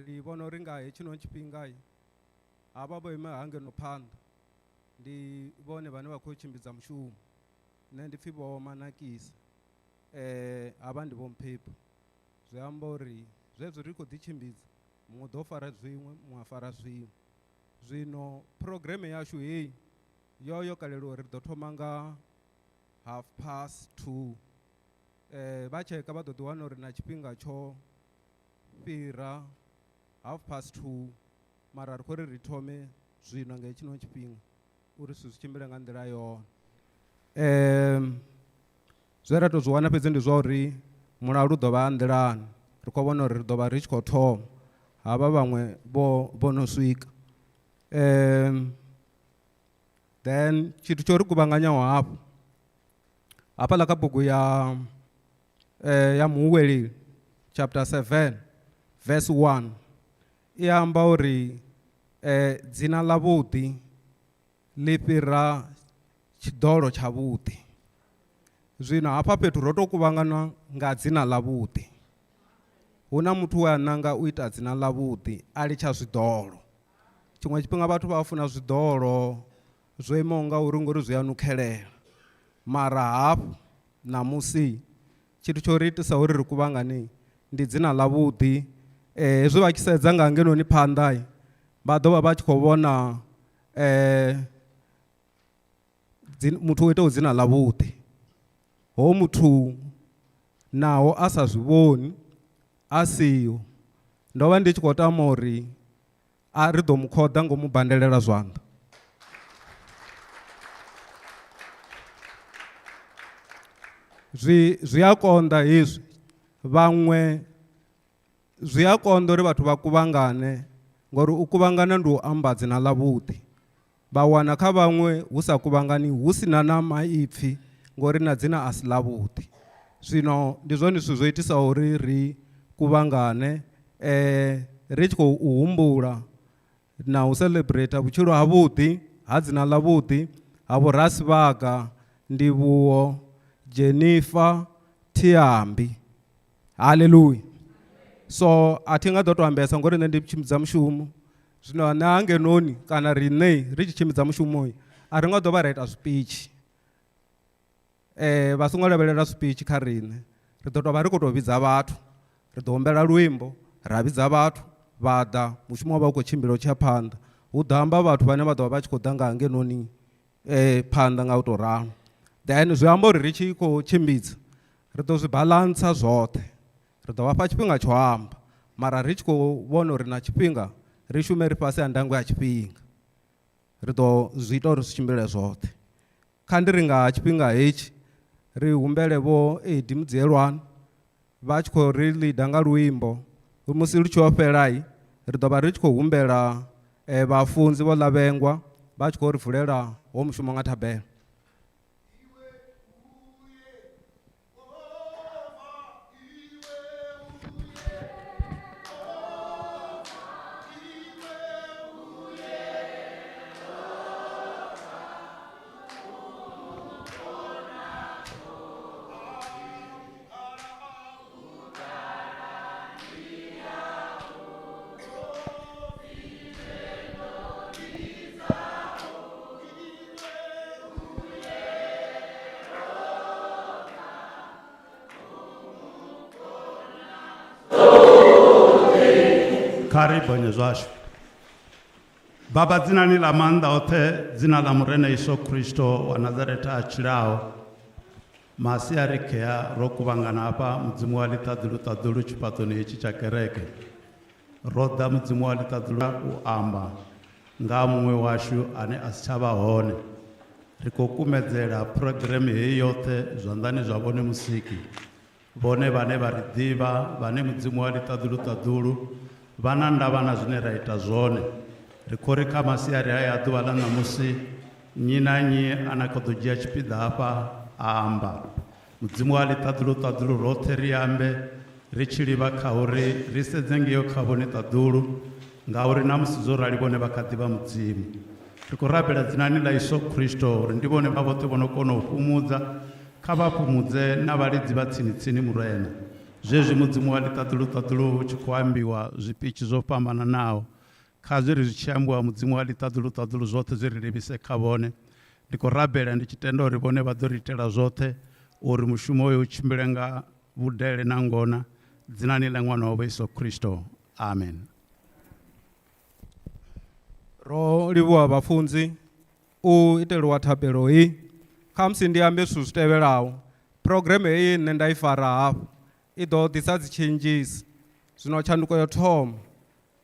Ndi vhona uri nga hetshinoni tshifhinga havha vho ima hangeno phanḓa ndi vhone vhane vha khou tshimbidza mushumo. Nṋe ndi pfhi Vho Manakisa, havha ndi Vho Mphephu. Zwi amba uri zwezwi ri khou ḓi tshimbidza muṅwe u ḓo fara zwiṅwe muṅwe a fara zwiṅwe. Zwino phurogireme yashu heyi yo yo kalelwa uri ri ḓo thoma nga 2:30. Vha tsheka vha ḓo ḓi wana uri na tshifhinga tsho fhira 2:30, mara ri khou ri ri thome zwino nga hetshino tshifhinga uri zwithu zwi tshimbile nga nḓila yone. Zwe ra tou zwi wana fhedzi ndi zwa uri mulalo u ḓo vha nḓilani, ri khou vhona uri ri ḓo vha ri tshi khou thoma, havha vhaṅwe vho no swika. Then tshithu tsho ri kuvhanganyaho hafhu hafhaḽa kha bugu ya Muhuweleli chapter 7 verse 1 i amba uri dzina ḽa vhuḓi ḽi fhira tshiḓolo tsha vhuḓi. Zwino hafha fhethu ro to kuvhangana nga dzina ḽa vhuḓi. Hu na muthu we a nanga u ita dzina ḽa vhuḓi a litsha zwiḓolo. Tshiṅwe tshifhinga vhathu vha funa zwiḓolo zwo imaho nga uri ngori zwi a nukhelela, mara hafhu ṋamusi tshithu tsho ri itisa uri ri kuvhangane ndi dzina ḽa vhuḓi. Hezwi vha tshi sedza nga hangenoni phanḓa vha ḓo vha vha tshi khou vhona muthu o itaho dzina ḽa vhuḓi. Hoyu muthu naho a sa zwi vhoni a siho, ndo vha ndi tshi khou tama uri a ri ḓo mu khoḓa ngo mu bandelela zwanḓa. Zwi a konḓa hezwi, vhaṅwe zwi a konḓa uri vhathu vha kuvhangane ngori u kuvhangana ndi u amba dzina ḽa vhuḓi. Vha wana kha vhaṅwe hu sa kuvhangani hu sina na maipfi ngori na dzina a si ḽa vhuḓi. Zwino ndi zwone zwithu zwo itisaho uri ri kuvhangane ri tshi khou humbula na u celebrate vhutshilo ha vhuḓi ha dzina ḽa vhuḓi ha Vho Rasivhaga Ndivhuwo Jennifer Thiambi. Haleluya. So a thi nga ḓo to ambesa ngori nṋe ndi tshimbidza mushumo. Zwino nṋe hangenoni kana riṋe ri tshi tshimbidza mushumo a ri nga ḓo vha ra ita zwipitshi. Vha songo lavhelela zwipitshi kha riṋe, ri ḓo tou vha ri khou tou vhidza vhathu, ri ḓo humbela luimbo ra vhidza vhathu vha ḓa, mushumo wa vha u khou tshimbila u tshiya phanḓa. Hu ḓo amba vhathu vhane vha ḓo vha vha tshi khou ḓa nga hangenoni phanḓa nga u tou ralo. Then zwi amba uri ri tshi khou tshimbidza ri ḓo zwi baḽantsa zwoṱhe, ri ḓo vha fha tshifhinga tsho amba mara ri tshi khou vhona uri na tshifhinga ri shume ri fhasi ha ndango ya tshifhinga, ri ḓo zwi ita uri zwi tshimbile zwoṱhe. Kha ndi ri nga tshifhinga hetshi ri humbele Vho Eddie Mudzielwana vha tshi khou ri leader nga luimbo, musi lu tshi yo fhela ri ḓo vha ri tshi khou humbela vhafunzi Vho Lavhengwa vha tshi khou ri vulela ho mushumo nga thabelo. Kha ri bonye zwashu. Baba dzinani ḽa maanḓa oṱhe dzina ḽa Murena Yesu Kristo wa Nazareta a tshilaho masiari khea ro kuvhangana hafha Mudzimu wa ḽiṱaḓulu ṱaḓulu tshifhaṱoni hetshi tsha kereke. Ro ḓa Mudzimu wa ḽiṱaḓulu u amba nga ha muṅwe washu ane a si tsha vha hone. Ri khou kumedzela phurogireme heyi yoṱhe zwanḓani zwa vhone Musiki, vhone vhane vha ri ḓivha, vhane Mudzimu wa ḽiṱaḓulu-ṱaḓulu vha na ndavha na zwine ra ita zwone. Ri khou ri kha masiari haya a ḓuvha ḽa ṋamusi, nnyi na nnyi ane a khou ḓo dzhia tshipiḓa hafha a amba. Mudzimu wa ḽiṱaḓulu-ṱaḓulu roṱhe ri ambe ri tshi livha kha uri ri sedze ngeo kha vhone ṱaḓulu, ngauri na musi zwo rali vhone vha kha ḓi vha Mudzimu. Ri khou rabela dzinani ḽa Yesu Kristo uri ndi vhone vha vhoṱhe vho no kona u fhumudza, kha vha fhumudze na vhalidzi vha tsini-tsini Murena. Zwezwi Mudzimu wa ḽiṱaḓulu ṱaḓulu hu tshi khou ambiwa zwipitshi zwo fhambananaho, kha zwi ri zwi tshi ambiwa Mudzimu wa ḽiṱaḓulu ṱaḓulu zwoṱhe zwi ri livhise kha vhone. Ndi khou rabela ndi tshi tenda uri vhone vha ḓo ri itela zwoṱhe uri mushumo uyu u tshimbile nga vhudele na ngona, dzinani ḽa ṅwana wavho Yesu Kristo. Amen. Ro livhuwa vhafunzi u iteliwa thabelo hei. Khamusi ndi ambe zwithu zwi tevhelaho. Phurogireme heyi nṋe nda i fara hafhu i ḓo ḓisa dzi changes. Zwino tshanduko ya thoma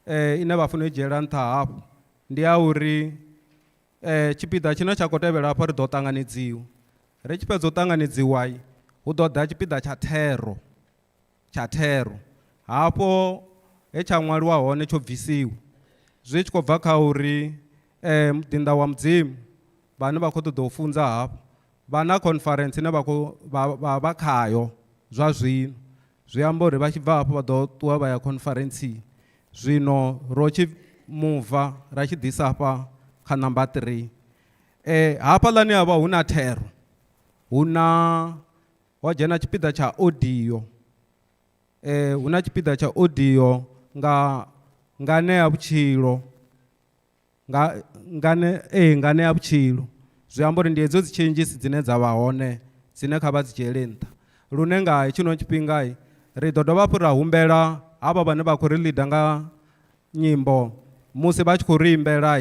ine vha funa u dzhiela nṱha hafhu ndi ya uri tshipiḓa tshine tsha khou tevhela hafha ri ḓo ṱanganedziwa. Ri tshi fhedza u ṱanganedziwa hu ḓo ḓa tshipiḓa tsha thero, tsha thero. Hafho he tsha ṅwaliwa hone tsho bvisiwa zwi tshi khou bva kha uri muḓinḓa wa Mudzimu vhane vha khou ṱoḓa u funza hafho vha na conference ine vha khou vha khayo zwa zwino. Zwi amba uri vha tshi bva hafho vha ḓo ṱuwa vha ya conference. Zwino ro tshi muva ra tshi ḓisa hafha kha number 3. Hafhaḽani ha vha hu na thero, hu na ho dzhena tshipiḓa tsha audio. Hu na tshipiḓa tsha audio nga nganea vhutshilo, nga ngane nganea vhutshilo. Zwi amba uri ndi hedzo dzi changes dzine dza vha hone dzine kha vha dzi dzhiele nṱha. Lune nga hetshino tshifhinga ri ḓo dovha hafhu ra humbela havha vhane vha khou ri leader nga nyimbo musi vha tshi khou ri imbela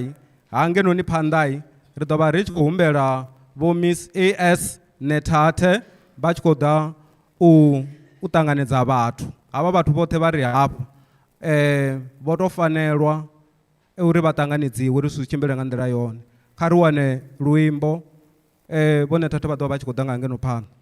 hangenoni phanḓa ri ḓo vha ri tshi khou humbela vho Miss AS Nethathe vha tshi khou ḓa u ṱanganedza vhathu. Havha vhathu vhoṱhe vha ri hafha vho to fanelwa uri vha ṱanganedziwe uri zwithu zwi tshimbile nga nḓila yone. Kha ri wane luimbo, vho Nethathe vha ḓo vha vha tshi khou ḓa nga ngeno phanḓa.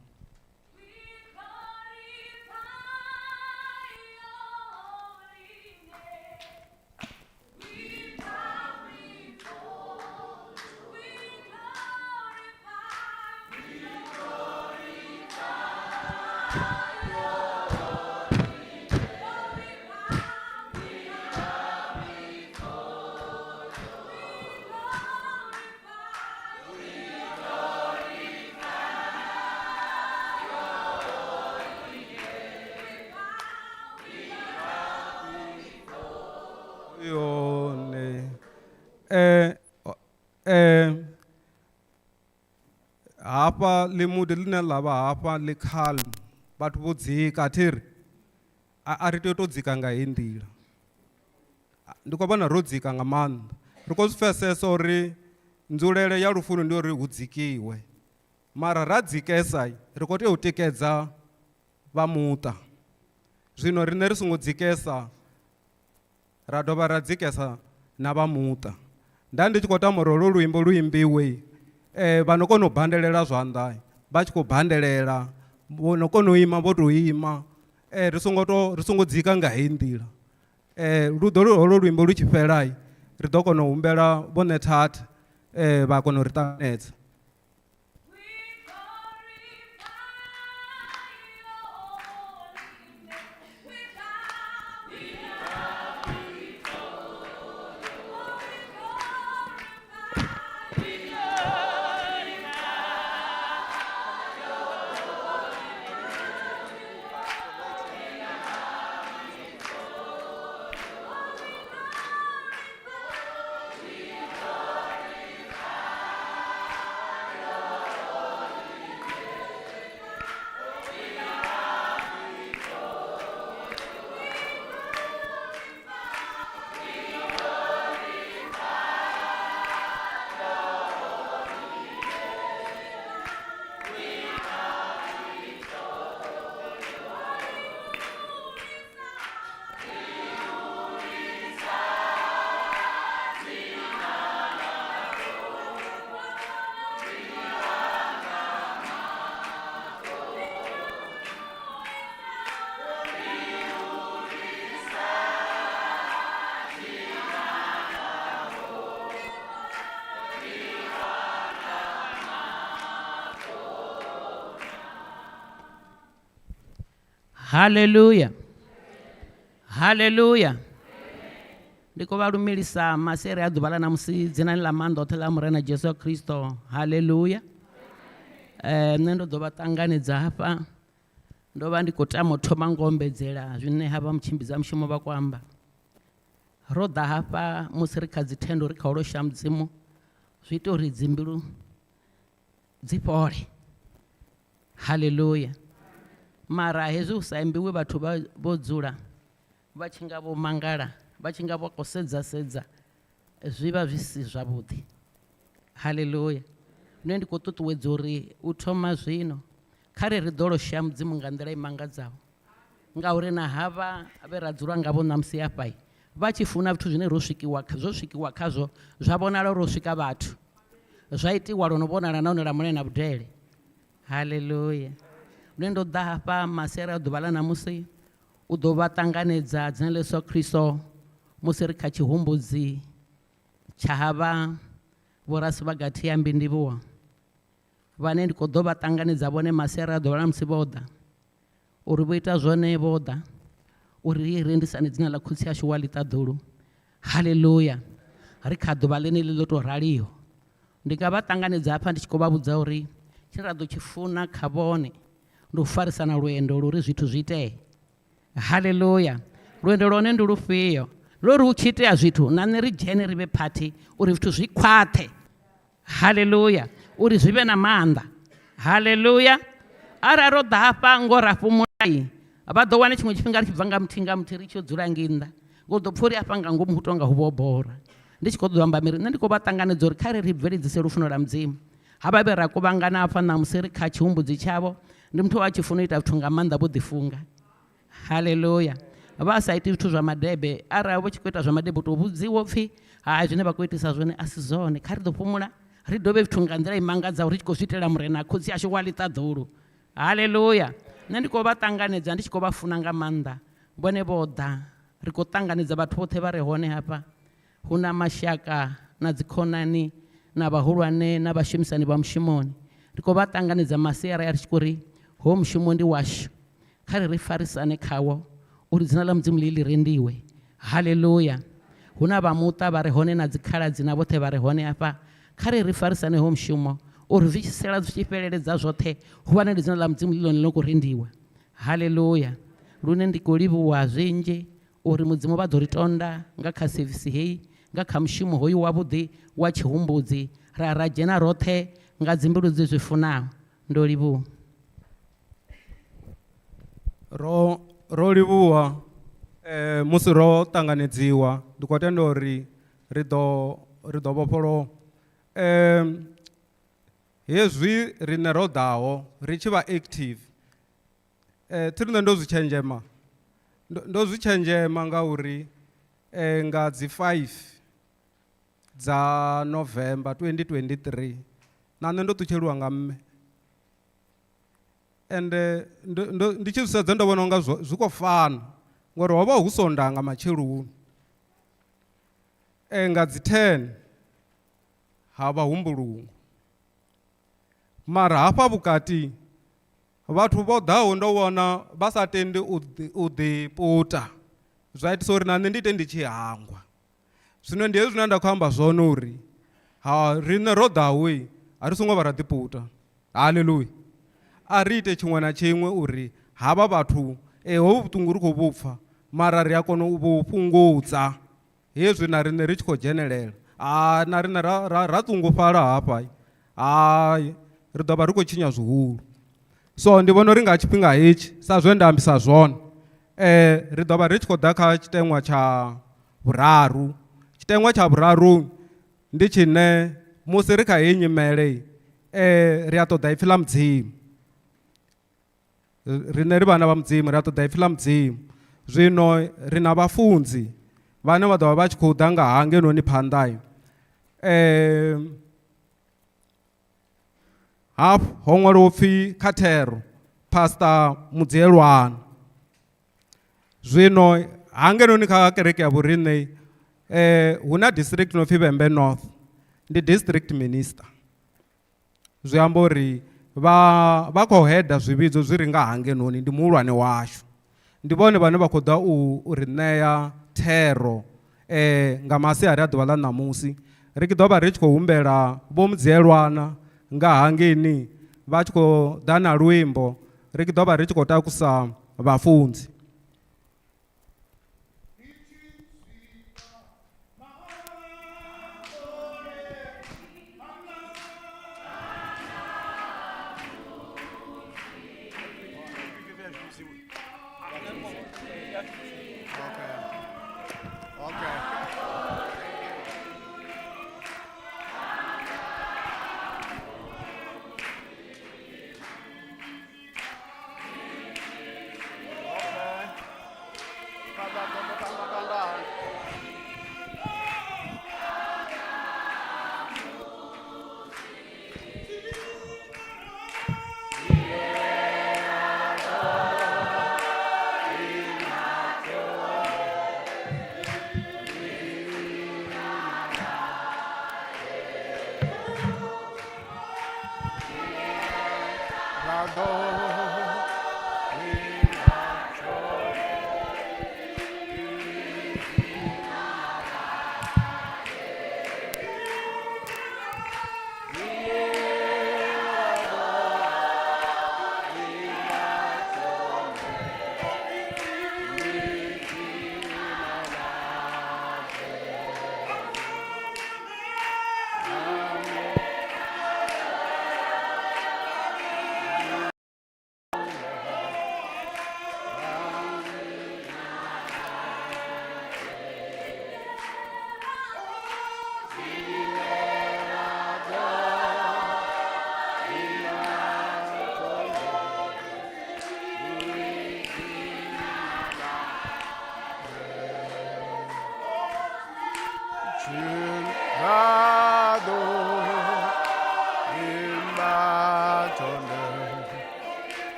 Yone hafha ḽimudi ḽine ḽa vha hafha ḽi calm, vhathu vho dzika thiri a ri tea u to dzika nga heyi nḓila. Ndi khou vhona ro dzika nga maanḓa, ri khou zwi pfesesa uri nzulele ya lufuno ndi uri hu dzikiwe, mara ra dzikesa ri khou tea u tikedza vha muṱa. Zwino riṋe ri songo dzikesa ra dovha ra dzikesa na vha muṱa. Nda ndi tshi khou tama uri holo luimbo lu imbiwe vha no kona u bandelela zwanḓa vha tshi khou bandelela, vho no kona u ima vho tou ima, ri songo to ri songo dzika nga heyi nḓila. Lu ḓo holo luimbo lu tshi fhela ri ḓo kona u humbela vho Nethathe vha kona u ri ṱanganedza. Hallelujah. Hallelujah. Ndi khou vha lumelisa masiari a ḓuvha ḽa ṋamusi dzinani ḽa maanḓa oṱhe ḽa Murena Jesu Kristo. Hallelujah. Nṋe ndo ḓo vha ṱanganedza hafha. Ndo vha ndi khou tama u thoma ngo ombedzela zwine havha mutshimbidzi wa mushumo vha khou amba. Ro ḓa hafha musi ri kha dzithendo ri kha u losha Mudzimu, zwi ita uri dzimbilu dzi fhole. Haleluya. Mara hezwi hu sa imbiwi vhathu vha vho dzula vha tshi nga vho mangala, vha tshi nga vho khou sedza sedza, zwi vha zwi si zwavhuḓi. Haleluya. Nṋe ndi khou ṱuṱuwedza uri u thoma zwino kha ri ri ḓo losha Mudzimu nga nḓila i mangadzaho, ngauri na havha vhe ra dzula ngavho ṋamusi hafha vha tshi funa zwithu zwine ro swikiwa zwo swikiwa khazwo zwa vhonala uri ho swika vhathu, zwa itiwa lwo no vhonala nahone lwa mule na vhudele. Haleluya. Nṋe ndo ḓa hafha masiari a ḓuvha ḽa ṋamusi u ḓo vha ṱanganedza dzina ḽa Yesu Kristo musi ri kha tshihumbudzi tsha havha vhorasivhagathi ya Mbindivhuwa vhane ndi khou ḓo vha ṱanganedza vhone masiari a ḓuvha ḽa musi vho ḓa uri vho ita zwone vho ḓa uri ri rendisane dzina ḽa khotsi ashu wa ḽiṱaḓulu. Haleluya. Ri kha ḓuvha ḽeneḽi ḽo tou raliho. Ndi nga vha ṱanganedza hafha ndi tshi khou vha vhudza uri tshine ra ḓo tshi funa kha vhone ndi u farisana lwendo lwo uri zwithu zwi itee. Haleluya. Lwendo lwone ndi lufhio? Lwo ri hu tshi itea zwithu na nṋe ri dzhene ri vhe phathi uri zwithu zwi khwaṱhe. Haleluya. Uri zwi vhe na maanḓa. Haleluya. Arali ro ḓa hafha ngo ra fhumula vha ḓo wana tshiṅwe tshifhinga ri tshi bva nga muthihi nga muthihi ri tshi yo dzula ngei nnḓa ngo ḓo pfha uri afha nga ngomu hu tonga hu vho bora. Ndi tshi khou ṱoḓa u amba miri nṋe ndi khou vha ṱanganedza uri kha ri ri bveledzise lufuno lwa Mudzimu. Havha vhe ra kuvhangana hafha ṋamusi ri kha tshihumbudzi tshavho ndi muthu wa tshi funa u ita zwithu nga maanḓa vho ḓifunga. Haleluya. Vha sa iti zwithu zwa madebe arali vho tshi khou ita zwa madebe u tou vhudziwa upfhi hai zwine vha khou itisa zwone a si zwone kha ri ḓo fhumula ri dovhe zwithu nga nḓila i mangadzaho ri tshi khou zwi itela Murena khotsi ashu wa ḽiṱaḓulu. Haleluya. Nṋe ndi khou vha ṱanganedza ndi tshi khou vha funa nga maanḓa vhone vho ḓa ri khou ṱanganedza vhathu vhoṱhe vha re hone hafha hu na mashaka na dzikhonani na vhahulwane na vhashumisani vha mushumoni ri khou vha ṱanganedza masiari a ri tshi khou ri ho mushumo ndi washu kha ri ri farisane khawo uri dzina ḽa Mudzimu ḽi ḽi rendiwe. Haleluya. Hu na vha muṱa vha re hone na dzikhaladzi na vhoṱhe vha re hone hafha kha ri ri farisane ho mushumo uri zwi tshi sela zwi tshi fheleledza zwoṱhe hu vha na dzina ḽa Mudzimu ḽi ḽone ḽo khou rendiwa. Haleluya. Lune ndi khou livhuwa zwinzhi uri Mudzimu vha ḓo ri tonda nga kha sevisi heyi nga kha mushumo hoyu wavhuḓi wa tshihumbudzi ra ra dzhena roṱhe nga dzimbilu dzi zwi funaho. Ndo livhuwa. Ro ro livhuwa eh, musi ro ṱanganedziwa ndi khou tenda uri ri ḓo ri ḓo vhofholowa eh, hezwi riṋe ro ḓaho ri tshi vha active eh, thi riṋe ndo zwi tshenzhema ndo, ndo zwi tshenzhema ngauri eh, nga dzi 5 dza November 2023 na nṋe ndo ṱutsheliwa nga mme ende ndo, ndo, ndi tshi zwi sedza ndo vhona unga zwi khou fana ngori ho vha hu Sondaha nga matsheloni e, nga dzi 10 ha vha hu mbulungo mara hafha vhukati vhathu vho ḓaho ndo vhona vha sa tendi u ḓiputa zwa itisa uri na nṋe ndi ite ndi tshi hangwa. Zwino ndi hezwi zwine nda khou amba zwone uri ha riṋe ro ḓaho a ri songo vha ra ḓiputa. Haleluya. A ri ite tshiṅwe na tshiṅwe uri havha vhathu e hovhu vhuṱungu ri khou vhu pfa mara ri a kona u vhu fhungudza hezwi na riṋe ri tshi khou dzhenelela. Ha na riṋe ra, ra, ra ṱungufhala hafha hai ri ḓo vha ri khou tshinya zwihulu. So ndi vhona uri nga tshifhinga hetshi sa zwe nda ambisa zwone eh, ri ḓo vha ri tshi khou ḓa kha tshiteṅwa tsha vhuraru. Tshiteṅwa tsha vhuraru ndi tshine musi ri kha heyi nyimele eh, ri a ṱoḓa ipfi ḽa Mudzimu. Riṋe ri vhana vha Mudzimu ri a ṱoḓa ipfi ḽa Mudzimu. Zwino ri na vhafunzi vhane vha ḓo vha vha tshi khou ḓa nga hangenoni phanḓa eh, hafhu ho ṅwaliwa upfi kha thero Pastor Mudzielwana. Zwino hangenoni kha kereke ya vhoriṋe eh, hu na district no pfi Vhembe North ndi district minister. Zwi amba uri vha vha khou heda zwivhidzo zwi re nga hangenoni ndi muhulwane washu. Ndi vhone vhane vha khou ḓa u ri ṋea thero eh, nga masiari a ḓuvha ḽa ṋamusi. Ri ḓo vha ri tshi khou humbela vho Mudzielwana nga hangeini vha tshi khou ḓa na luimbo. Ri ḓo vha ri tshi khou takusa vhafunzi.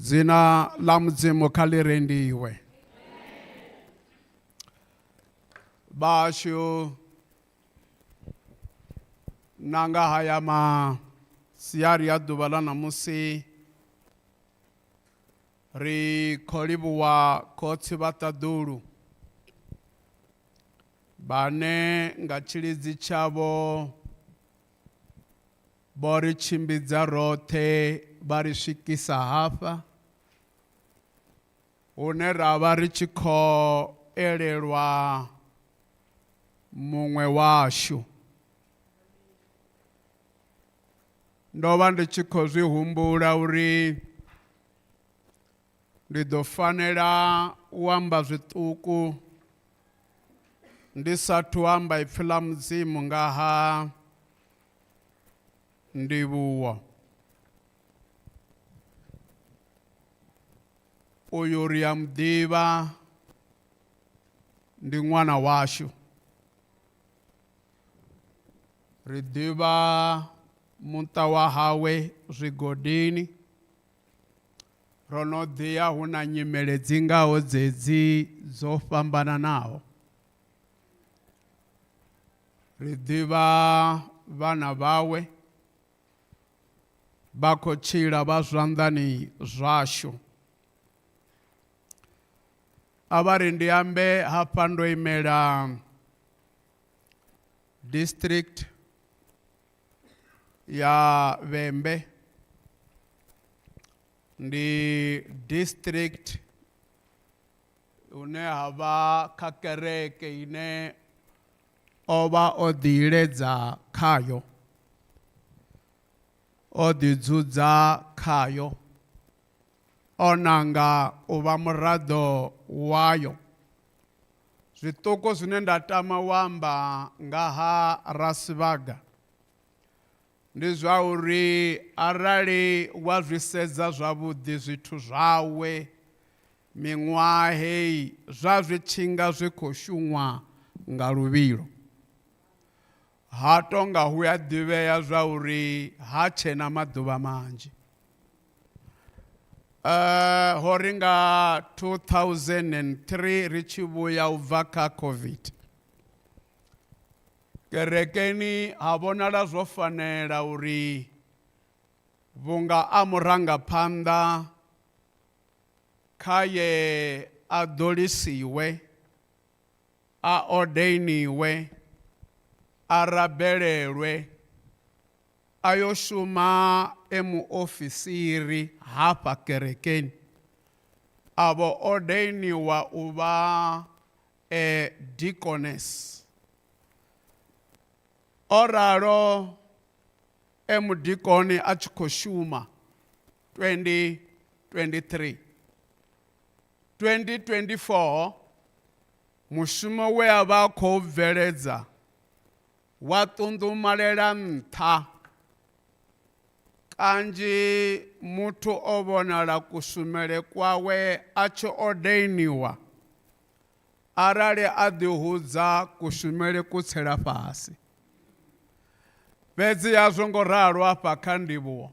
Dzina ḽa Mudzimu kha ḽi rendiwe. Vhashu na nga haya masiari ya ḓuvha ḽa ṋamusi ri khou livhuwa khotsi vha ṱaḓulu vhane nga tshilidzi tshavho vho ri tshimbidza roṱhe vha ri swikisa hafha hune ra vha ri tshi khou elelwa muṅwe washu. Ndo vha ndi tshi khou zwi humbula uri ndi ḓo fanela u amba zwiṱuku ndi sathu amba ipfi ḽa Mudzimu nga ha ndivhuwo. Uyu ri a muḓivha ndi ṅwana washu. Ri ḓivha muṱa wa hawe zwigodini. Ro no ḓiya hu na nyimele dzi ngaho dzedzi dzo fhambananaho. Ri ḓivha vhana vhawe vha khou tshila vha zwanḓani zwashu. A vha ri ndi ambe hafha ndo imela district ya Vhembe, ndi district hune ha vha kha kereke ine o vha o ḓiiledza khayo, o ḓidzudza khayo, o nanga u vha muraḓo wayo. Zwiṱuku zwine nda tama u amba nga ha Rasivhaga ndi zwa uri arali wa zwi sedza zwavhuḓi zwithu zwawe miṅwaha heyi zwa zwi tshinga zwi khou shuṅwa nga luvhilo, ha tonga hu a ḓivhea zwa uri ha tshena maḓuvha manzhi. Ho ri nga 2003 ri tshi vhuya u bva kha COVID. Kerekeni ha vhonala zwo fanela uri vhunga a murangaphanḓa khaye a ḓolisiwe, a ordainiwe, a rabelelwe, a yo shuma e muofisiri hafha kerekeni. A vho ordainiwa u vha e deaconess. O ralo e mudikoni a tshi khou shuma 2023. 2024 mushumo we a vha a khou bveledza wa ṱunḓumalela nṱha. Kanzhi muthu o vhonala kushumele kwawe a tshi ordainiwa, arali a ḓihudza kushumele ku tsela fhasi. Fhedzi a zwo ngo ralo afha kha Ndivhuwo.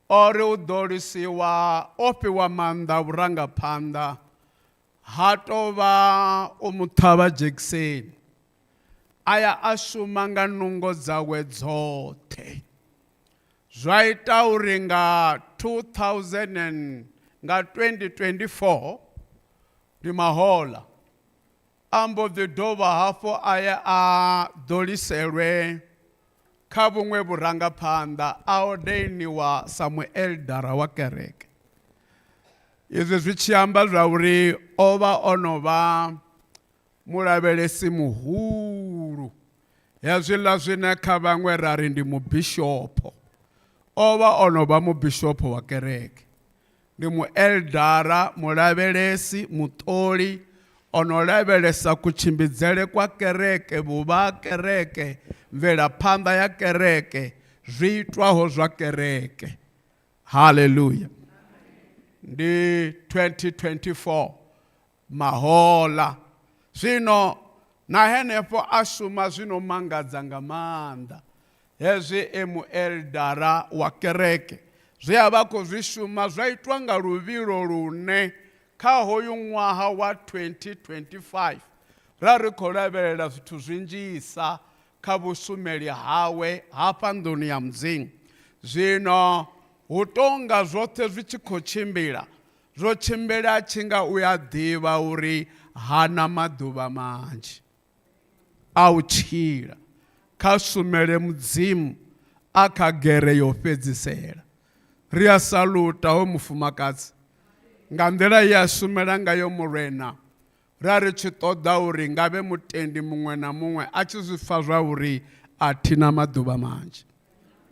O ri u ḓolisiwa o fhiwa maanḓa a vhurangaphanḓa, ha tou vha u mu ṱhavha dzhekiseni, a ya a shuma nga nungo dzawe dzoṱhe. Zwa ita uri nga 2000 and, nga 2024 ndi mahoḽa, a mbo ḓi dovha hafhu a ya a ḓoliselwe kha vhuṅwe vhurangaphanḓa, a ordainiwa sa mueldara wa kereke. Izwi zwi tshi amba zwa uri o vha o no vha mulavhelesi muhulu, hezwiḽa zwine kha vhaṅwe ra ri ndi mubishopo. O vha o no vha mubishopo wa kereke. Ndi mueldara, mulavhelesi, muṱoli, o no lavhelesa kutshimbidzele kwa kereke, vhuvha ha kereke, mvelaphanḓa ya kereke, zwi itwaho zwa kereke. Haleluya. Ndi 2024 mahoḽa. Zwino na henefho a shuma zwino mangadza nga maanḓa. Hezwi e mueldara wa kereke, zwe a vha khou zwi shuma zwa itwa nga luvhilo lune kha hoyu ṅwaha wa 2025 ra ri khou lavhelela zwithu zwinzhisa kha vhushumeli hawe hafha nḓuni ya Mudzimu. Zwino hu tou nga zwoṱhe zwi tshi khou tshimbila, zwo tshimbila tshi nga u a ḓivha uri hana maḓuvha manzhi a u tshila, kha shumele Mudzimu a kha gere yo fhedzisela. Ri a saluta hoyu mufumakadzi nga nḓila ye a shumela ngayo Murena. Ra ri tshi ṱoḓa uri ngavhe mutendi muṅwe na muṅwe a tshi zwi pfa zwa uri a thi na maḓuvha manzhi.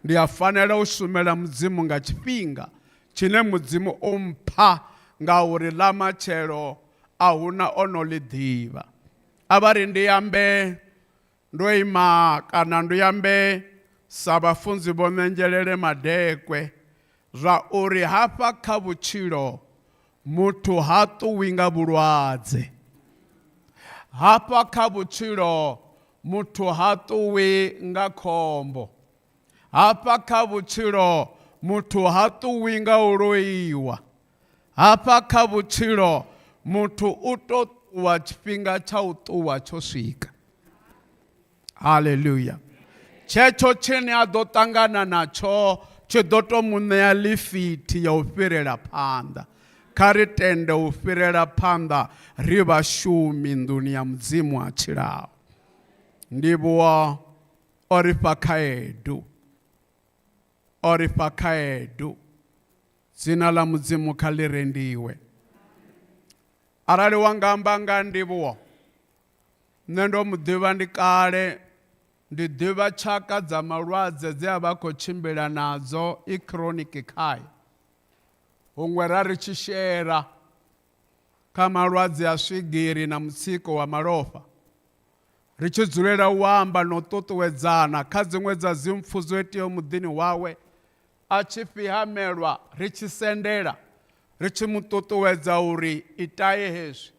Ndi a fanela u shumela Mudzimu nga tshifhinga tshine Mudzimu o mpha, ngauri ḽa matshelo a hu na o no ḽi ḓivha. A vha ri ndi ambe ndo ima kana ndi ambe sa vhafunzi Vho Ṋenzhelele Madekwe zwa uri hafha kha vhutshilo muthu ha ṱuwi nga vhulwadze. Hafha kha vhutshilo muthu ha ṱuwi nga khombo. Hafha kha vhutshilo muthu ha ṱuwi nga u loiwa. Hafha kha vhutshilo muthu u to ṱuwa tshifhinga tsha u ṱuwa tsho swika. Haleluya. Tshetsho tshine a ḓo ṱangana natsho tshi ḓo to mu ṋea ḽifithi ya u fhirela phanḓa. Kha ri tende u fhirela phanḓa ri vhashumi nḓuni ya Mudzimu a tshilaho. Ndivhuwo o ri fha khaedu. O ri fha khaedu. Dzina ḽa Mudzimu kha ḽi rendiwe. Arali wa nga amba nga ndivhuwo, nṋe ndo mu ḓivha ndi kale, ndi ḓivha tshaka dza malwadze dze a vha khou tshimbila nadzo i chronic khae. Huṅwe ra ri tshi shera kha malwadze a swigiri na mutsiko wa malofha, ri tshi dzulela u amba na u ṱuṱuwedzana kha dziṅwe dza dzimpfu dzo iteaho muḓini wawe, a tshi fhihamelwa ri tshi sendela, ri tshi mu ṱuṱuwedza uri itae hezwi,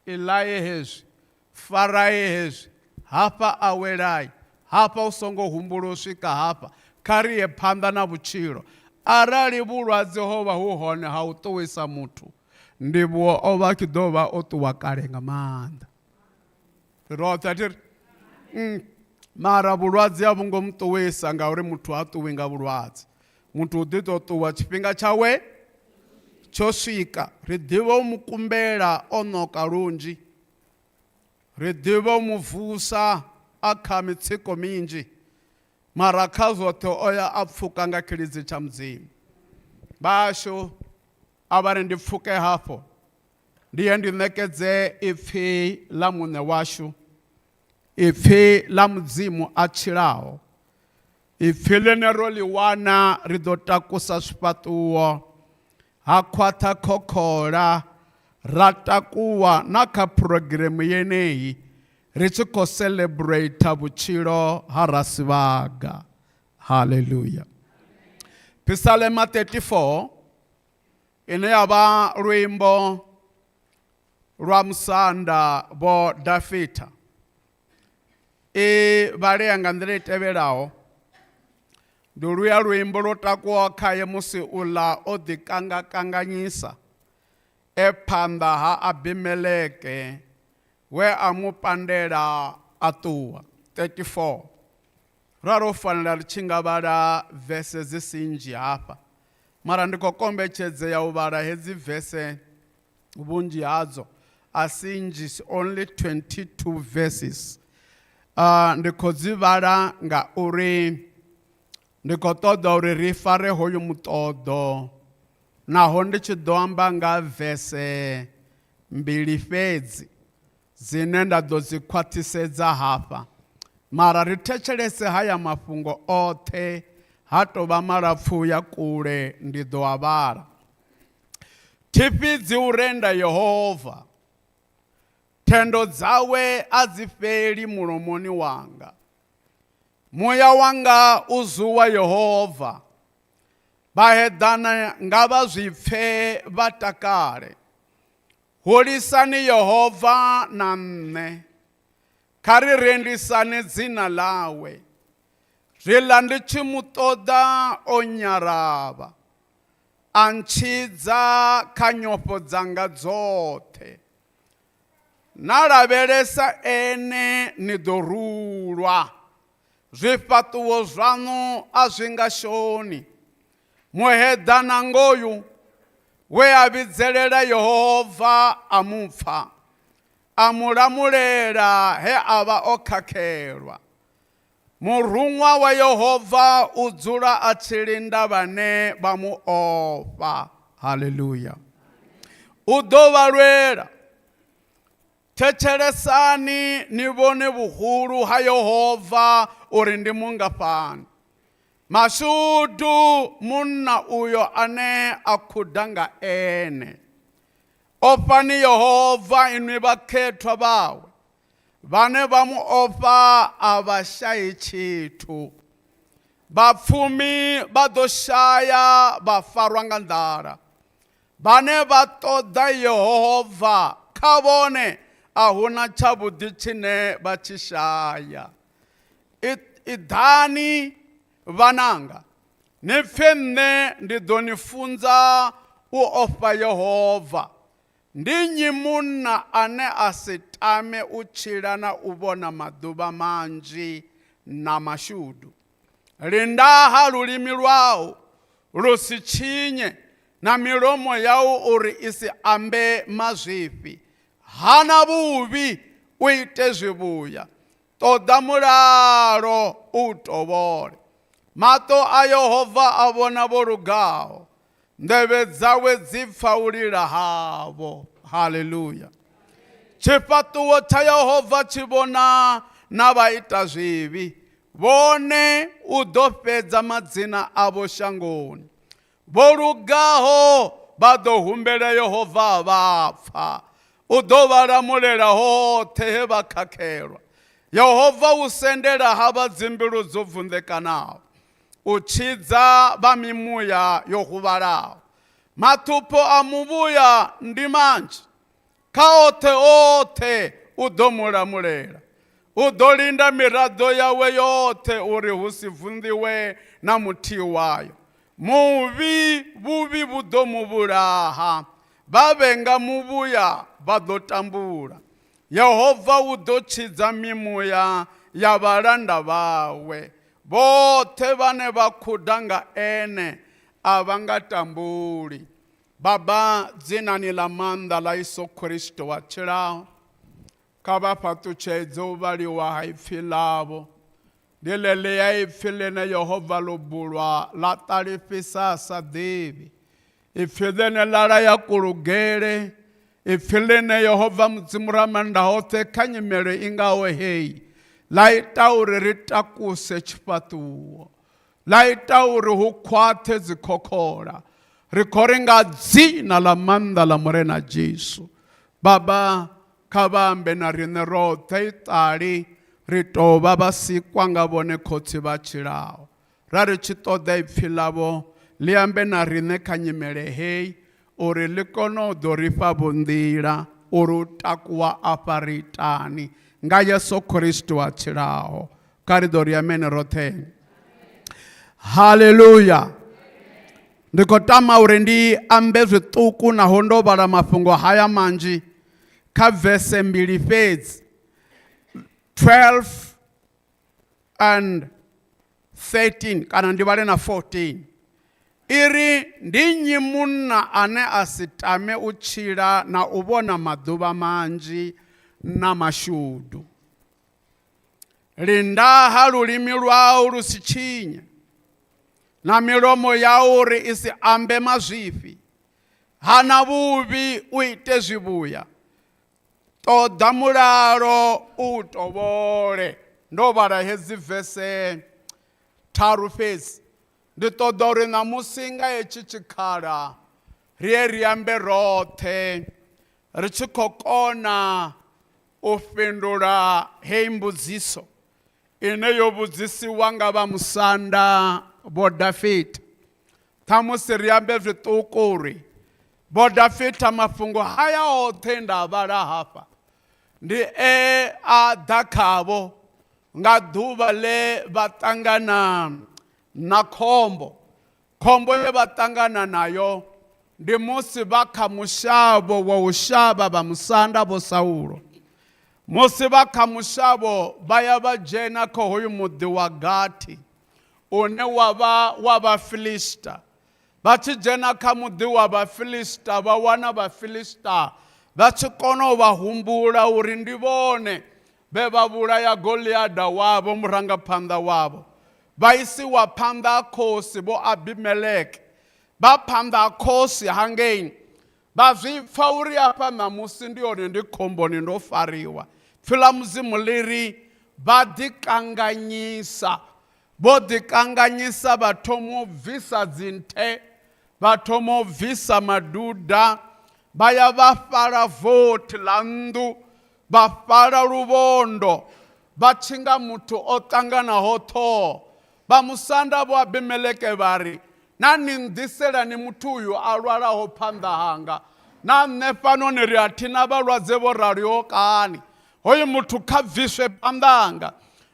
iḽae hezwi, farae hezwi, hafha awelai, hafha u songo humbula u swika hafha, kha ri ye phanḓa na vhutshilo. Arali vhulwadze ho vha hu hone ha u ṱuwisa muthu, Ndivhuwo o vha a tshi ḓo vha o ṱuwa kale nga maanḓa. Ri roṱhe a thi ri? Mm. Mara vhulwadze a vhu ngo mu ṱuwisa ngauri muthu ha ṱuwi nga vhulwadze. Muthu u ḓi tou ṱuwa tshifhinga tshawe tsho swika. Ri ḓivha u mu kumbela o ṋoka lunzhi. Ri ḓivha u mu vusa a kha mitsiko minzhi. Mara kha zwoṱhe o ya a pfuka nga tshilidzi tsha Mudzimu. Vhashu a vha ri ndi pfuke hafho ndi ye ndi ṋekedze ipfi ḽa Muṋe washu, ipfi ḽa Mudzimu a tshilaho, ipfi ḽine ro ḽi wana ri ḓo takusa zwifhaṱuwo ha khwaṱha khokhola ra takuwa na kha phurogiremu yeneyi ri tshi khou celebrate vhutshilo ha Rasivhaga. Haleluya. Phisalema 34 ine ya vha luimbo lwa musanda vho Dafita i vhalea nga nḓila i tevhelaho. Ndi luya luimbo lwo takuwa khaye musi uḽa o ḓi kangakanganyisa e phanḓa ha Abimeleke we a mu pandela a ṱuwa. 34 ra ro fanela ri tshi nga vhala vese dzi si nnzhi hafha, mara ndi khou kombetshedzea u vhala hedzi vese vhunzhi hadzo a si nnzhi, only 22 verses. Ndi khou dzi vhala ngauri ndi khou ṱoḓa uri ri fare hoyu muṱoḓo, naho ndi tshi ḓo amba nga vese mbili fhedzi dzine nda ḓo dzi khwaṱhisedza hafha. Mara ri thetshelese haya mafhungo oṱhe, ha tou vha malapfu ya kule ndi ḓo a vhala. Thi fhidzi u renda Yehova, thendo dzawe a dzi fheli mulomoni wanga. Muya wanga u zuwa Yehova, vhaheḓana nga vha zwi pfe vha takale. Hulisani Yehova na nṋe, kha ri rendisane dzina ḽawe. Zwiḽa ndi tshi mu ṱoḓa o nyaravha, a ntshidza kha nyofho dzanga dzoṱhe. Na lavhelesa ene ni ḓo rulwa, zwifhaṱuwo zwaṋu a zwi nga shoni. Muheḓana ngoyu we a vhidzelela Yehova a mu pfa, a mu lamulela he a vha o khakhelwa. Muruṅwa wa Yehova u dzula a tshi linda vhane vha mu ofha. Haleluya. U ḓo vha lwela. Thetshelesani ni vhone vhuhulu ha Yehova uri ndi mungafhani. Mashudu munna uyo ane a khuda nga ene. Ofhani Yehova inwi vhakhethwa vhawe, vhane vha mu ofha a vha shayi tshithu. Vhapfumi vha ḓo shaya vha farwa nga nḓala. Vhane vha ṱoḓa Yehova kha vhone a huna tshavhuḓi tshine vha tshi shaya. Iḓani vhananga, ni pfe nṋe, ndi ḓo ni funza u ofha Yehova. Ndi nnyi munna ane a si tame u tshila na u vhona maḓuvha manzhi na mashudu? Lindaha lulimi lwau lu si tshinye, na milomo yau uri i si ambe mazwifhi. Hana vhuvhi, u ite zwivhuya. Ṱoḓa mulalo u tovhole. Maṱo a Yehova a vhona vho lugaho, nḓevhe dzawe dzi pfa u lila havho. Haleluya! Tshifhaṱuwo tsha Yehova tshi vhona na vhaitazwivhi, vhone u ḓo fhedza madzina avho shangoni. Vho lugaho vha ḓo humbela Yehova vha pfa, u ḓo vha lamulela hoṱhe he vha khakhelwa. Yehova u sendela ha vha dzimbilu dzo vunḓekanaho, u tshidza vha mimuya yo huvhalaho. Maṱhupho a muvhuya ndi manzhi, Kha oṱhe oṱhe u ḓo mu lamulela. U ḓo linda miraḓo yawe yoṱhe uri hu si vunḓiwe na muthihi wayo. Muvhi vhuvhi vhu ḓo mu vhulaha, vha vhenga muvhuya vha ḓo tambula. Yehova u ḓo tshidza mimuya ya vhalanda vhawe, vhoṱhe vhane vha khuda nga ene a vha nga tambuli. Baba, dzinani ḽa maanḓa ḽa Yesu Kristo wa tshilaho, kha vha fhaṱutshedze u vhaliwa ha ipfi ḽavho. Ndi ḽeḽia ipfi ḽine Yehova ḽo bulwa ḽa ṱalifhisa a sa ḓivhi. Ipfi ḽine ḽa laya kulugele, ipfi ḽine Yehova Mudzimu Ramaanḓaoṱhe kha nyimele i ngaho heyi ḽa ita uri ri takuse tshifhaṱuwo, ḽa ita uri hu khwaṱhe dzikhokhola. Ri khou ri nga dzina ḽa maanḓa ḽa Murena Jesu. Baba, Kha vha ambe na riṋe roṱhe iṱali ri tou vha vhasikwa nga vhone khotsi vha tshilaho. Ra ri tshi ṱoḓa ipfi ḽavho ḽi ambe na riṋe kha nyimele hei uri ḽi kone u ḓo ri fha vho nḓila uri u takuwa afha ri itani nga Yesu Kristo a tshilaho. Kha ri ḓo ri amene roṱhe. Haleluya. Ndi khou tama uri ndi ambe zwiṱuku naho ndo vhala mafhungo haya manzhi kha vese mbili fhedzi 12 and 13 kana ndi vhale na 14 i ri ndi nnyi munna ane a si tame u tshila na u vhona maḓuvha manzhi na mashudu linda ha lulimi lwau lu si tshinye na milomo yau uri i si ambe mazwifhi Hana vhuvhi u ite zwivhuya, ṱoḓa mulalo u tovhole. Ndo vhala hedzi vese tharu fhedzi. Ndi ṱoḓa uri ṋamusi nga hetshi tshikhala ri ye ri ambe roṱhe ri tshi khou kona u fhindula heyi mbudziso ine yo vhudzisiwa nga vha musanda Vho Dafita. Ṱhamusi ri ambe zwiṱuku uri Vho Dafita mafhungo haya oṱhe nda vhala hafha ndi e a ḓa khavho nga ḓuvha ḽe vha ṱangana na khombo. Khombo ye vha ṱangana nayo ndi musi vha kha mushavho wa u shavha vha musanda Vho Saulo. Musi vha kha mushavho vha ya vha dzhena kha hoyu muḓi wa Gathi une wa vha wa Vhafilista. Vha tshi dzhena kha muḓi wa Vhafilista vha wana Vhafilista vha tshi kona u vha humbula uri ndi vhone vhe vha vhulaya Goliada wavho murangaphanḓa wavho. Vha isiwa phanḓa ha khosi vho Abimeleke vha phanḓa ha khosi hangei vha zwi pfa uri afha ṋamusi ndi hone ndi khomboni ndo fariwa pfi ḽa mudzimu ḽi ri vha ḓikanganyisa vho ḓikanganyisa vha thoma u bvisa dzinthe vha thoma u bvisa maduda vha ya vha fhala vothi ḽa nnḓu vha fhala luvhondo vha tshi nga muthu o ṱanganaho ṱhoho vha musanda vho abimeleke vha ri Na ni nnḓiselani muthu uyu a lwalaho phanḓa hanga? Na nṋe fhano ni ri a thi na vhalwadze vho raliho kani? Hoyu muthu kha bviswe phanḓa hanga.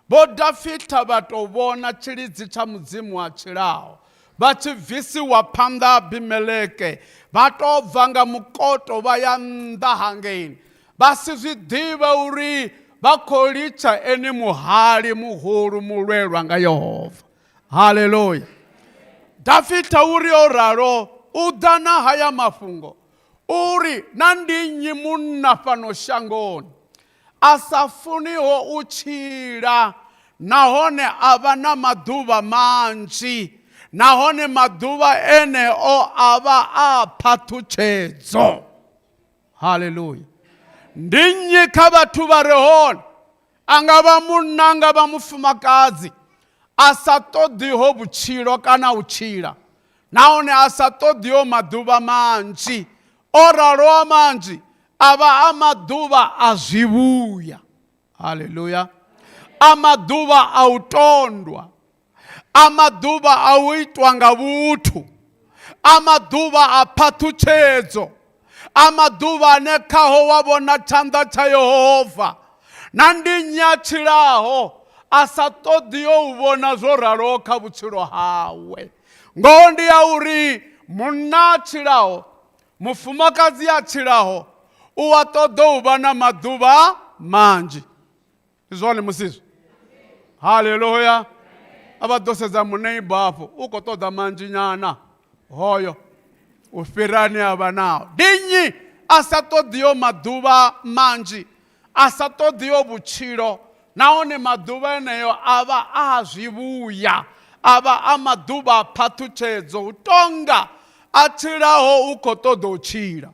Vho Dafita vha tou vhona tshilidzi tsha Mudzimu a tshilaho vha tshi bvisiwa phanḓa ha Abimeleke, vha tou bva nga mukoto vha ya nnḓa hangeini, vha si zwi ḓivhe uri vha khou litsha ene muhali muhulu mulwelwa nga Yehova. Haleluya! Dafita uri o ralo u ḓa na haya mafhungo uri na ndi nnyi munna fhano shangoni a sa funiho u tshila nahone a vha na maḓuvha manzhi nahone maḓuvha eneo a vha a phaṱhutshedzo. Haleluya! Ndi nnyi kha vhathu vha re hone a nga vha munna a nga vha mufumakadzi a sa ṱoḓiho vhutshilo kana u tshila nahone a sa ṱoḓiho maḓuvha manzhi o raloa manzhi a vha a maḓuvha a zwivhuya haleluya a maḓuvha a u tondwa a maḓuvha a u itwa nga vhuthu a maḓuvha a phaṱhutshedzo a maḓuvha ane khaho wa vhona tshanḓa tsha Yehova na ndi nnyi a tshilaho a sa ṱoḓiho u vhona zwo raloho kha vhutshilo hawe. Ngoho ndi ya uri munna a tshilaho, mufumakadzi a tshilaho u a ṱoḓa u vha na maḓuvha manzhi. Ndi zwone musizwi? Haleluya. A vha ḓo sedza muneiba hafho u khou ṱoḓa manzhi nyana hoyo u fhira ane a vha nao. Ndi nnyi a sa ṱoḓiho maḓuvha manzhi, a sa ṱoḓiho vhutshilo, nahone maḓuvha eneo a vha a zwivhuya, a vha a maḓuvha a phaṱhutshedzo, u tonga a tshilaho u khou ṱoḓa u tshila.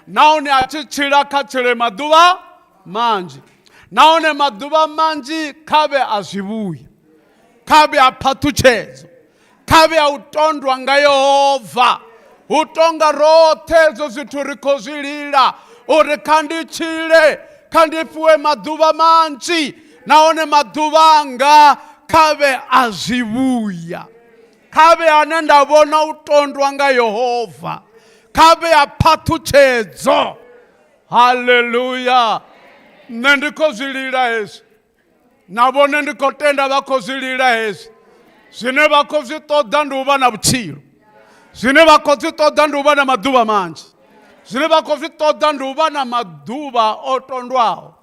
Nahone a tshi tshila kha tshile maḓuvha manzhi, nahone maḓuvha manzhi kha vhe a zwivhuya, kha vhe a phaṱhutshedzo, kha vhe a u tondwa nga Yehova. Hu tonga roṱhe hezwo zwithu ri khou zwi lila uri kha ndi tshile, kha ndi fhiwe maḓuvha manzhi, nahone maḓuvha anga kha vhe a zwivhuya, kha vhe ane nda vhona u tondwa nga Yehova, kha vhe a phaṱhutshedzo. Haleluya! Nṋe ndi khou zwi lila hezwi, na vhone ndi khou tenda vha khou zwi lila hezwi. Zwine vha khou zwi ṱoḓa ndi u vha na vhutshilo, zwine vha khou zwi ṱoḓa ndi u vha na maḓuvha manzhi, zwine vha khou zwi ṱoḓa ndi u vha na maḓuvha o tondwaho.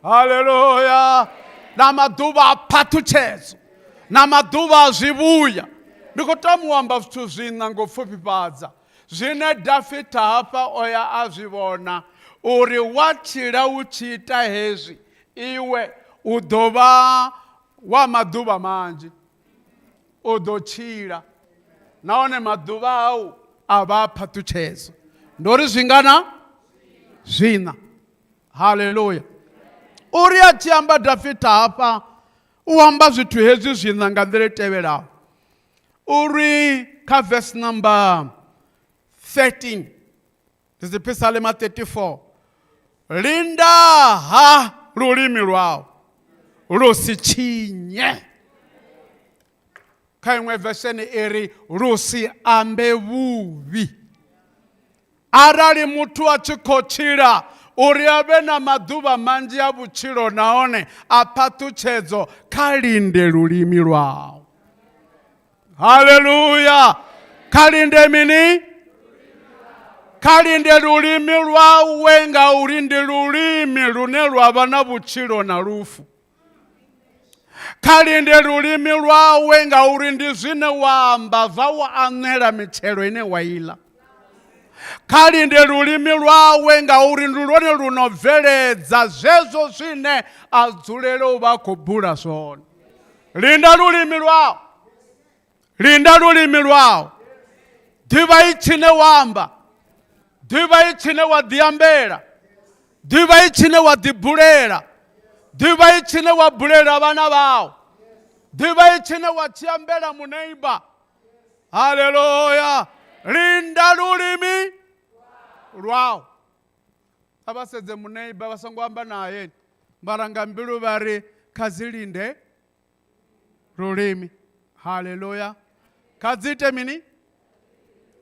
Haleluya! Na maḓuvha a phaṱhutshedzo, na maḓuvha a zwivhuya. Ndi khou tama u amba zwithu zwiṋa ngo pfufhifhadza zwine Dafita hafha o ya a zwi vhona uri wa tshila u tshi ita hezwi iwe u ḓo vha wa maḓuvha manzhi, u ḓo tshila nahone maḓuvha au a vha a phaṱhutshedzo. Ndo ri zwingana? Zwiṋa. Haleluya. Uri a tshi amba Dafita hafha u amba zwithu hezwi zwiṋa nga nḓila i tevhelaho. Uri kha verse number 13, ndi dziphisalema 34, linda ha lulimi lwau lu si tshinye. Kha iṅwe veseni i ri lu si ambe vhuvhi. Arali muthu a tshi khou tshila uri a vhe na maḓuvha manzhi a vhutshilo nahone a phaṱhutshedzo, kha linde lulimi lwawe. Haleluya! Kha linde mini? Kha linde lulimi lwawe, ngauri ndi lulimi lune lwa vha na vhutshilo na lufu. Kha linde lulimi lwawe, ngauri ndi zwine wa amba zwa u aṋwela mitshelo ine wa iḽa. Kha linde lulimi lwawe, ngauri ndi lwone lu no bveledza zwezwo zwine a dzulele u vha khou bula zwone. Linda lulimi lwau, linda lulimi lwau. Ḓivha i tshine wa amba, ḓivha i tshine wa ḓiambela, ḓivha i tshine wa ḓibulela, ḓivha i tshine wa bulela vhana vhau, ḓivha i tshine wa tshi ambela muneiba. Haleluya! Linda lulimi lwau. A vha sedze muneiba vha songo amba naye, mara nga mbilu vha ri kha dzi linde lulimi. Haleluya! Kha dzi ite mini?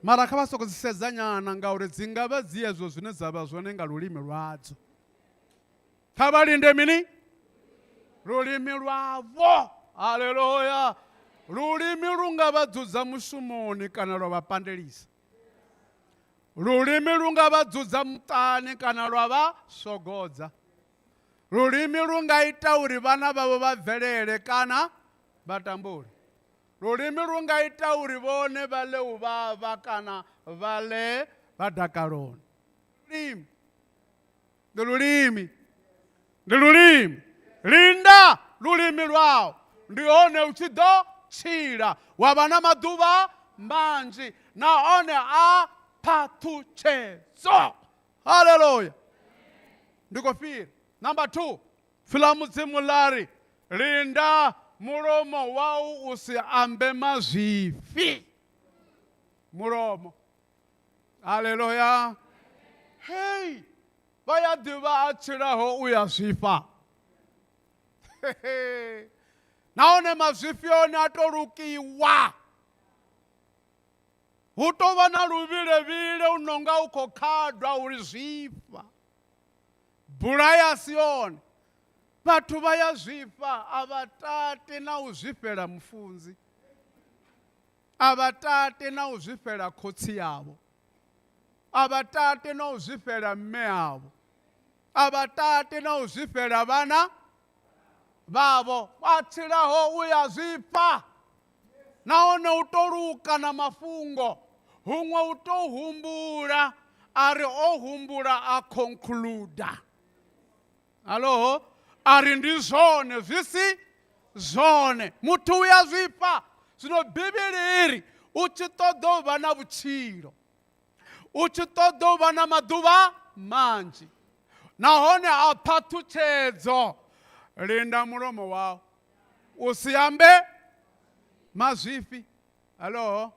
Mara kha vha soko dzi sedza nyana, ngauri dzi nga vha dzi hezwo zwine dza vha zwone nga lulimi lwadzo. Kha vha linde mini? Lulimi lwavho. Haleluya! Lulimi lu nga vha dzudza mushumoni kana lwa vha pandelisa. Lulimi lu nga vha dzudza muṱani kana lwa vha swogodza. Lulimi lu nga ita uri vhana vhavho vha bvelele kana vha tambule. Lulimi lu nga ita uri vhone vha ḽe u vhavha kana vha ḽe vha dakaloni. Lulimi ndi lulimi, ndi lulimi. Linda lulimi lwau, ndi hone u tshi ḓo tshila wa vha na maḓuvha manzhi nahone a phaṱhutshedzo. Haleluya! Ndi khou fhira. Number 2, pfi ḽa Mudzimu ḽa ri, linda mulomo wau u si ambe mazwifhi. Mulomo. Haleluya! Hei, vha ya ḓivha a tshilaho u ya zwifha. Nahone mazwifhi one a to lukiwa. Hu tou vha na luvhilevhile u no nga u khou khadwa uri zwifha. Bulaya si yone. Vhathu vha ya zwifha, a vha tati na u zwifhela mufunzi. A vha tate na u zwifhela khotsi yavho, a vha tate na u zwifhela mme avho, a vha tate na u zwifhela vhana vhavho. A tshilaho u ya zwifha, nahone u to luka na mafhungo, huṅwe u to humbula, a ri o humbula a concluda. Alo, a ri ndi zwone zwi si zwone. Muthu u ya zwifha. Zwino Bivhili i ri u tshi ṱoḓa u vha na vhutshilo, u tshi ṱoḓa u vha na maḓuvha manzhi nahone a phaṱhutshedzo, linda mulomo wau u si ambe mazwifhi. Alo,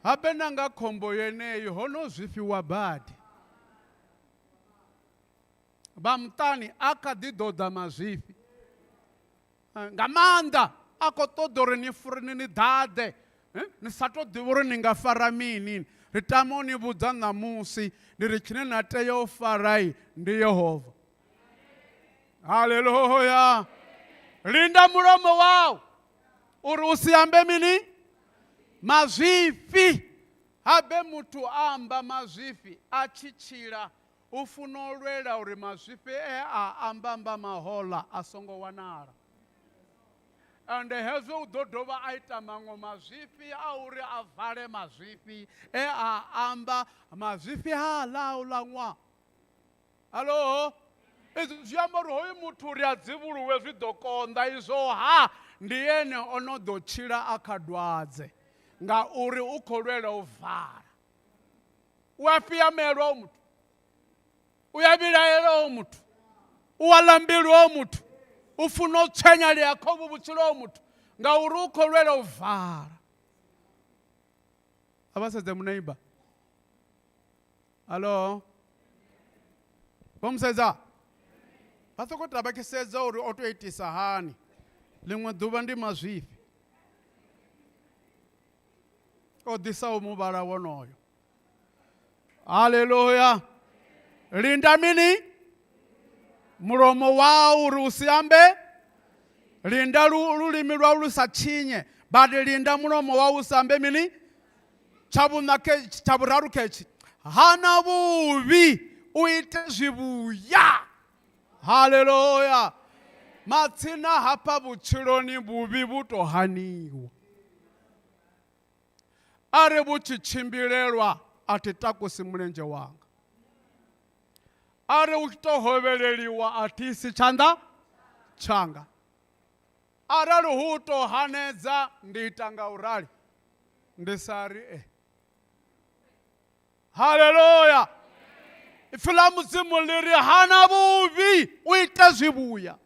habe na nga khombo yeneyi ho no zwifhiwa badi. Vha muṱani a kha ḓi ḓo ḓa mazwifhi nga maanḓa, a khou ṱoḓa uri ni furi ni ḓaḓe, ni sa tou ḓivha uri ni nga fara mini. Ri tama u ni vhudza ṋamusi, ndi ri tshine na tea u farai ndi Yehova. Haleluya! Linda mulomo wau uri u si ambe mini? Mazwifhi. Habe muthu a amba mazwifhi a tshi tshila, u funa u lwela uri mazwifhi e a amba amba mahoḽa a songo wanala. Ende hezwo u ḓo dovha a ita maṅwe mazwifhi a uri a vale mazwifhi e a amba mazwifhi haaḽa uḽa ṅwaha. Alo, izwi zwi amba uri hoyu muthu uri a dzivhuluwe zwi ḓo konḓa, izwo ha ndi ene o no ḓo tshila a kha dwadze ngauri u khou lwela u vala. U a fhihamelwa hoyu muthu, u a vhilaela hoyu muthu, u a ḽa mbilu hoyu muthu, u funa u tswenyalea kha uvhu vhutshilo hoyu muthu ngauri u khou lwela u vala. A vha sedze muneiba. Alo, vho musedza vha sokou ita vha tshi sedza uri o tou itisa hani. Ḽiṅwe ḓuvha ndi mazwifhi o ḓisaho muvhala wonoyo. Haleluya! Linda mini? Mulomo wau uri u si ambe. Linda lulimi lwau lu sa tshinye, but linda mulomo wau u sa ambe mini? Tsha vhuṋa tsha vhuraru khetshi, hana vhuvhi u ite zwivhuya. Haleluya! Matsina hafha vhutshiloni vhuvhi vhu to haniwa. Are vhu tshi tshimbilelwa a thi takusi mulenzhe wanga. Are u tshi to hovheleliwa a thi isi tshanḓa tshanga. Arali hu to hanedza ndi ita nga u rali ndi sa ri e. Haleluya! Ipfi ḽa Mudzimu ḽi ri hana vhuvhi u ite zwivhuya.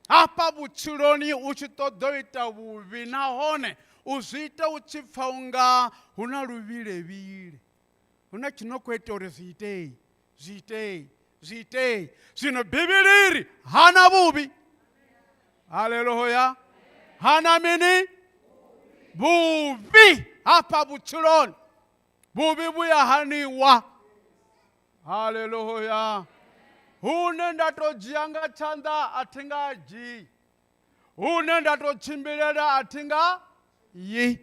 Hafha vhutshiloni u tshi ṱoḓa u ita vhuvhi nahone u zwi ita u tshi pfa unga hu na luvhilevhile, hu na tshi no khou ita uri zwi itei, zwi itei, zwi itei. Zwino Bivhili i ri hana vhuvhi. Haleluya! Hana mini? Vhuvhi hafha vhutshiloni. Vhuvhi vhu ya haniwa. Haleluya! Hune nda to dzhia nga tshanḓa a thi nga dzhii, hune nda to tshimbilela a thi nga yi,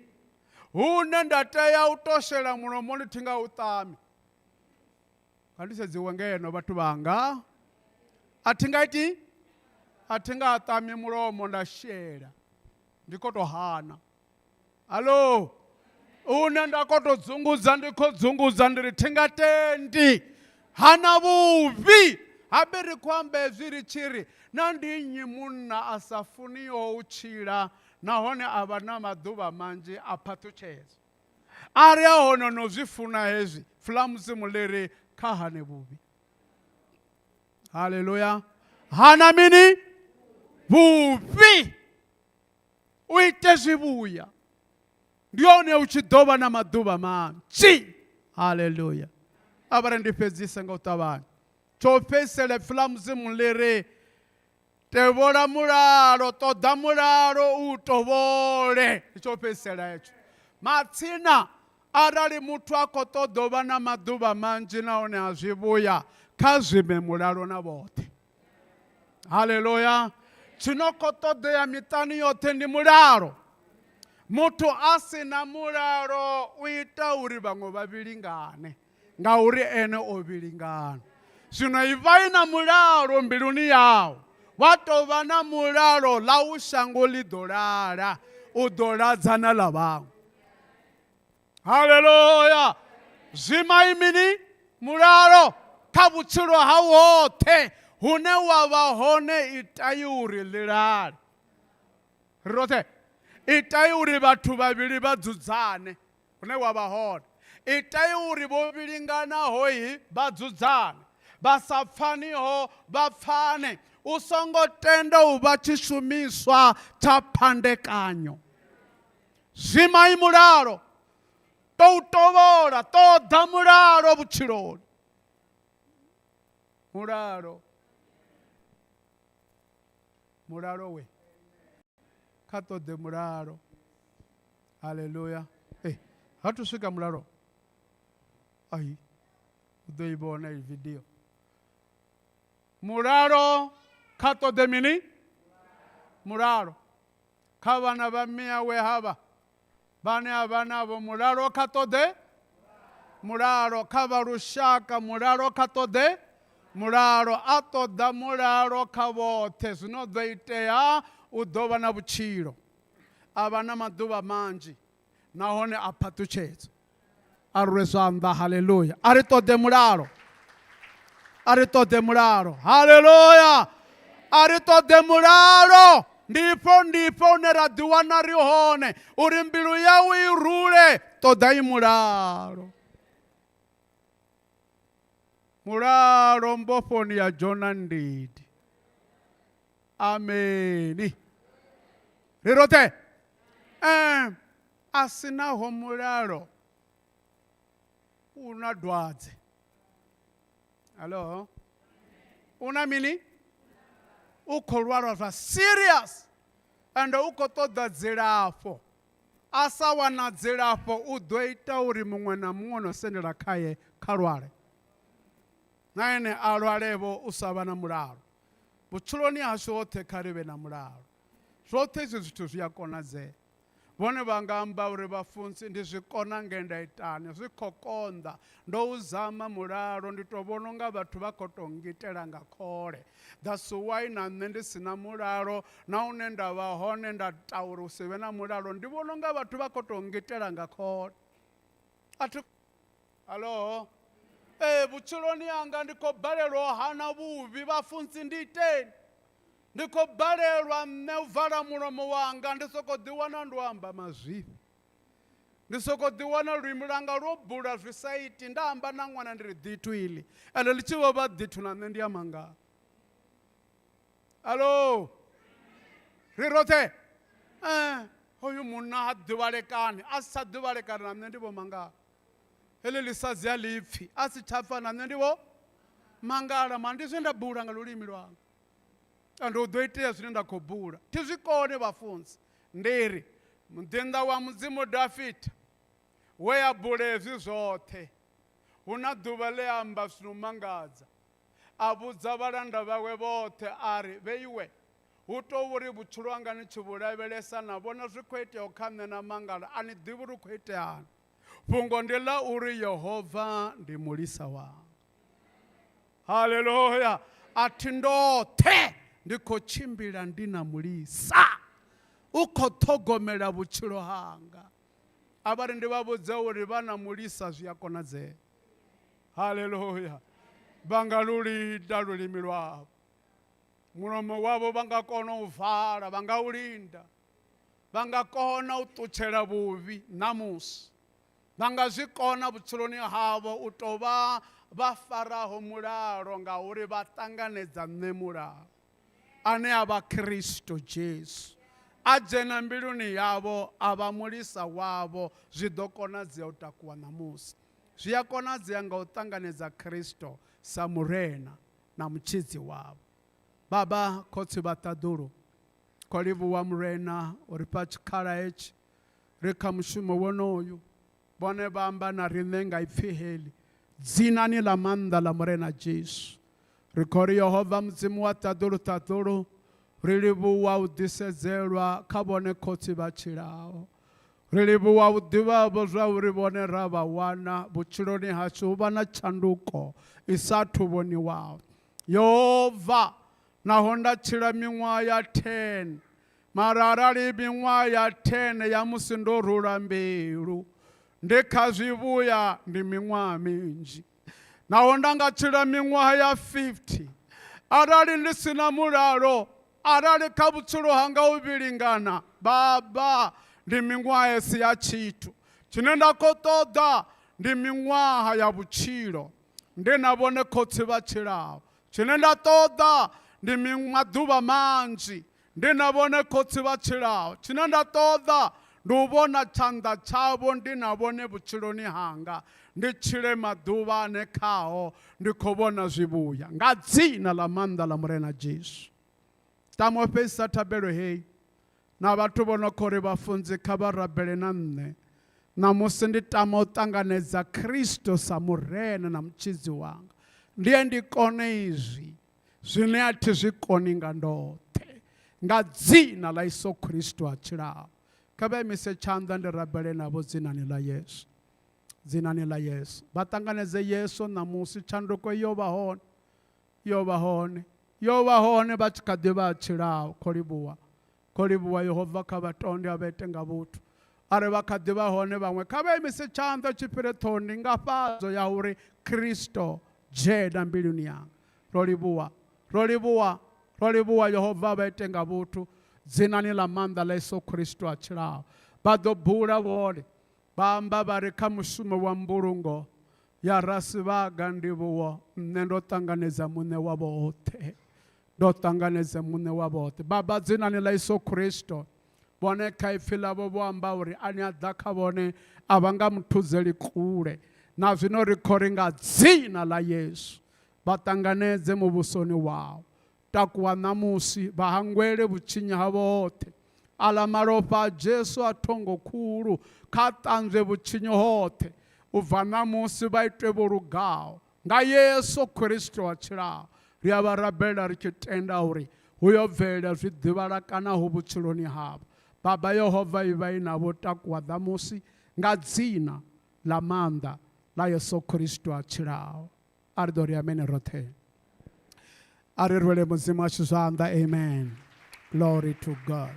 hune nda tea u to shela mulomoni thi nga u ṱami. Nga ndi sedziwe ngeno vhathu vhanga, a thi nga iti, a thi nga ṱami mulomo nda shela, ndi khou to hana. Hallo, une nda khou tou dzungudza ndi khou dzungudza ndi ri thi nga tendi, hana vhuvhi. Habe ri khou amba hezwi ri tshi ri na ndi nnyi munna a sa funiho u tshila nahone a vha na maḓuvha manzhi a phaṱhutshedzo. A ri a hone no zwi funa hezwi, pfi ḽa Mudzimu ḽi ri kha hane vhuvhi. Haleluya! Hana mini? Vhuvhi. U ite zwivhuya, ndi hone u tshi ḓo vha na maḓuvha manzhi. Haleluya! A vha ri ndi fhedzise nga u ṱavhanya. Tsho fhedzisela ipfi ḽa Mudzimu ḽi ri, tevhola mulalo, ṱoḓa mulalo u tovhole. Ndi tsho fhedzisela hetsho. Matsina, arali muthu a khou ṱoḓa u vha na maḓuvha manzhi nahone a zwivhuya, kha zwime mulalo na vhoṱhe. Haleluya! Tshi no khou ṱoḓea miṱani yoṱhe ndi mulalo. Muthu a si na mulalo u ita uri vhaṅwe vha vhilingane ngauri ene o vhilingana. Zwino ivhai na mulalo mbiluni yau, wa tou vha na mulalo ḽau shango ḽi ḓo lala, u ḓo ladza na ḽa vhaṅwe. Haleluya! Zwimai mini? Mulalo kha vhutshilo hau hoṱhe hune wa vha hone itai uri ḽi lale. Ri roṱhe itai uri vhathu vhavhili vha dzudzane hune wa vha hone. Itai uri vho vhilinganaho vha dzudzane, vha sa pfaniho vha pfane. U songo tenda u vha tshishumiswa tsha phandekanyo. Zwimai mulalo, tou tovhola, ṱoḓa mulalo vhutshiloni. Mulalo. Mulalo we. Kha ṱoḓe mulalo. Haleluya. Hey, ha thu swika mulalo. Ai, u ḓo i vhona i video. Mulalo kha ṱoḓe mini? Mulalo. Kha vhana vha miawe havha vhane a vha navho mulalo kha ṱoḓe mulalo. Kha vha lushaka mulalo kha ṱoḓe mulalo. A ṱoḓa mulalo kha vhoṱhe. Zwino ḓo itea u ḓo vha na vhutshilo, a vha na maḓuvha manzhi nahone a phaṱhutshedzo. A rwe zwanḓa. Haleluya. A ri ṱoḓe mulalo, a ri ṱoḓe mulalo. Haleluya. A ri ṱoḓe mulalo. Ndifho ndifho une ra ḓiwana ri hone uri mbilu yau i rule, ṱoḓa i mulalo. Mulalo mbofhoni ya Jona Ndidi. Ameni. Ri roṱhe. A si naho mulalo u na dwadze. Hallo? U na mini? U khou lwala zwa serious ende u khou ṱoḓa dzilafho. A sa wana dzilafho u ḓo ita uri muṅwe na muṅwe no sendela khaye kha lwale. Na ene a lwalevho u sa vha na mulalo. Vhutshiloni hashu hoṱhe kha ri vhe na mulalo. Zwoṱhe izwi zwithu zwi a konadzea. Vhone vha nga amba uri vhafunzi ndi zwi kona nge nda itani, zwi khou konḓa, ndo u zama mulalo, ndi tou vhona unga vhathu vha khou tou ngitela nga khole. That's why na nṋe ndi si na mulalo, na hune nda vha hone nda ta uri hu si vhe na mulalo, ndi vhona unga vhathu vha khou tou ngitela nga khole. A thi Hallo? Ee, vhutshiloni hanga ndi khou balelwa u hana vhuvhi, vhafunzi ndi iteni? Ndi khou balelwa nṋe u vala mulomo wanga, ndi sokou ḓiwana ndo amba mazwifhi. Ndi sokou ḓiwana lulimi lwanga lwo bula zwi sa iti, nda amba na ṅwana ndi ri ḓithu iḽi, ende ḽi tshi vho vha ḓithu na nṋe ndi a mangala. Alo, ri roṱhe? Eh, hoyu munna ha ḓivhalekani, a si tsha ḓivhalekana na nṋe ndi vho mangala. Heḽi ḽisadzi a ḽi pfi, a si tsha pfa na nṋe ndi vho mangala, mara ndi zwe nda bula nga lulimi lwanga. And hu ḓo itea zwine nda khou bula. Thi zwi koni vhafunzi. Ndi ri, muḓinḓa wa Mudzimu Dafita, we a bula hezwi zwoṱhe, hu na ḓuvha ḽe a amba zwi no mangadza. A vhudza vhalanda vhawe vhoṱhe a ri, Vheiwe, hu tou uri vhutshilo hanga ni tshi vhu lavhelesa na vhona zwi khou iteaho kha nṋe na mangala, a ni ḓivhi uri hu khou iteani. Fhungo ndi ḽa uri Yehova ndi mulisa wanga. Haleluya! A thi ndoṱhe, ndi khou tshimbila ndi na mulisa. U khou ṱhogomela vhutshilo hanga. A vha ri ndi vha vhudze uri vha na mulisa zwi a konadzea. Haleluya! Vha nga lu linda lulimi lwavho, mulomo wavho vha nga kona u vala, vha nga u linda, vha nga kona u ṱutshela vhuvhi ṋamusi. Vha nga zwi kona vhutshiloni havho u tou vha vha faraho mulalo ngauri vha ṱanganedza nṋe mulalo ane a vha Kristo Jesu. A dzhena mbiluni yavho a vha mulisa wavho, zwi ḓo konadzea u takuwa ṋamusi. Zwi a konadzea nga u ṱanganedza Kristo sa Murena na Mutshidzi wavho. Baba Khotsi vha ṱaḓulu, khou livhuwa Murena uri fha tshikhala hetshi ri kha mushumo wonoyu. Vhone vha amba na riṋe nga ipfi heḽi, dzinani ḽa maanḓa ḽa Murena Jesu. Ri khou ri Yehova Mudzimu wa ṱaḓulu ṱaḓulu, ri livhuwa u ḓisedzelwa kha vhone khotsi vha tshilaho. Ri livhuwa u ḓivhavho zwa uri vhone ra vha wana vhutshiloni hashu hu vha na tshanduko i sa athu vhoniwaho. Yehova, naho nda tshila miṅwaha ya 10, mara arali miṅwaha ya 10 ya musi ndo rula mbilu ndi kha zwivhuya ndi miṅwaha minzhi. Naho nda nga tshila miṅwaha ya 50, arali ndi si na mulalo, arali kha vhutshilo hanga u vhilingana, Baba, ndi miṅwaha i si ya tshithu. Tshine nda khou ṱoḓa ndi miṅwaha ya vhutshilo ndi na vhone khotsi vha tshilaho. Tshine nda ṱoḓa ndi maḓuvha manzhi ndi na vhone khotsi vha tshilaho. Tshine nda ṱoḓa ndi u vhona tshanḓa tshavho ndi na vhone vhutshiloni hanga, ndi tshile maḓuvha ane khao ndi khou vhona zwivhuya, nga dzina ḽa maanḓa ḽa Murena Jesu. Tama u fhedzisa thabelo heyi na vhathu vho no khou ri vhafunzi kha vha rabele na nṋe. Ṋamusi ndi tama u ṱanganedza Kristo sa Murena na Mutshidzi wanga. Ndi ye ndi kone izwi zwine a thi zwi koni nga ndoṱhe, nga dzina ḽa Yesu Kristo a tshilaho. Kha vha imise tshanḓa ndi rabele navho dzinani ḽa Yesu. Dzinani ḽa Yesu. Vha ṱanganedze Yesu ṋamusi, tshanduko yo vha hone. Yo vha hone. Yo vha hone vha tshi kha ḓi vha tshilaho. Khou livhuwa. Khou livhuwa Yehova kha vha tonde a vha ite nga vhuthu. Arali vha kha ḓi vha hone vhaṅwe, kha vha imise tshanḓa tshi fhire ṱhoni nga fhadzo ya uri Kristo dzhena mbiluni yanga. Ro livhuwa. Ro livhuwa. Ro livhuwa Yehova vha ite nga vhuthu dzinani ḽa maanḓa ḽa Yesu Kristo a tshilaho. Vha ḓo bula vhone vha amba vha ri kha mushumo wa mbulungo ya Rasivhaga ndivhuwo nṋe ndo ṱanganedza muṋe wa vhoṱhe. Ndo ṱanganedza muṋe wa vhoṱhe. Baba dzinani ḽa Yesu Kristo vhone kha ipfi ḽavho vho amba uri ane a ḓa kha vhone a vha nga muthudzeli kule. Na zwino ri khou ri nga dzina ḽa Yesu vha ṱanganedze muvhusoni wau. Takuwa ṋamusi vha hangwele vhutshinyi ha vhoṱhe. Aḽa malofha a Jesu a thongo khulu kha ṱanzwe vhutshinyi hoṱhe. U bva ṋamusi vha itwe vho lugaho nga Yesu Kristo a tshilaho. Ri a vha rabela ri tshi tenda uri hu yo bvelela zwi ḓivhalakanaho vhutshiloni havho. Baba Yehova ivha i navho takuwa ṋamusi nga dzina ḽa maanḓa ḽa Yesu Kristo a tshilaho. A ri ḓo ri amene roṱhe. A ri rwele Mudzimu ashu zwanḓa. Amen. Glory to God.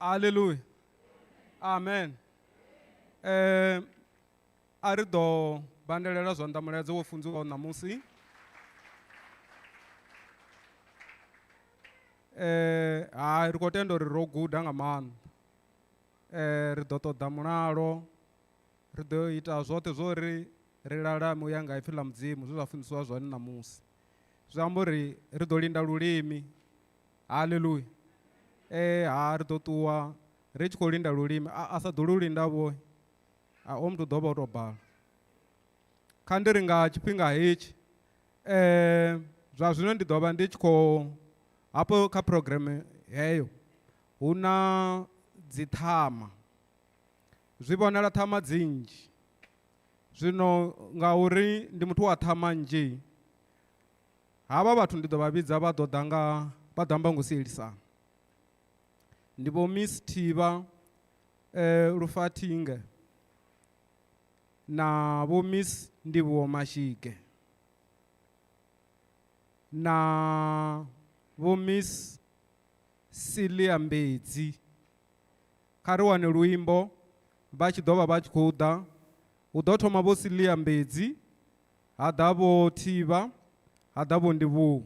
Hallelujah. Amen. Eh a ri ḓo bandelela zwanḓa mulaedza wo funziwaho ṋamusi. Eh hai ri khou tenda uri ro guda nga maanḓa. Eh ri ḓo ṱoḓa mulalo, ri ḓo ita zwoṱhe zwo ri ri lalame u ya nga ipfi ḽa Mudzimu zwe zwa funzisiwa zwone ṋamusi. Zwi amba uri ri ḓo linda lulimi. Haleluya. Eh ha ri ḓo ṱuwa ri tshi khou linda lulimi a, a sa ḓo lu linda vho a o muthu ḓo vha o tou bala. Kha ndi ri nga tshifhinga hetshi eh zwa zwino ndi ḓo vha ndi tshi khou hafho kha program heyo hu na dziṱhama zwi vhonala ṱhama dzinzhi zwino ngauri ndi muthu wa ṱhama nnzhi havha vhathu ndi ḓo vha vhidza vha ḓo ḓa nga vha ḓo amba ngo sielisana ndi vho Miss Thivha Lufathinge na Vho Miss Ndivhuwo Mashige na Vho Miss Silia Mbedzi. Kha ri wane luimbo vha tshi ḓo vha vha tshi khou ḓa. Hu ḓo thoma Vho Silia Mbedzi, ha ḓa Vho Thivha, ha ḓa Vho Ndivhuwo.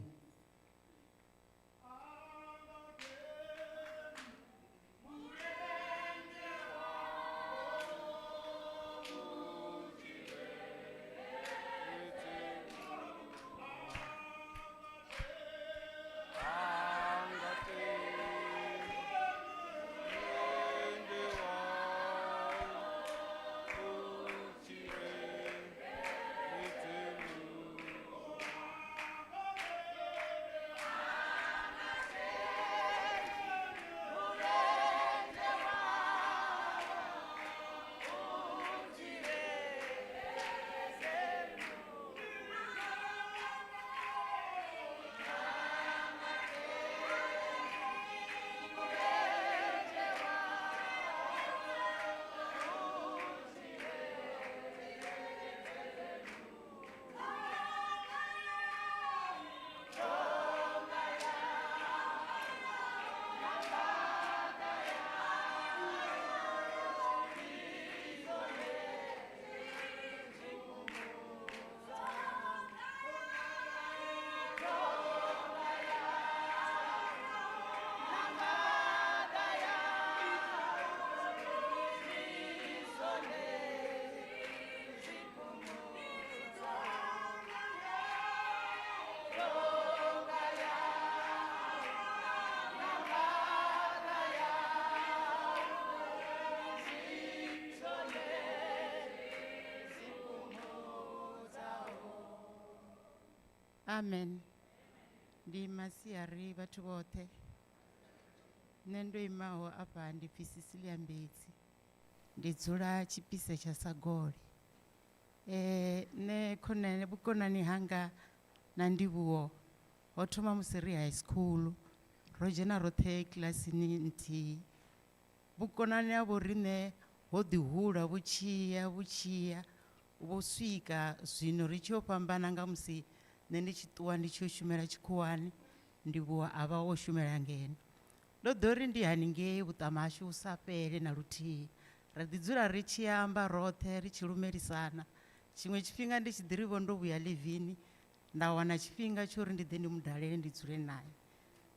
Amen. Ndi masiari vhathu vhoṱhe. Nṋe ndo imaho afha ndi pfi Cecilia Mbedzi. Ndi dzula Tshipise tsha Sagole. Nṋe khonani vhukonani hanga na Ndivhuwo ho thoma musi ri high school. Ro dzhena roṱhe kilasini nthihi. Vhukonani ha vho riṋe ho ḓi hula vhutshiya vhutshiya vho swika zwino ri tshi yo fhambana nga musi nṋe ndi tshi ṱuwa ndi tshi yo shumela tshikhuwani, Ndivhuwo a vha o shumela ngeno. Ndo ḓo ri ndi haningei vhuṱama hashu vhu sa fhele na luthihi. Ra ḓi dzula ri tshi amba roṱhe ri tshi lumelisana. Tshiṅwe tshifhinga ndi tshi ḓi ri vho ndo vhuya ḽivini nda wana tshifhinga tsho uri ndi ḓe ndi mudalele ndi dzule naye.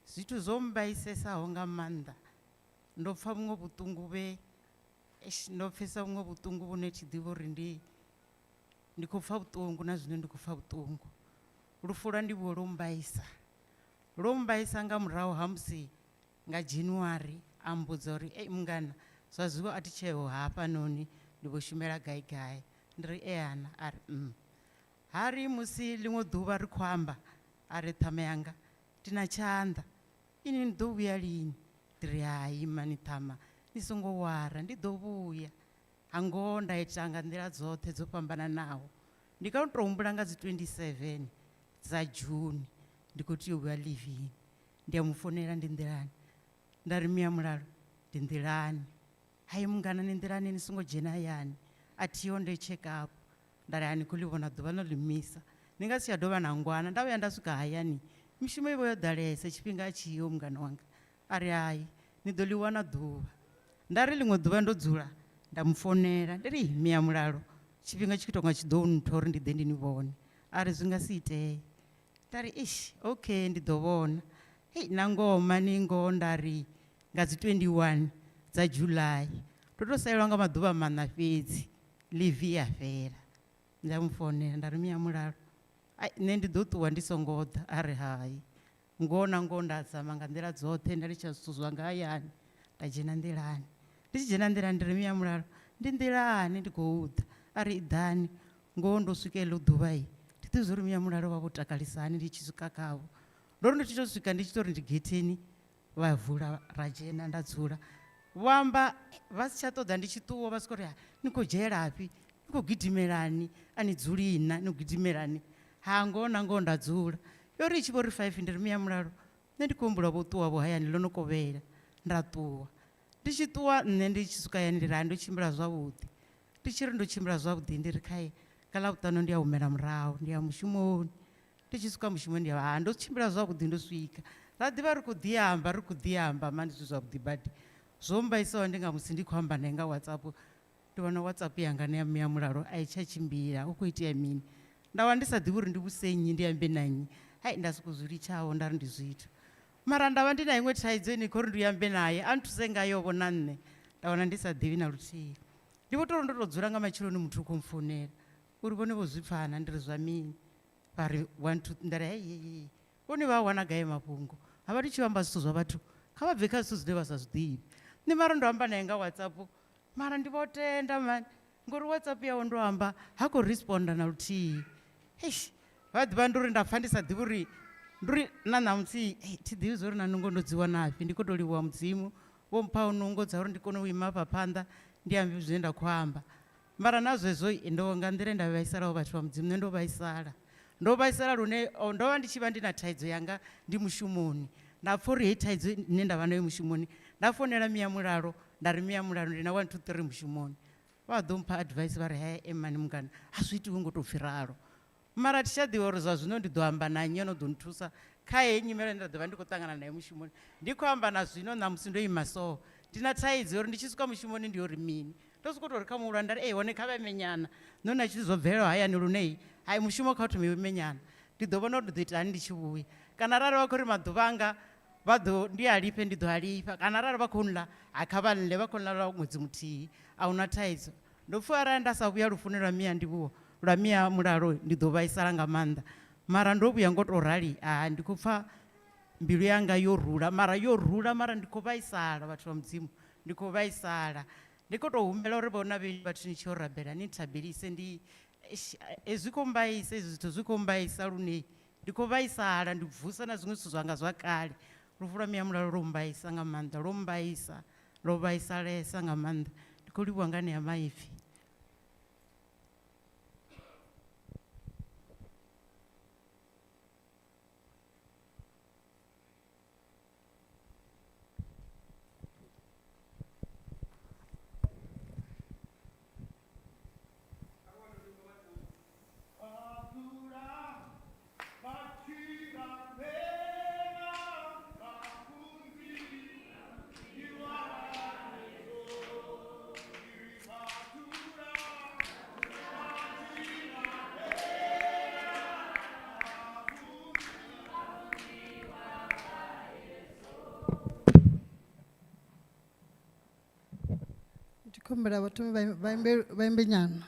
Zwithu zwo mmbaisesaho nga maanḓa ndo pfa vhuṅwe vhuṱungu vhe eish ndo pfesa vhuṅwe vhuṱungu vhune thi ḓivhi uri ndi ndi khou pfa vhuṱungu na zwino ndi khou pfa vhuṱungu. Lufu lwa Ndivhuwo lwo mmbaisa, lwo mmbaisa nga murahu ha musi nga January a mmbudza uri ei mungana zwa zwino a thi tsheho hafhanoni ndi vho shumela gai gai. Ndi ri eana a ri Ha ri musi ḽiṅwe ḓuvha ri khou amba a ri ṱhama yanga ndi na tshanḓa Inwi ni ḓo vhuya lini? Ndi ri, Hai mani ṱhama, ni songo wara, ndi ḓo vhuya. Ha ngoho nda ita nga nḓila dzoṱhe dzo fhambananaho. Ndi kha u tou humbula nga dzi 27 dza June ndi khou tea u vhuya ḽivini. Ndi a mu founela ndi nḓilani, nda ri, Mia Mulalo, ndi nḓilani. Hai mungana ni nḓilani ni songo dzhena hayani, a thiho ndo check up. Nda ri, Ha ni khou ḽi vhona ḓuvha ḽo ḽi misa, ni nga si tsha dovha na ngwana. Nda vhuya nda swika hayani mishumo i vho yo ḓalesa, tshifhinga a tshiho mungana wanga. A ri, Hai ni ḓo ḽi wana ḓuvha. Nda ri ḽiṅwe ḓuvha ndo dzula nda mu founela ndi ri, Mia Mulalo tshifhinga tshi khou tou nga tshi ḓo nthwa uri ndi ḓe ndi ni vhone. A ri, Zwi nga si itee. Nda ri, Eish okay ndi ḓo vhona. Hei na ngoho mani ngoho nda ri nga dzi 21 dza July ndo tou salelwa nga maḓuvha maṋa fhedzi leave ya fhela. Nda mu founela nda ri Mia Mulalo ai nṋe ndi ḓo ṱuwa ndi songo ḓa. A ri hai. Ngoho na ngoho nda zama nga nḓila dzoṱhe nda litsha zwithu zwanga hayani nda dzhena nḓilani. Ndi tshi dzhena nḓilani ndi ri Mia Mulalo ndi nḓilani ndi khou ḓa. A ri iḓani. Ngoho ndo swika heḽo ḓuvha thi ḓivhi zwa uri Mia Mulalo vha vho takalisa hani ndi tshi swika khavho. Ndo ri ndi tshi tou swika ndi tshi tou ri ndi getheni vha vula ra dzhena nda dzula. Vho amba vha si tsha ṱoḓa ndi tshi ṱuwa vha sokou ri ni khou dzhielafhi, ni khou gidimelani, a ni dzuli na, ni khou gidimelani. Ha ngoho na ngoho nda dzula. Yo ri i tshi vho ri 5 ndi ri Mia Mulalo nṋe ndi khou humbula vho ṱuwa vho hayani ḽo no kovhela nda ṱuwa. Ndi tshi ṱuwa nṋe ndi tshi swika hayani ndi ri hai ndo tshimbila zwavhuḓi. Ndi tshi ri ndo tshimbila zwavhuḓi ndi ri khae nga Ḽavhuṱanu ndi a humela murahu ndi ya mushumoni. Ndi tshi swika mushumoni ndi ya ha ndo tshimbila zwavhuḓi ndo swika. Ra ḓivha ri khou ḓi amba ri khou ḓi amba mani zwithu zwavhuḓi badi. Zwo mmbaisaho ndi nga musi ndi khou amba nae nga WhatsApp ndi vhona WhatsApp yanga na ya Mme Mulalo a i tsha tshimbila hu khou itea mini. Nda wa ndi sa ḓivhi uri ndi vhuse nnyi ndi ambe na nnyi hai nda sokou zwi litshaho nda ri ndi zwithu. Mara nda vha ndi na iṅwe thaidzo ine khou ri ndi ambe naye a nthuse ngayo vho na nṋe nda wana ndi sa ḓivhi na luthihi. Ndi vho tou ri ndo tou dzula nga matsheloni muthu u khou mpfounela uri vhone vho zwi pfana ndi ri zwa mini vha ri one two nda ri hei hei hei vhone vha a wana gai mafhungo ha vha ndi tshi amba zwithu zwa vhathu kha vha bve kha zwithu zwine vha sa zwi ḓivhi. Nṋe mara ndo amba naye nga WhatsApp mara ndi vho tenda mani ngori WhatsApp yawe ndo amba ha khou responda na luthihi. Eish vha ḓivha ndi uri nda pfa ndi sa ḓivhi uri ndi uri na ṋamusi thi ḓivhi zwa uri na nungo ndo dzi wanafhi ndi khou tou livhuwa mudzimu vho mphaho nungo dza uri ndi kone u ima hafha phanḓa ndi ambe zwine nda khou amba. Mara na zwezwo ndo nga nḓila nda vhaisalaho vhathu vha mudzimu nṋe ndo vhaisala. Ndo vhaisala lune ndo vha ndi tshi vha ndi na thaidzo yanga ndi mushumoni nda pfa uri heyi thaidzo ine nda vha nayo mushumoni nda founela Mia Mulalo nda ri Mia Mulalo ndi na 1 2 3 mushumoni. Vha ḓo mpha advice vha ri he emani mungana a zwi itiwi ngo tou pfhi ralo. Mara thi tsha ḓivha uri zwa zwino ndi ḓo amba na nnyi ano ḓo nthusa kha heyi nyimele ine nda ḓo vha ndi khou ṱangana nayo mushumoni. Ndi khou amba na zwino ṋamusi ndo ima so ndi na thaidzo ya uri ndi tshi swika mushumoni ndi yo ri mini. Ndo sokou tou ri kha muhulwane nda ri ee hone kha vha ime nyana nṋe hu na zwithu zwo bvelelaho hayani lune hai mushumo kha u thome u ime nyana ndi ḓo vhona uri ndi ḓo ita hani ndi tshi vhuya. Kana arali vha khou ri maḓuvha anga vha ḓo ndi a lifhe ndi ḓo a lifha kana arali vha khou nḽa ha kha vha nḽe vha khou nḽa lwa ṅwedzi muthihi a huna thaidzo. Ndo pfha arali nda sa vhuya lufuni lwa Mia Ndivhuwo lwa Mia Mulalo ndi ḓo vhaisala nga maanḓa mara ndo vhuya ngo tou rali ha ndi khou pfha mbilu yanga yo rula mara yo rula mara ndi khou vhaisala vhathu vha mudzimu ndi khou vhaisala. Ndi khou tou humbela uri vhona vhe vhathu ni tshi yo rabela ni nthabelise ndi zwi khou mbaisa hezwi zwithu zwi khou mbaisa lune ndi khou vhaisala ndi vusa na zwiṅwe zwithu zwanga zwa kale. Lufu lwa Mia Mulalo lwo mbaisa nga maanḓa lwo mbaisa lwo vhaisalesa nga maanḓa ndi khou livhuwa nga anea maipfi. Ndi khou humbela vhathu vha imbe vha imbe nyana.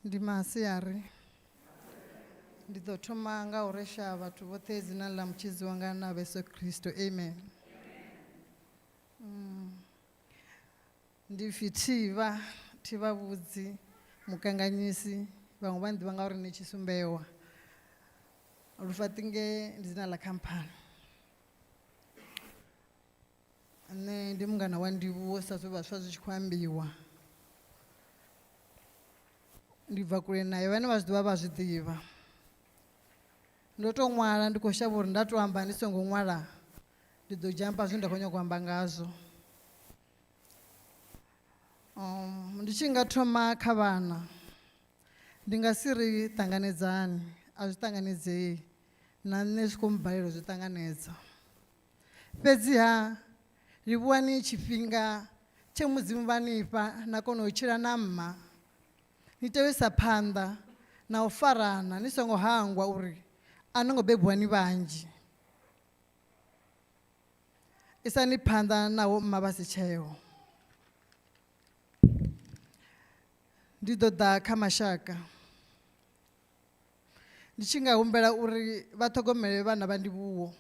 Ndi masiari. Ndi ḓo thoma nga u resha vhathu vhoṱhe dzina ḽa mutshidzi wanga na Yesu Kristo. Amen. Ndi pfi Thivha, Thivha Vhudzi, Mukanganyisi, vhaṅwe vha nḓivha nga uri ni Tshisumbewa. Lufaṱinge ndi dzina ḽa khamphani. Nṋe ndi mungana wa Ndivhuwo sa zwe vhaswa zwi tshi khou ambiwa. Ndi bva kule naye vhane vha zwi ḓivha vha zwi ḓivha. Ndo to ṅwala ndi khou shavha uri nda to amba ndi songo ṅwala ndi ḓo dzhampa zwine nda khou nyanga u amba ngazwo. Ndi tshi nga thoma kha vhana ndi nga si ri ṱanganedzani a zwi ṱanganedzei na nṋe zwi khou mbalela u zwi ṱanganedza. Fhedziha livhuwani tshifhinga tshe Mudzimu vha ni fha na kona u tshila na mma. Ni tea u isa phanḓa na u farana ni songo hangwa uri a no ngo bebiwa ni vhanzhi. Isani phanḓa naho mma vha si tsheo. Ndi ḓo ḓa kha mashaka ndi tshi nga humbela uri vha ṱhogomele vhana vha Ndivhuwo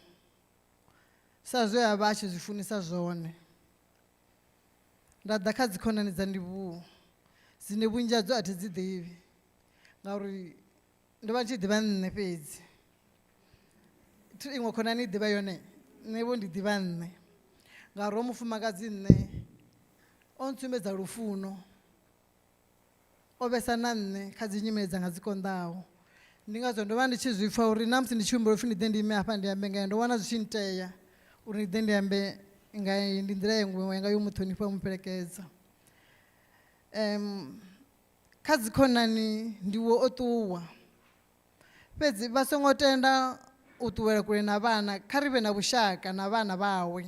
sa zwe a vha a tshi zwi funisa zwone. Nda ḓa kha dzikhonani dza Ndivhuwo dzine vhunzhi hadzo a thi dzi ḓivhi ngauri ndo vha ndi tshi ḓivha nṋe fhedzi. Thi iṅwe khonani i ḓivha yone nṋe vho ndi ḓivha nṋe ngauri ho mufumakadzi nṋe o ntsumbedza lufuno, o vhesa na nṋe kha dzi nyimele dzanga dzi konḓaho. Ndi ngazwo ndo vha ndi tshi zwi pfa uri na musi ndi tshi humbela upfhi ndi ḓe ndi ime hafha ndi ambe ngae ndo wana zwi tshi ntea uri ndi ḓe ndi ambe ngae, ndi nḓila iṅwe yanga yo mu ṱhonifha yo mu fhelekedza. Kha dzikhonani Ndivhuwo o ṱuwa fhedzi vha songo tenda u ṱuwela kule na vhana, kha ri vhe na vhushaka na vhana vhawe.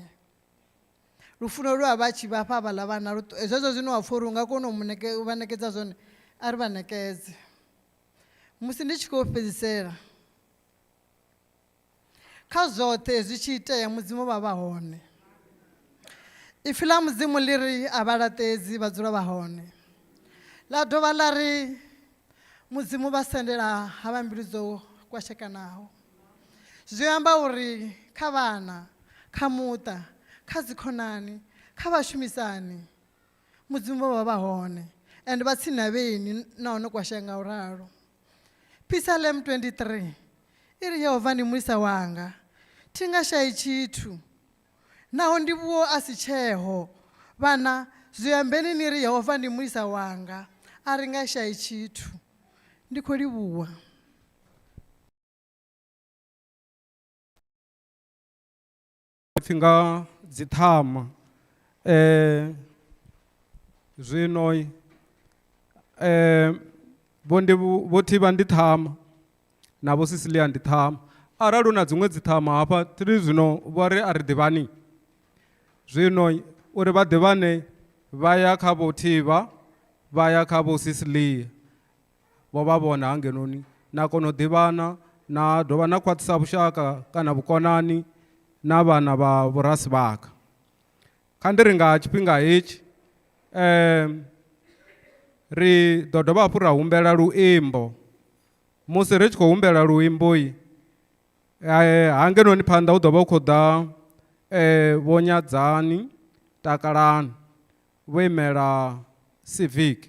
Lufuno lwe a vha a tshi vha fha havhaḽa vhana zwezwo zwine wa pfha uri u nga kona u mu u vha ṋekedza zwone a ri vha ṋekedze. Musi ndi tshi khou fhedzisela kha zwoṱhe zwi tshi itea Mudzimu vha vha hone. Ipfi ḽa Mudzimu ḽi ri a vha laṱedzi vha dzula vha hone. Ḽa dovha ḽa ri Mudzimu vha sendela ha vha mbilu dzo kwashekanaho. Zwi amba uri kha vhana, kha muṱa, kha dzikhonani, kha vhashumisani Mudzimu vha vha vha hone ende vha tsini na vheni nahone kwashea nga u ralo. Psalm 23 i ri Yehova ndi mulisa wanga, thi nga shayi tshithu. Naho Ndivhuwo a si tsheho, vhana zwi ambeni ni ri Yehova ndi mulisa wanga, a ri nga shayi tshithu. Ndi khou livhuwa. Pfi nga dziṱhama zwino vho ndi vho Thivha ndi ṱhama na vho Cecilia ndi ṱhama arali hu na dziṅwe dziṱhama hafha thiri zwino vho ri a ri ḓivhani zwino uri vha ḓivhane vha ya kha vho Thivha vha ya kha vho Cecilia vho vha vhona hangenoni na kona u ḓivhana na dovha na khwaṱhisa vhushaka kana vhukonani na vhana vha vhorasivhaka. Kha ndi ri nga tshifhinga hetshi ri ḓo dovha hafhu ra humbela luimbo musi ri tshi khou humbela luimbo hangenoni phanḓa hu ḓo vha hu khou ḓa vho Nyadzani Takalani vho imela civic.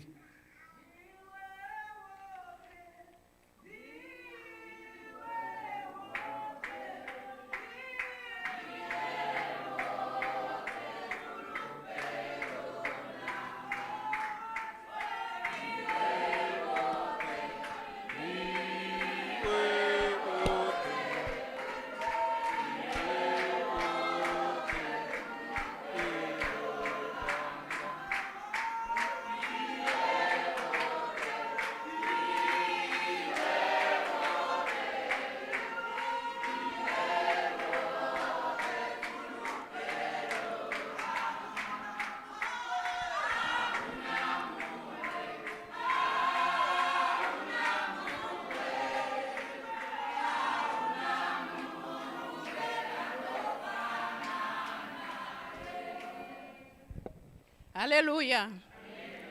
Haleluya.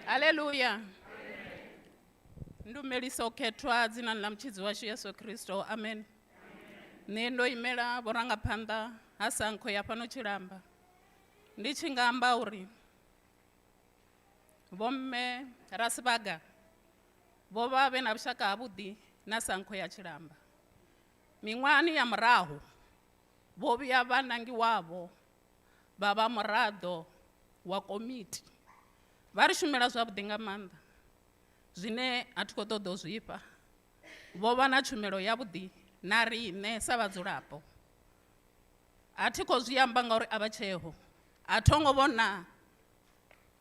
Haleluya. Ndumeliso khethwa dzinani ḽa mutshidzi washu Yesu Kristo. Amen. Nṋe ndo imela vhurangaphanḓa ha Sankho ya fhano Tshilamba. Ndi tshi nga amba uri vho mme Rasivhaga vho vha vhe na vhushaka havhuḓi na Sankho ya Tshilamba. Miṅwahani ya murahu vho vhuya vha nangiwavho vha vha muraḓo wa komiti. Vha ri shumela zwavhuḓi nga maanḓa zwine a thi khou ṱoḓa u zwifha. Vho vha na tshumelo yavhuḓi na riṋe sa vhadzulapo. A thi khou zwi amba ngauri a vha tsheho, a tho ngo vhona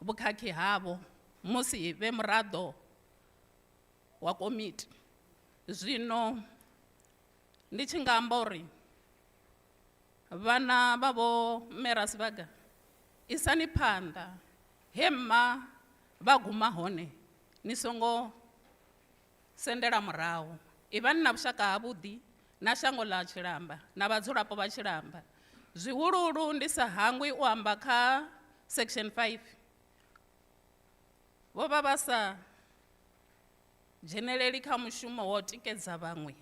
vhukhakhi havho musi vhe muraḓo wa komiti. Zwino ndi tshi nga amba uri vhana vha vho mme Rasivhaga isani phanḓa he mma vha guma hone, ni songo sendela murahu. Ivhani na vhushaka havhuḓi na shango ḽa Tshilamba na vhadzulapo vha Tshilamba. Zwihuluhulu ndi sa hangwi u amba kha section 5. Vho vha vha sa dzheneleli kha mushumo wa u tikedza vhaṅwe.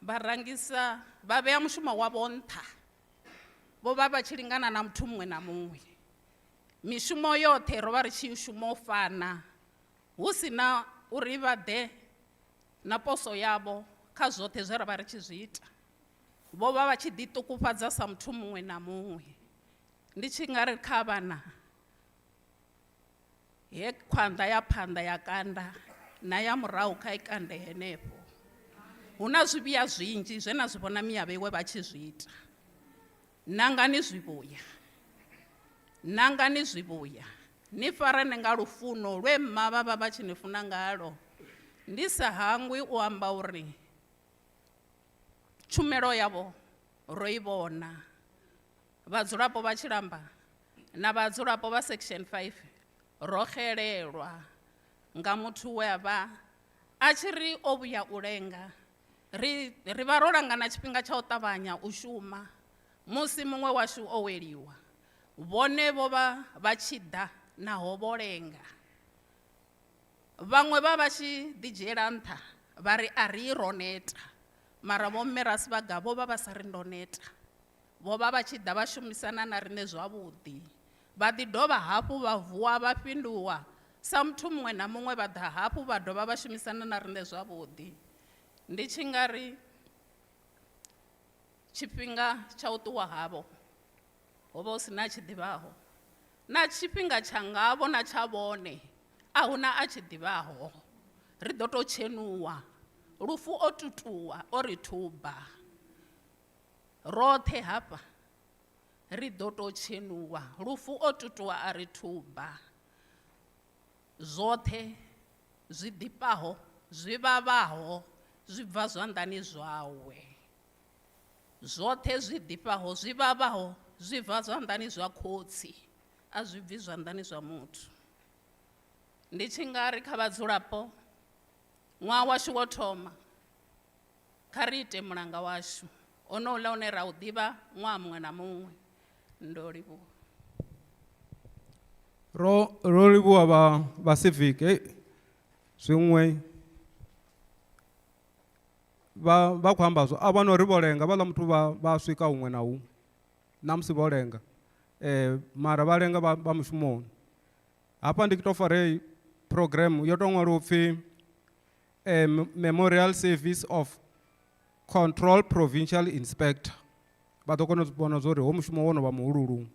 Vha rangisa, vha vhea mushumo wavho nṱha. Vho vha vha tshi lingana na muthu muṅwe na muṅwe. Mishumo yoṱhe ro vha ri tshi shuma u fana, hu si na uri vha ḓe na poso yavho kha zwoṱhe zwe ra vha ri tshi zwi ita. Vho vha vha tshi ḓiṱukufhadza sa muthu muṅwe na muṅwe. Ndi tshi nga ri kha vhana, he khwanḓa ya phanḓa ya kanda na ya murahu kha i kande henefho. Hu na zwivhuya zwinzhi zwe na zwi vhona miyavhe vha tshi zwi ita. Nangani zwivhuya. Nangani zwivhuya. Ni farane nga lufuno lwe mma vha vha vha tshi ni funa ngalo. Ndi sa hangwi u amba uri tshumelo yavho ro i vhona. Vhadzulapo vha Tshilamba na vhadzulapo vha section 5 ro xelelwa nga muthu we a vha a tshi ri o vhuya u lenga. Ri vha ro langana tshifhinga tsha u ṱavhanya u shuma musi muṅwe washu o weliwa. Vhone vho vha vha tshi ḓa naho vho lenga. Vhaṅwe vha vha tshi ḓi dzhiela nṱha vha ri a ri ro neta, mara vho mme Rasivhaga vho vha vha sa ri ndo neta. Vho vha vha tshi ḓa vha shumisana na riṋe zwavhuḓi. Vha ḓi dovha hafhu vha vuwa vha fhinduwa sa muthu muṅwe na muṅwe, vha ḓa hafhu vha dovha vha shumisana na riṋe zwavhuḓi. Ndi tshi nga ri tshifhinga tsha u ṱuwa havho ho vha hu si na tshi ḓivhaho, na tshifhinga tsha ngavho na tsha vhone a hu na a tshi ḓivhaho. Ri ḓo tou tshenuwa, lufu o tutuwa o ri thuba. Roṱhe hafha ri ḓo tou tshenuwa, lufu o tutuwa a ri thuba. Zwoṱhe zwi ḓifhaho, zwi vhavhaho zwi bva zwanḓani zwawe. Zwoṱhe zwi ḓifhaho, zwi vhavhaho zwi bva zwanḓani zwa khotsi, a zwi bvi zwanḓani zwa muthu. Ndi tshi nga ri kha vhadzulapo, ṅwaha washu wo thoma, kha ri ite mulanga washu honouḽa une ra u ḓivha ṅwaha muṅwe na muṅwe. Ndo livhuwa. Ro livhuwa vha civic. Hey, zwiṅwe vha khou amba zwo a vha no ri vho lenga, vhaḽa muthu vha swika huṅwe na huṅwe na musi vho lenga, mara vha lenga vha mushumoni. Hafha ndi tou fare program yo tou ṅwalwa upfi Memorial Service of Control Provincial Inspector. Vha ḓo kona u vhona zwa uri ho mushumo wo no vha muhululu.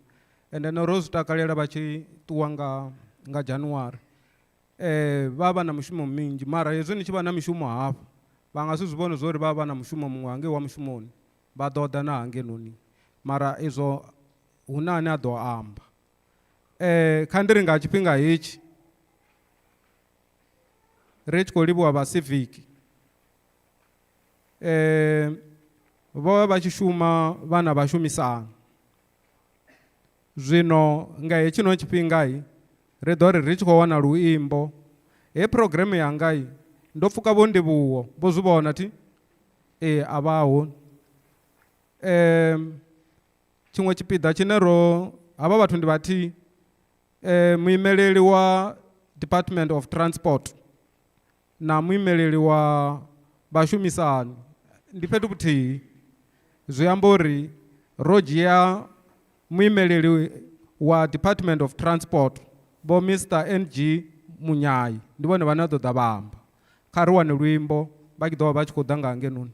Ende no ro zwi takalela vha tshi ṱuwa nga January. Vha vha na mushumo minzhi, mara hezwi ni tshi vha na mishumo hafhu vha nga si zwi vhone zwa uri vha vha na mushumo muṅwe hangei wa mushumoni, vha ḓo ḓa na hangeinoni, mara izwo hu na ane a ḓo amba. Kha ndi ri nga tshifhinga hetshi ri tshi khou livhuwa vha civic, vho vha vha tshi shuma vha na vhashumisani. Zwino nga hetshino tshifhinga ri ḓo ri ri tshi khou wana luimbo. He program yanga ndo pfuka vho Ndivhuwo, vho zwi vhona thi? A vhaho. Tshiṅwe tshipiḓa tshine ro havha vhathu ndi vhathihi, muimeleli wa Department of Transport na muimeleli wa vhashumisani ndi fhethu vhuthihi. Zwi amba uri ro dzhia muimeleli wa Department of Transport vho Mister NG Munyai, ndi vhone vhane vha ḓo ḓa vha amba. Kha ri wane luimbo vha tshi ḓo vha vha tshi khou ḓa nga hangenoni.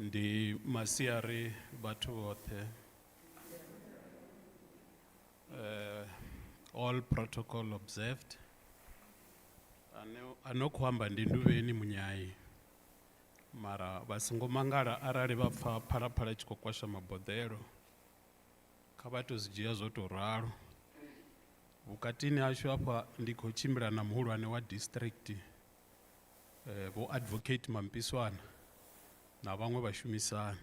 Ndi masiari vhathu vhoṱhe. All protocol observed. Ano khou amba ndi Nduvheni Munyai. Mara vha songo mangala arali vha pfa phalaphala i tshi khou kwasha maboḓelo. Kha vha tou zwi dzhia zwo tou ralo. Vhukatini hashu hafha ndi khou tshimbila na muhulwane wa district eh, vho advocate Mampiswana na vhaṅwe vhashumisani.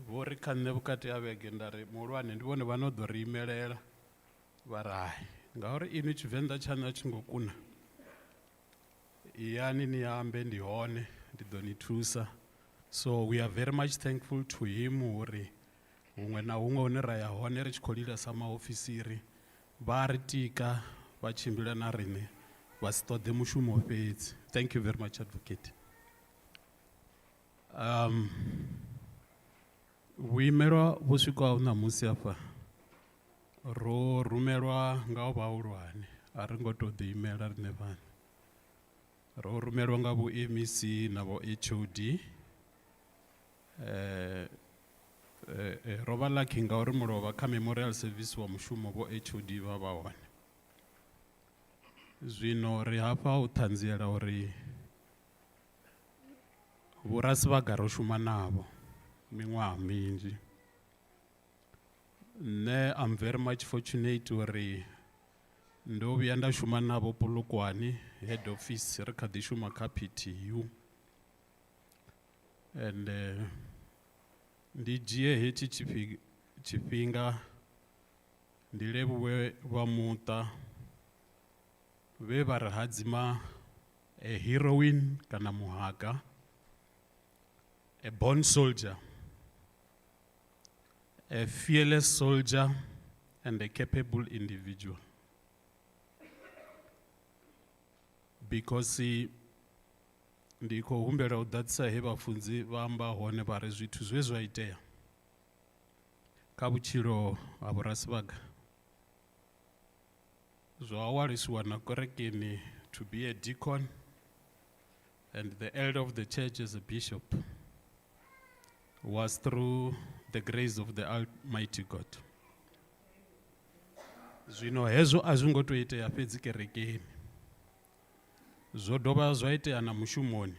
Vho ri kha nṋe vhukati ha vhege nda ri muhulwane ndi vhone vha no ḓo ri imelela vha ri hai ngauri inwi tshivenḓa tshaṋu a tshi ngo kuna iyani ni ambe ndi hone ndi ḓo ni thusa so we are very much thankful to him uri huṅwe na huṅwe hune ra ya hone ri tshi khou lila sa maofisiri vha ri tika vha tshimbila na riṋe vha si ṱoḓe mushumo fhedzi thank you very much advocate um, vhuimelwa vhu swikaho ṋamusi afha ro rumelwa nga vhahulwane a ri ngo tou ḓiimela riṋe vhaṋe ro rumelwa nga vho mec na vho hod eh, eh, eh, ro vha lucky ngauri mulovha kha memorial service wa mushumo vho hod vha vha hone zwino ri hafha u ṱhanziela uri vhorasivaga ro shuma navho miṅwaha minzhi nṋe i'm very much fortunate uri ndo vhuya nda shuma navho Polokwane head office ri kha ḓi shuma kha PTU and eh, ndi dzhie hetshi tshifhi- tshifhinga ndi levhuwe vha muṱa vhe vha ri hadzima a heroine kana muhaga a born soldier a fearless soldier and a capable individual because eh, ndi khou humbela u ḓadzisa he vhafunzi vha amba hone vha ri zwithu zwe zwa itea kha vhutshilo ha vhorasivaga zwa awalisiwa na kerekeni to be a deacon and the elder of the church as a bishop was through the grace of the almighty god zwino hezwo a zwi ngo tou itea fhedzi kerekeni zwo dovha zwa itea na mushumoni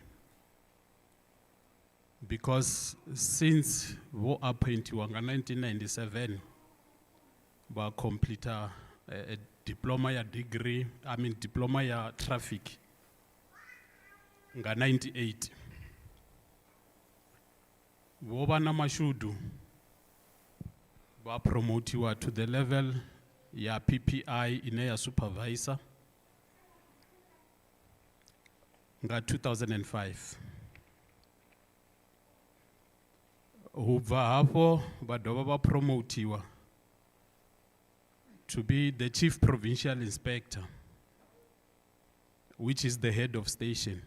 because since vho appointiwa nga 1997 vha complete a, a diploma ya degree i mean diploma ya traffic nga 98 vho vha na mashudu vha promotiwa to the level ya PPI ine ya supervisor nga 2005 hu bva hafho vha dovha vha promotiwa to be the chief provincial inspector which is the head of station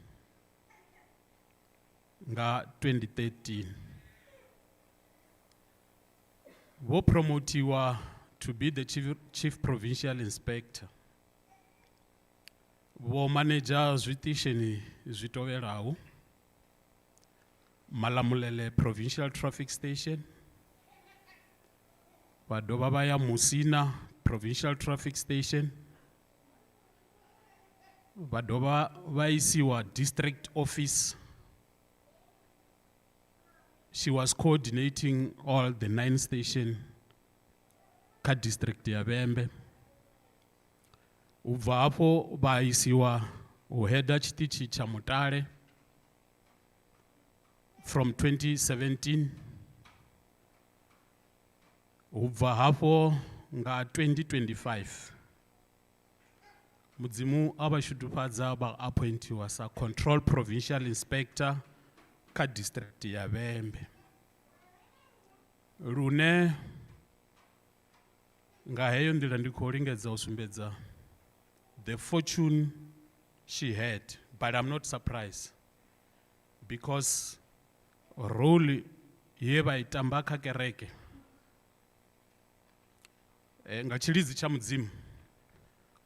nga 2013 vho promotiwa to be the chief, chief provincial inspector vho manager zwiṱisheni zwi tovhelaho Malamulele Provincial Traffic Station vha dovha vha ya Musina Provincial Traffic Station vha dovha vha isiwa District Office she was coordinating all the nine station kha district ya Vhembe u bva hafho vha isiwa u heda tshiṱitshi tsha Mutale from 2017 u bva hafho nga 2025 mudzimu a vha shudufhadza vha appointiwa sa control provincial inspector kha district ya Vhembe lune nga heyo nḓila ndi khou lingedza u sumbedza the fortune she had but i'm not surprised because role ye vha i tamba kha kereke eh, nga tshilidzi tsha mudzimu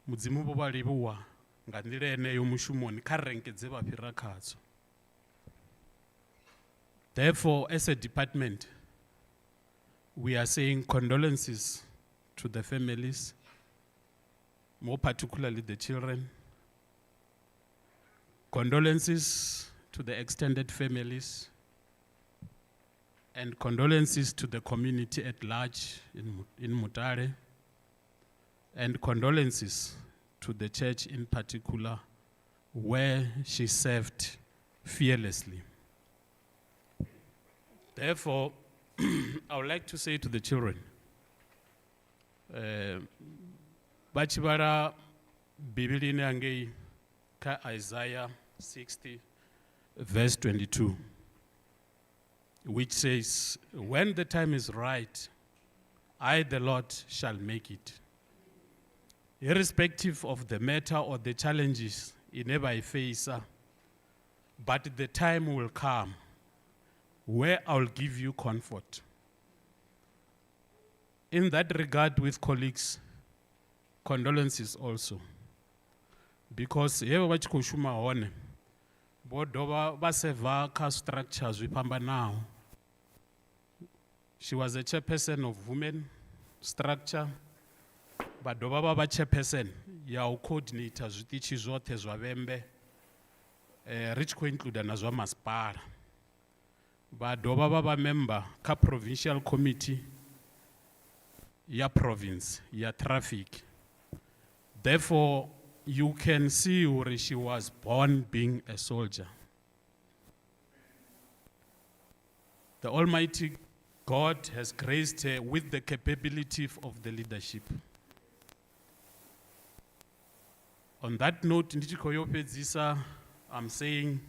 mudzimu vho vha livhuwa nga nḓila yeneyo mushumoni kha renke dze vha fhira khadzo therefore as a department we are saying condolences to the families more particularly the children condolences to the extended families and condolences to the community at large in Mutare, and condolences to the church in particular, where she served fearlessly. Therefore, I would like to say to the children, vha tshi vhala Bivhilini hangei kha Isaiah 60 verse 22, which says, when the time is right, I, the Lord, shall make it. Irrespective of the matter or the challenges ine vha I face, but the time will come where I will give you comfort. In that regard, with colleagues, condolences also. Because he vha tshi khou shuma hone, vho dovha vha seva kha structures zwi fhambanaho. She was a chairperson of women structure, vha dovha vha vha chairperson ya u coordinator zwiṱitshi zwoṱhe zwa Vhembe, ri tshi khou include na zwa masipala. Vha dovha vha vha member kha provincial committee ya province ya traffic. Therefore, you can see uri she was born being a soldier. The Almighty God has graced her with the capability of the leadership. On that note, ndi tshi khou yo fhedzisa, I'm saying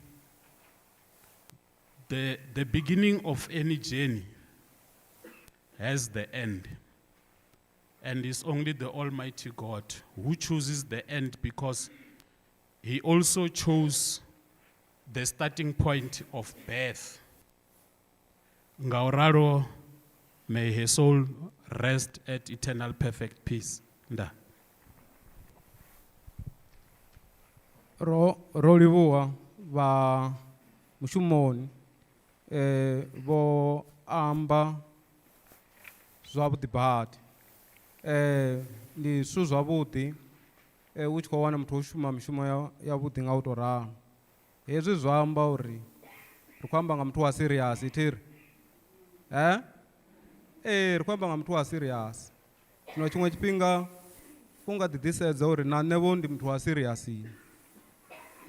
the beginning of any journey has the end. And it's only the Almighty God who chooses the end, because he also chose the starting point of birth. Ngauralo, may her soul rest at eternal perfect peace. Nda. Ro livhuwa vha mushumoni, vho amba zwavhuḓi badi. Ndi zwithu zwavhuḓi, u tshi khou wana muthu o shuma mishumo ya vhuḓi nga u to ralo. Hezwi zwa amba uri ri khou amba nga muthu wa serious, thiri? Ri khou amba nga muthu wa serious. Zwino tshiṅwe tshifhinga u nga ḓi ḓisedza uri na nṋe vho ndi muthu wa serious.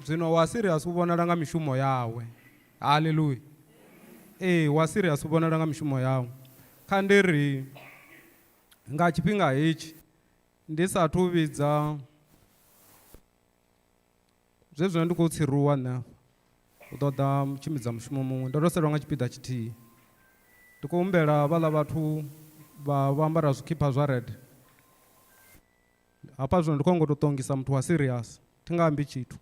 Zwino wa serious u vhonala nga mishumo yawe. Hallelujah. Wa serious u vhonala nga mishumo yawe. Kha ndi ri nga tshifhinga hetshi ndi sathu vhidza zwe zwino ndi khou tsiruwa nṋe afha. U ḓo ḓa mutshimbidza mushumo muṅwe, ndo to selwa nga tshipiḓa tshithihi. Ndi khou humbela vhaḽa vhathu vha vho ambara zwikhipha zwa red. Hafha zwino ndi khou ngo to ṱongisa muthu wa serious, thi nga ambi tshithu.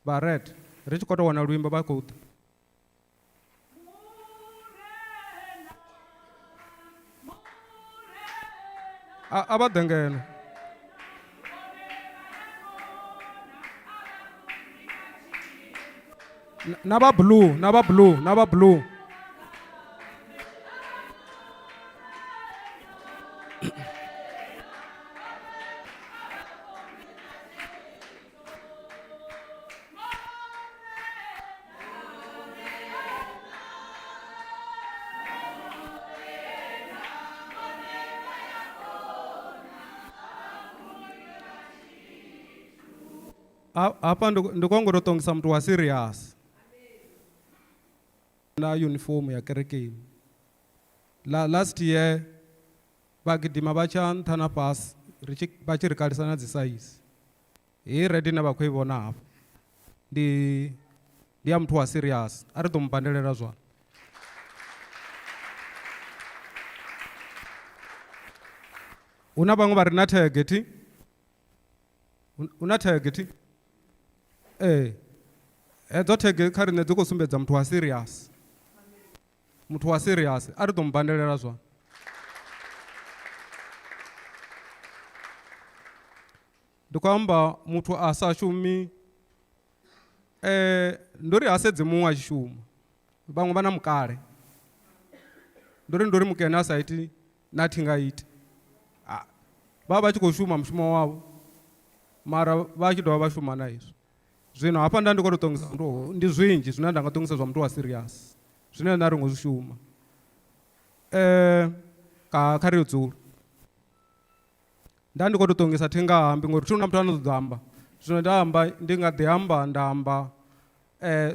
Vha red, ri tshi khou to wana luimbo vha khou ḓa. A vha ḓe ngeno. Na vha blue, na vha blue, na vha blue. Hafha ndi khou ngo to ṱongisa muthu wa serious na uniform ya kerekeni. Last year vha gidima vha tsha nṱha na fhasi vha tshi ri kalisa na dzi size. Hei ready na vha khou i vhona hafha ndi ya muthu wa serious, a ri ḓo mu bandelela zwa. Hu na vhaṅwe vha re na tag thi? Hu na tag thi? Hedzo tag kha riṋe dzi khou sumbedza muthu wa serious. Muthu wa serious a ri ḓo mu bandelela zwa. Ndi khou amba muthu a sa shumi, ndo ri ha sedzi muṅwe a tshi shuma, vhaṅwe vha na mukale. Ndo ri ndo ri mukene a sa iti na thi nga iti. Vha vha tshi khou shuma mushumo wavho, mara vha tshi dovha vha shuma na izwo. Zwino hafha nda ndi khou tou ṱongisa muthu, ndi zwinzhi zwine nda nga ṱongisa zwa muthu wa serious zwine nṋe a ri ngo zwi shuma. Kha kha ri yo dzula. Nda ndi khou tou ṱongisa thi nga ambi ngori thi hu na muthu ane a ḓo amba. Zwino nda amba ndi nga ḓi amba nda amba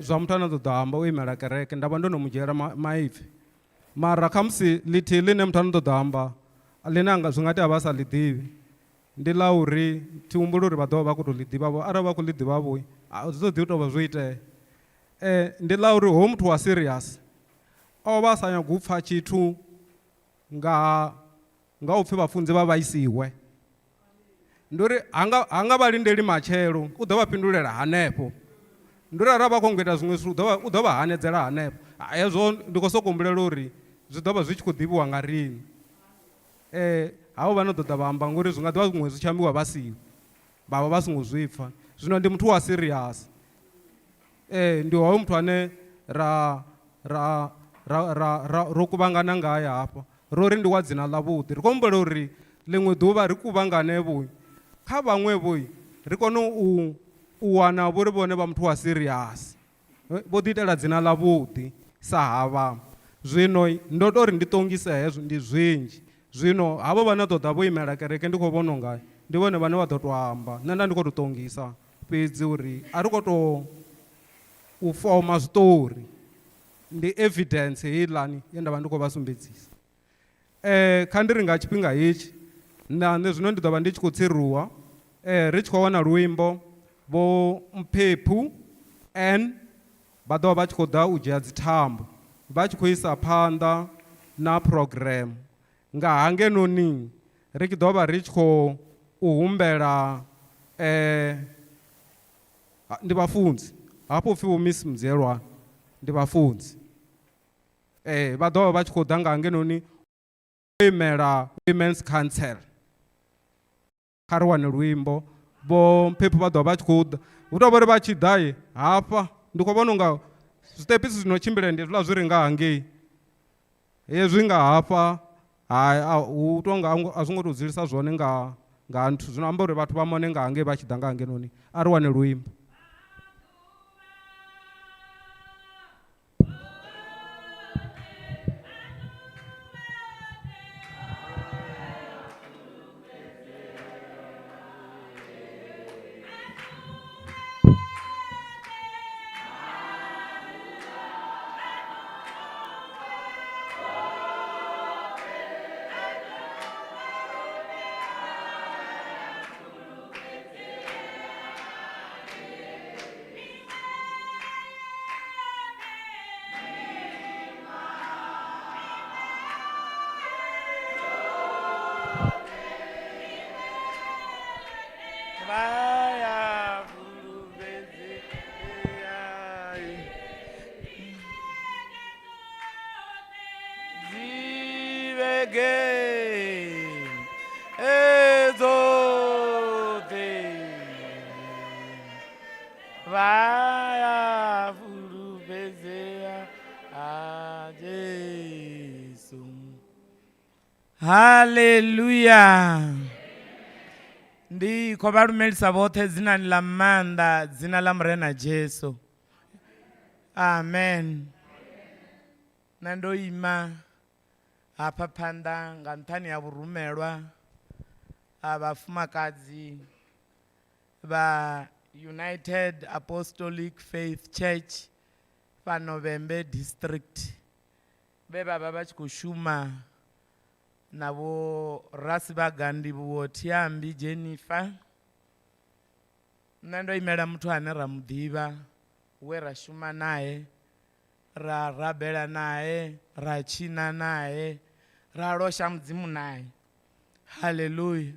zwa muthu ane a ḓo ḓo amba o imela kereke nda vha ndo no mu dzhiela maipfi. Mara khamusi ḽithihi ḽine muthu ane a ḓo ḓo amba ḽine anga zwi nga itea a vha a sa ḽi ḓivhi ndi ḽa uri thi humbuli uri vha ḓo vha vha khou tou ḽi ḓivha vho, arali vha khou ḽi ḓivha vho zwi ḓo ḓi tou vha zwo itea. Ndi ḽa uri hoyu muthu wa serious o vha a sa nyagi u pfha tshithu nga nga u pfhi vhafunzi vha vhaisiwe. Ndi uri ha nga vha lindeli matshelo, u ḓo vha fhindulela hanefho. Ndi uri arali vha khou ita zwiṅwe zwithu u ḓo vha hanedzela hanefho. Hezwo ndi khou sokou humbulela uri zwi ḓo vha zwi tshi khou ḓivhiwa nga riṋe. Havho vha no ḓo ḓa vha amba ngori zwi nga ḓi vha zwiṅwe zwi tshi ambiwa vha siho, vha vha vha songo zwi pfha. Zwino ndi muthu wa serious. Ee, ndi hoyo muthu ane ra ra ra ra ra ro kuvhangana ngaye hafha ro ri ndi wa dzina ḽavhuḓi ri khou humbela uri ḽiṅwe ḓuvha ri kuvhangane vho kha vhaṅwe vho ri kone u u wana vho ri vhone vha muthu wa serious vho ḓi itela dzina ḽavhuḓi sa havha zwino ndo tori ndi ṱongise hezwo ndi zwinzhi zwino havho vhane ḓo ḓa vho imela kereke ndi khou vhona unga ndi vhone vhane vha ḓo to amba nṋe nda ndi khou tou ṱongisa fhedzi uri a ri khou tou u foma zwiṱori ndi evidence heiḽani ye nda vha ndi khou vha sumbedzisa. Kha ndi ri nga tshifhinga hetshi na nṋe zwino ndi ḓo vha ndi tshi khou tsiruwa ri tshi khou wana luimbo vho Mphephu N vha ḓo vha vha tshi khou ḓa u dzhia dzithambo vha tshi khou isa phanḓa na program Nga hangenoni ri ḓo vha ri tshi khou u humbela ndi vhafunzi hafho upfhi vho Miss Mudzielwana ndi vhafunzi vha ḓo vha vha tshi khou ḓa nga hangenoni u imela Women's Council. Kha ri wane luimbo vho Mphephu vha ḓo vha vha tshi khou ḓa hu tou vha uri vha tshi ḓa hafha ndi khou vhona unga zwiṱepisi zwi no tshimbila ndi hezwiḽa zwi re nga hangei hezwi nga hafha hu tou nga a zwi ngo tou dzulisa zwone nga nga nthu zwino amba uri vhathu vha mone nga hangei vha tshi ḓa nga hangenoni a ri wane luimbo. Vha ya fulufhedzea ha Jesu. Haleluya. Ndi khou vha lumelisa vhoṱhe dzinani ḽa maanḓa dzina ḽa Murena Jesu. Amen. Nṋe ndo ima hafha phanḓa nga nṱhani ha vhurumelwa ha vhafumakadzi vha United Apostolic Faith Church fhano Vhembe District vhe vha vha vha tshi khou shuma na vho Rasivhaga Ndivhuwo Thiambi Jennifer. Nṋe ndo imela muthu ane ra mu ḓivha we ra shuma nae ra rabela nae ra tshina nae ra losha mudzimu nae. Haleluya.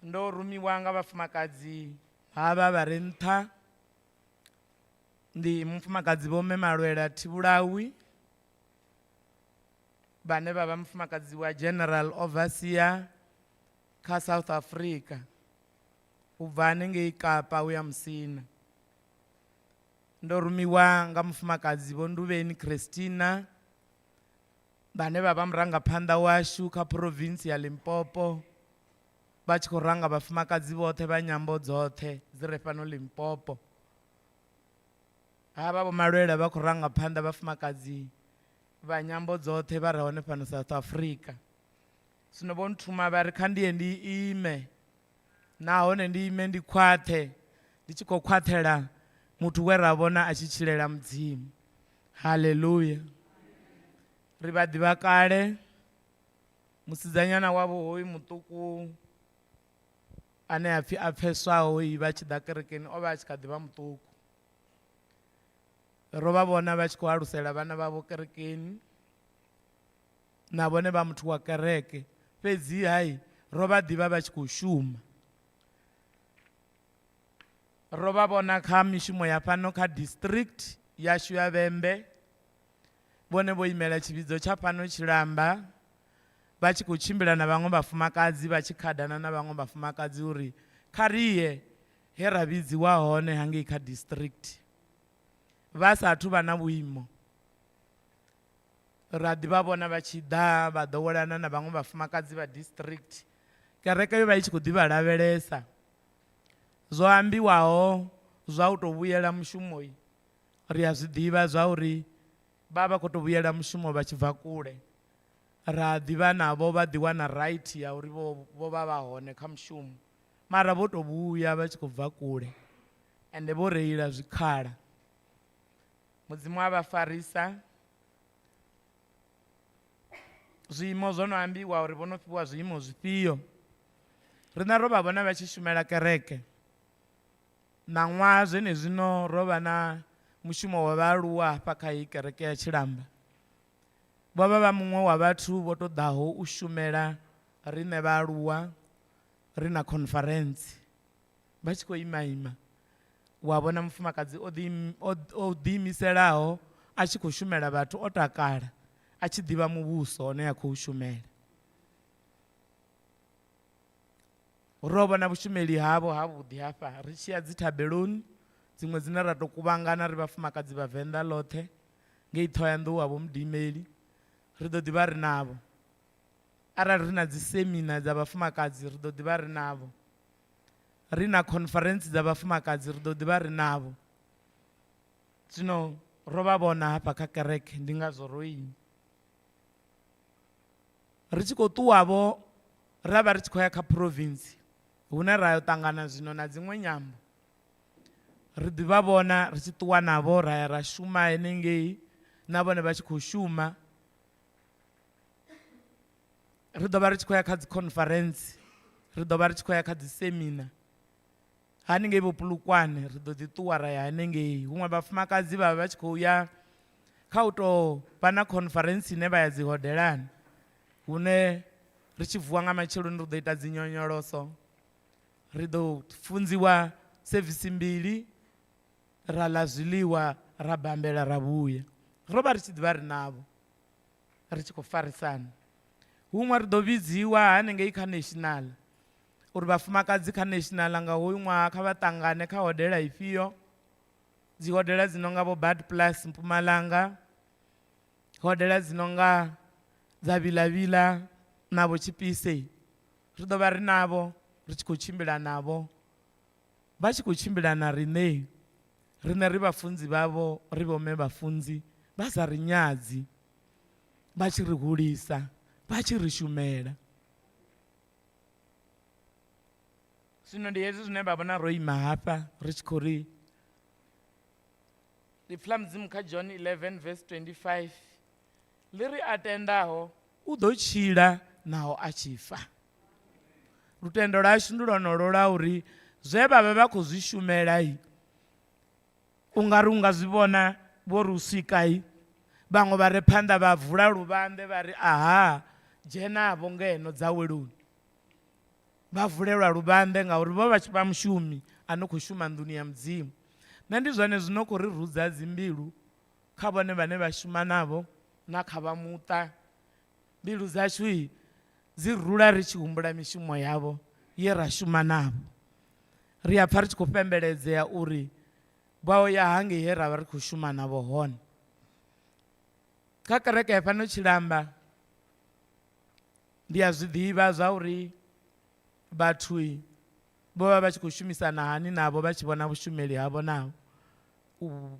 Ndo rumiwa nga vhafumakadzi havha vha re nṱha ndi mufumakadzi Vho Mme Malwela Thivhulawi vhane vha vha mufumakadzi wa General Overseer kha South Africa u bva hanengei Kapa uya Musina. Ndo rumiwa nga mufumakadzi Vho Nduvheni Christina vhane vha vha murangaphanḓa washu kha province ya Limpopo. vha tshi khou ranga vhafumakadzi vhoṱhe vha nyambo dzoṱhe dzi re fhano Limpopo. Havha Vho Malwela vha khou ranga phanḓa vhafumakadzi vha nyambo dzoṱhe vha re hone fhano South Africa. Zwino vho nthuma vha ri kha ndi ye ndi ime nahone ndi ime ndi khwaṱhe ndi tshi khou khwaṱhela muthu we ra vhona a tshi tshilela Mudzimu. Haleluya. Ri vha ḓivha kale musidzanyana wavho hoyu muṱuku ane a pfi a pfeswaho i vha tshi ḓa kerekeni o vha a tshi kha ḓi vha muṱuku. Ro vha vhona vha tshi khou alusela vhana vhavho kerekeni na vhone vha muthu wa kereke fhedzi hai ro vha ḓivha vha tshi khou shuma. Ro vha vhona kha mishumo ya fhano kha district yashu ya Vhembe vhone vho imela tshivhidzo tsha fhano Tshilamba vha tshi khou tshimbila na vhaṅwe vhafumakadzi vha tshi khadana na vhaṅwe vhafumakadzi uri kha ri ye he ra vhidziwa hone hangei kha district vha sa athu vha na vhuimo. Ra ḓi vha vhona vha tshi ḓa vha ḓowelana na vhaṅwe vhafumakadzi vha district. Kereke yo vha i tshi khou ḓi vha lavhelesa. Zwo ambiwaho zwa u tou vhuyela mushumoi ri a zwi ḓivha zwa uri vha vha khou tou vhuyela mushumo vha tshi bva kule. Ra ḓivha navho vha ḓi wana right ya uri vho vho vha vha hone kha mushumo mara vho tou vhuya vha tshi khou bva kule ende vho reila zwikhala. Mudzimu a vha farisa. Zwiimo zwo no ambiwa uri vho no fhiwa zwiimo zwifhio. Riṋe ro vha vhona vha tshi shumela kereke. Ṋaṅwaha zwenezwino ro vha na mushumo wa vhaaluwa hafha kha iyi kereke ya Tshilamba. Vho vha vha muṅwe wa vhathu vho ṱoḓaho u shumela riṋe vhaaluwa ri na khonfarentsi. Vha tshi khou ima ima wa vhona mufumakadzi o ḓi o ḓiimiselaho a tshi khou shumela vhathu o takala a tshi ḓivha muvhuso une a khou shumela. Ro vhona vhushumeli havho havhuḓi hafha ri tshi ya dzi thabeloni dziṅwe dzine ra tou kuvhangana ri vhafumakadzi vha Venḓa ḽoṱhe ngei Ṱhohoyanḓou ha Vho Mudimeli ri ḓo ḓi vha ri navho. Arali ri na dzi semina dza vhafumakadzi ri ḓo ḓi vha ri navho. Ri na khonfarentsi dza vhafumakadzi ri ḓo ḓi vha ri navho. Zwino ro vha vhona hafha kha kereke ndi ngazwo ro ima. Ri tshi khou ṱuwavho ra vha ri tshi khou ya kha province hune ra yo ṱangana zwino na dziṅwe nyambo. Ri ḓi vha vhona ri tshi ṱuwa navho ra ya ra shuma henengei na vhone vha tshi khou shuma. Ri ḓo vha ri tshi khou ya kha dzi conference, ri ḓo vha ri tshi khou ya kha dzi seminar haningei vho Polokwane ri ḓo ḓi ṱuwa ra ya hanengei. Huṅwe vhafumakadzi vha vha vha tshi khou ya kha u tou vha na conference ine vha ya dzi hodelani hune ri tshi vuwa nga matsheloni ri ḓo ita dzi nyonyoloso, ri ḓo funziwa sevisi mbili ra ḽa zwiḽiwa ra bambela ra vhuya. Ro vha ri tshi ḓi vha ri navho ri tshi khou farisana. Huṅwe ri ḓo vhidziwa hanengei kha national uri vhafumakadzi kha national nga hoyu ṅwaha kha vha ṱangane kha hodela ifhio, dzi hodela dzi nonga vho Bad Plus Mpumalanga, hodela dzi nonga dza Vilavila na vho Tshipise. Ri ḓo vha ri navho ri tshi khou tshimbila navho vha tshi khou tshimbila na riṋe, riṋe ri vhafunzi vhavho ri vhomme vhafunzi vha sa ri nyadzi vha tshi ri hulisa vha tshi ri shumela. Zwino ndi hezwi zwine vha vhona ro ima hafha ri tshi khou ri ipfi ḽa Mudzimu kha John 11 verse 25 ḽi ri a tendaho u ḓo tshila naho a tshi fa. Lutendo lwashu ndi lwonolwo lwa uri zwe vha vha vha khou zwi shumela u nga ri u nga zwi vhona vho ri u swika vhaṅwe vha re phanḓa vha vula luvhanḓe vha ri aha dzhenavho ngeno dzaweloni. Vha vulelwa luvhanḓe ngauri vho vha vha mushumi a no khou shuma nḓuni ya Mudzimu. Nṋe ndi zwone zwi no khou ri rudza dzimbilu kha vhone vhane vha shuma navho na kha vha muṱa. Mbilu dzashu dzi rula ri tshi humbula mishumo yavho ye ra shuma navho. Ri a pfa ri tshi khou fhembeledzea uri vha o ya hangei he ra vha ri khou shuma navho hone. Kha kereke ya fhano Tshilamba ndi a zwi ḓivha zwa uri vhathu vho vha vha tshi khou shumisana hani navho vha tshi vhona vhushumeli havho navho.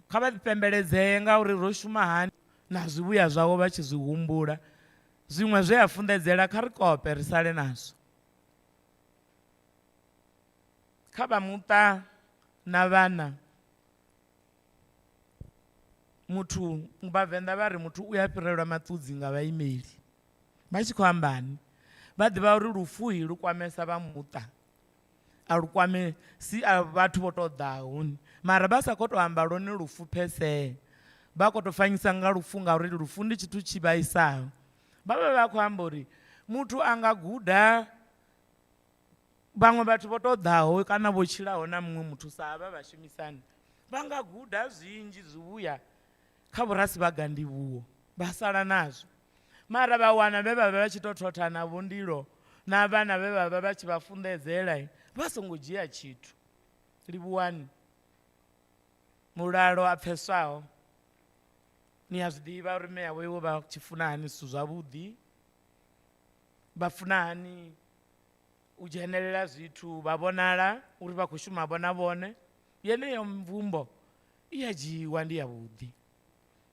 Kha vha ḓipembeledzee ngauri ro shuma hani na zwivhuya zwavho vha tshi zwi humbula. Zwiṅwe zwe a funḓedzela kha ri kope ri sale nazwo. Kha vha muṱa na vhana muthu vhavenḓa vha ri muthu u ya fhirelwa maṱudzi nga vhaimeli vha tshi khou ambani vha ḓivha uri lufuhi lu kwamesa vha muṱa a lu kwame si a vhathu vho tou ḓaho mara vha sa khou tou amba lwone lufu phesee vha khou tou fanyisa nga lufu ngauri lufu ndi tshithu tshi vhaisaho vha vha vha khou amba uri muthu a nga guda vhaṅwe vhathu vho tou ḓaho kana vho tshilaho na muṅwe muthu sa havha vhashumisani vha nga guda zwinzhi zwivhuya kha vhorasivhaga ndivhuwo vha sala nazwo mara vha wana vhe vha vha vha tshi tou thotha navho ndilo na vhana vhe vha vha vha tshi vha funḓedzela vha songo dzhia tshithu livhuwani mulalo a pfeswaho ni a zwi ḓivha uri mme awe vho vha tshi funa hani zwithu zwavhuḓi vha funa hani u dzhenelela zwithu vha vhonala uri vha khou shuma vhona vhone yeneyo mvumbo i a dzhiiwa ndi yavhuḓi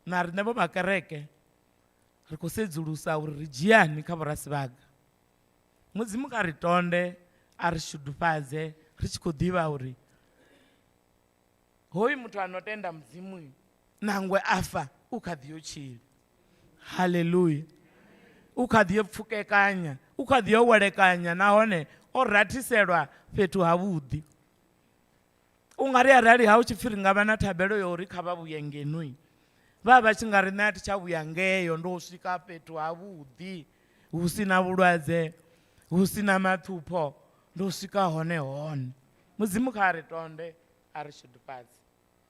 na riṋe vho vha kereke ri khou sedzulusa uri ri dzhiani kha vhorasivhaga mudzimu kha ri tonde a ri shudufhadze ri tshi khou ḓivha uri hoyu muthu a no tenda mudzimu nangwe afa u kha ḓi yo tshila haleluya u kha ḓi yo pfukekanya u kha ḓi yo welekanya nahone o rathiselwa fhethu havhuḓi u nga ri arali ha u tshi pfhi ri nga vha na thabelo ya uri kha vha vhuye ngenoi vha vha tshi nga ri nṋe a thi tsha vhuya ngeyo ndo swika fhethu havhuḓi hu si na vhulwadze hu si na maṱhupho ndo swika hone hone mudzimu kha ri tonde a ri shudufhadze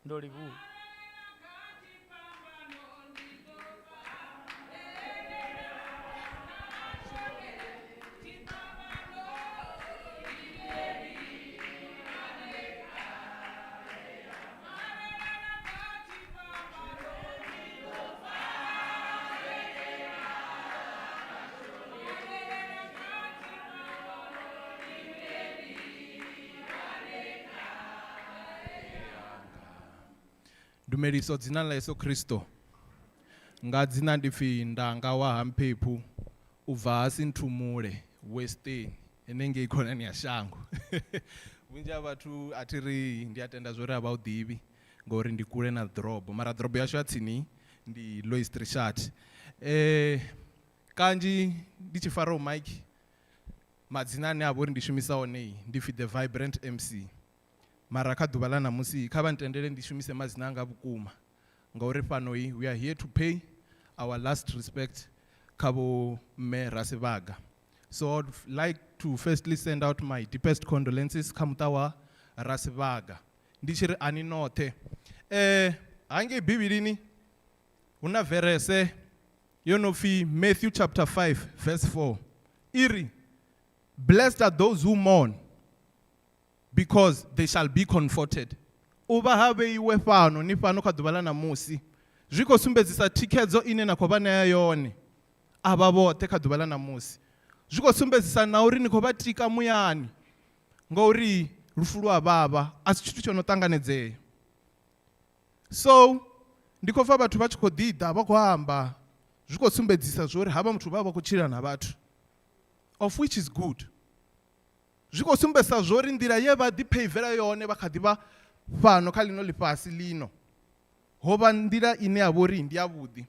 ndo livhuwa Ndumeliso dzina ḽa Yesu Kristo. Nga dzina ndi pfi Ndanga wa ha Mphephu u bva ha Sinthumule Western henengei khonani ya shango. Vhunzhi ha vhathu a thi ri ndi a tenda zwori a vha u ḓivhi ngori ndi kule na ḓorobo mara ḓorobo yashu ya tsini ndi Louis Trichardt. Eh kanzhi ndi tshi fara mic madzina ane a vha uri ndi shumisa one ndi pfi the vibrant MC. Mara kha ḓuvha ḽa ṋamusi kha vha ntendele ndi shumise madzina anga vhukuma ngauri fhanoi we are here to pay our last respect kha vho mme Rasivhaga. So I'd like to firstly send out my deepest condolences kha muṱa wa Rasivhaga. Ndi tshi ri ani noṱhe. Eh hangei Bivhilini hu na verese yo no pfi Matthew chapter 5 verse 4 i ri blessed are those who mourn because they shall be comforted. U vha ha vheiwe fhano ni fhano kha ḓuvha ḽa ṋamusi zwi khou sumbedzisa thikhedzo ine na khou vha ṋea yone avha vhoṱhe kha ḓuvha ḽa ṋamusi. Zwi khou sumbedzisa na uri ni khou vha tika muyani ngauri lufu lu a vhavha a si tshithu tsho no ṱanganedzea. So ndi khou pfa vhathu vha tshi khou ḓi ḓa vha khou amba zwi khou sumbedzisa zwo uri havha muthu vha vha khou tshila na vhathu of which is good. Zwi khou sumbedzisa zwo uri nḓila ye vha ḓipheivela yone vha kha ḓi vha fhano kha ḽino ḽifhasi ḽino ho vha nḓila ine ya vha uri ndi yavhuḓi.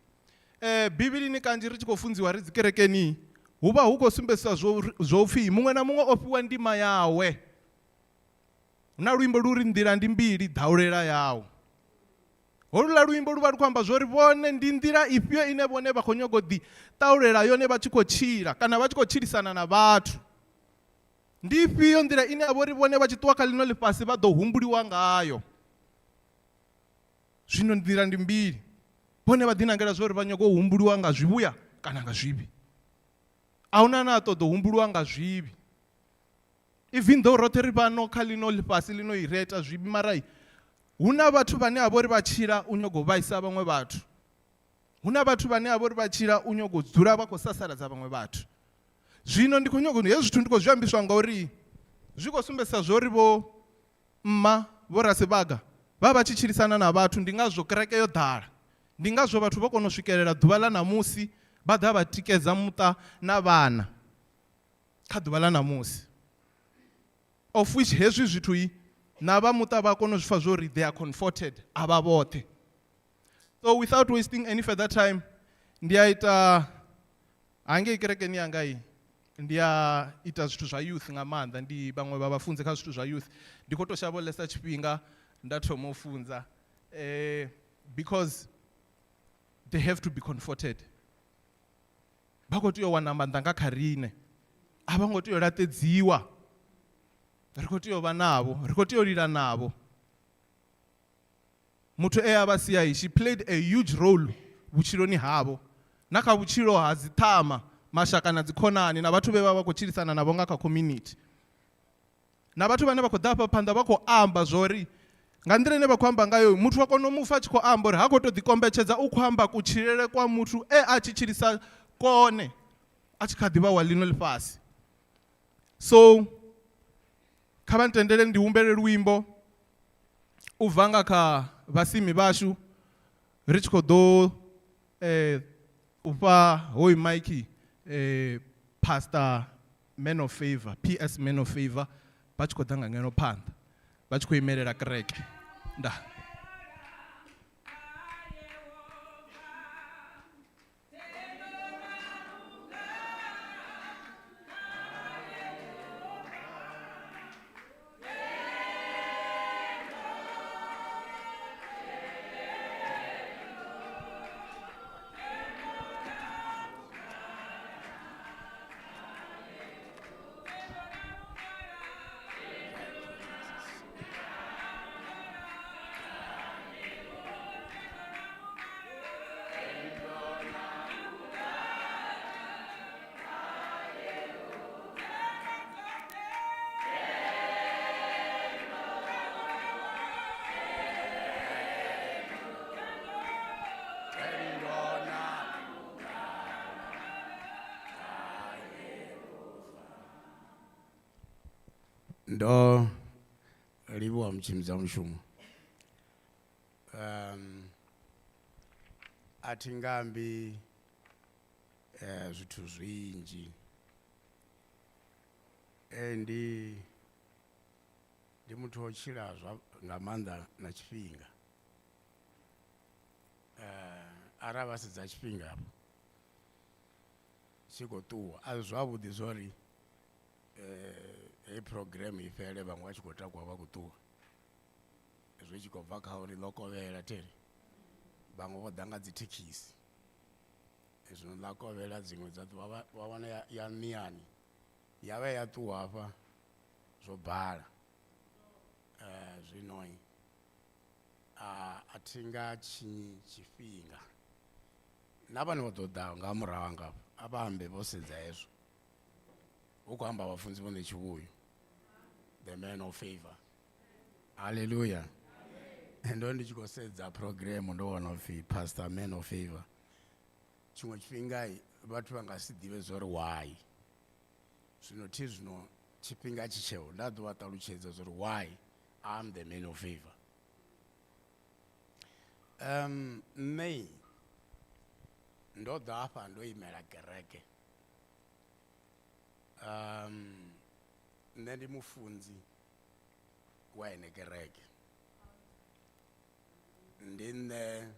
Bivhilini kanzhi ri tshi khou funziwa ri dzi kerekeni hu vha hu khou sumbedziswa zwo zwo pfhi muṅwe na muṅwe o fhiwa ndima yawe. Hu na luimbo lu ri nḓila ndi mbili ḓaulela yau. Holuḽa luimbo lu vha lu khou amba zwori vhone ndi nḓila ifhio ine vhone vha khou nyaga u ḓi ṱahulela yone vha tshi khou tshila kana vha tshi khou tshilisana na vhathu. Ndi ifhio nḓila ine ya vha uri vhone vha tshi ṱuwa kha ḽino ḽifhasi vha ḓo humbuliwa ngayo. Zwino nḓila ndi mbili, vhone vha ḓinangela zwa uri vha nyaga u humbuliwa nga zwivhuya kana nga zwivhi. A huna ane a ṱoḓa u humbuliwa nga zwivhi. Even though roṱhe ri fhano kha ḽino ḽifhasi ḽino i ri a ita zwivhi mara hu na vhathu vhane a vha uri vha tshila u nyaga u vhaisa vhaṅwe vhathu. Hu na vhathu vhane a vha uri vha tshila u nyaga u dzula vha khou sasaladza vhaṅwe vhathu. Zwino ndi khou nyaga hezwi zwithu ndi khou zwi ambiswa ngauri. Zwi khou sumbedzisa zwori vho mma vho Rasivhaga vha vha tshi tshilisana na vhathu, ndi ngazwo kereke yo ḓala, ndi ngazwo vhathu vho kona u swikelela ḓuvha ḽa ṋamusi vha ḓa vha tikedza muṱa na vhana kha ḓuvha ḽa ṋamusi. Of which hezwi zwithu na vha muṱa vha kona u zwi pfa zwori they are comforted, a vha vhoṱhe. So without wasting any further time, ndi a ita hangei kerekeni yanga i ndi a ita zwithu zwa youth nga maanḓa, ndi vhaṅwe vha vhafunzi kha zwithu zwa youth. Ndi khou tou shavha u ḽesa tshifhinga nda thoma u funza, because they have to be comforted. Vha khou tea u wana maanḓa nga kha riṋe, a vha ngo tea u laṱedziwa, ri khou tea u vha navho, ri khou tea u lila navho. Muthu e a vha sia, she played a huge role vhutshiloni havho na kha vhutshilo ha dziṱhama, mashaka na dzikhonani na vhathu vhe vha vha khou tshilisana navho nga kha community. Na vhathu vhane vha khou ḓa hafha phanḓa vha khou amba zwori nga nḓila ine vha khou amba ngayo, muthu wa kona u mufa a tshi khou amba uri ha khou tou ḓikombetshedza, u khou amba kutshilele kwa muthu e a tshi tshilisa kone a tshi kha ḓivha wa ḽino ḽifhasi. So kha vha ntendele ndi humbele luimbo u bva nga kha vhasimi vhashu, ri tshi khou ḓo u fha hoyu maiki Pastor Man of Favor, PS Man of Favor, vha tshi khou ḓa nga ngeno phanḓa vha tshi khou imelela kereke. Nda. Ndo livhuwa mutshimbidza mushumo. A thi nga ambi zwithu zwinzhi. Ndi muthu o tshila zwa nga maanḓa na tshifhinga. Arali vha sedza tshifhinga hafho tshi khou ṱuwa, a si zwavhuḓi zwori heyi program i fhele vhaṅwe vha tshi khou takuwa vha khou ṱuwa, zwi tshi khou bva kha uri ḽo kovhela theri, vhaṅwe vho ḓa nga dzi thekhisi, zwino ḽa kovhela dziṅwe dza ṱuwa vha wana ya ṋiani ya vha ya ṱuwa hafha zwo bala. Zwino a thi nga tshinyi tshifhinga, na vhane vha ḓo ḓa nga murahu hanga a vha ambe vho sedza hezwo. Hu khou amba vhafunzi vho Ṋetshivhuyo, the man of favor. Hallelujah. Ndo ndi tshi khou sedza program ndo wana upfi Pastor Man of Favor. Tshiṅwe tshifhinga vhathu vha nga si ḓivhe zwori why. Zwino thi zwino tshifhinga tshi tsheo nda ḓo vha ṱalutshedza zwori why I'm the man of favor. Nṋe ndo ḓa hafha ndo imela kereke. Nṋe ndi mufunzi wa ene kereke. Ndi nṋe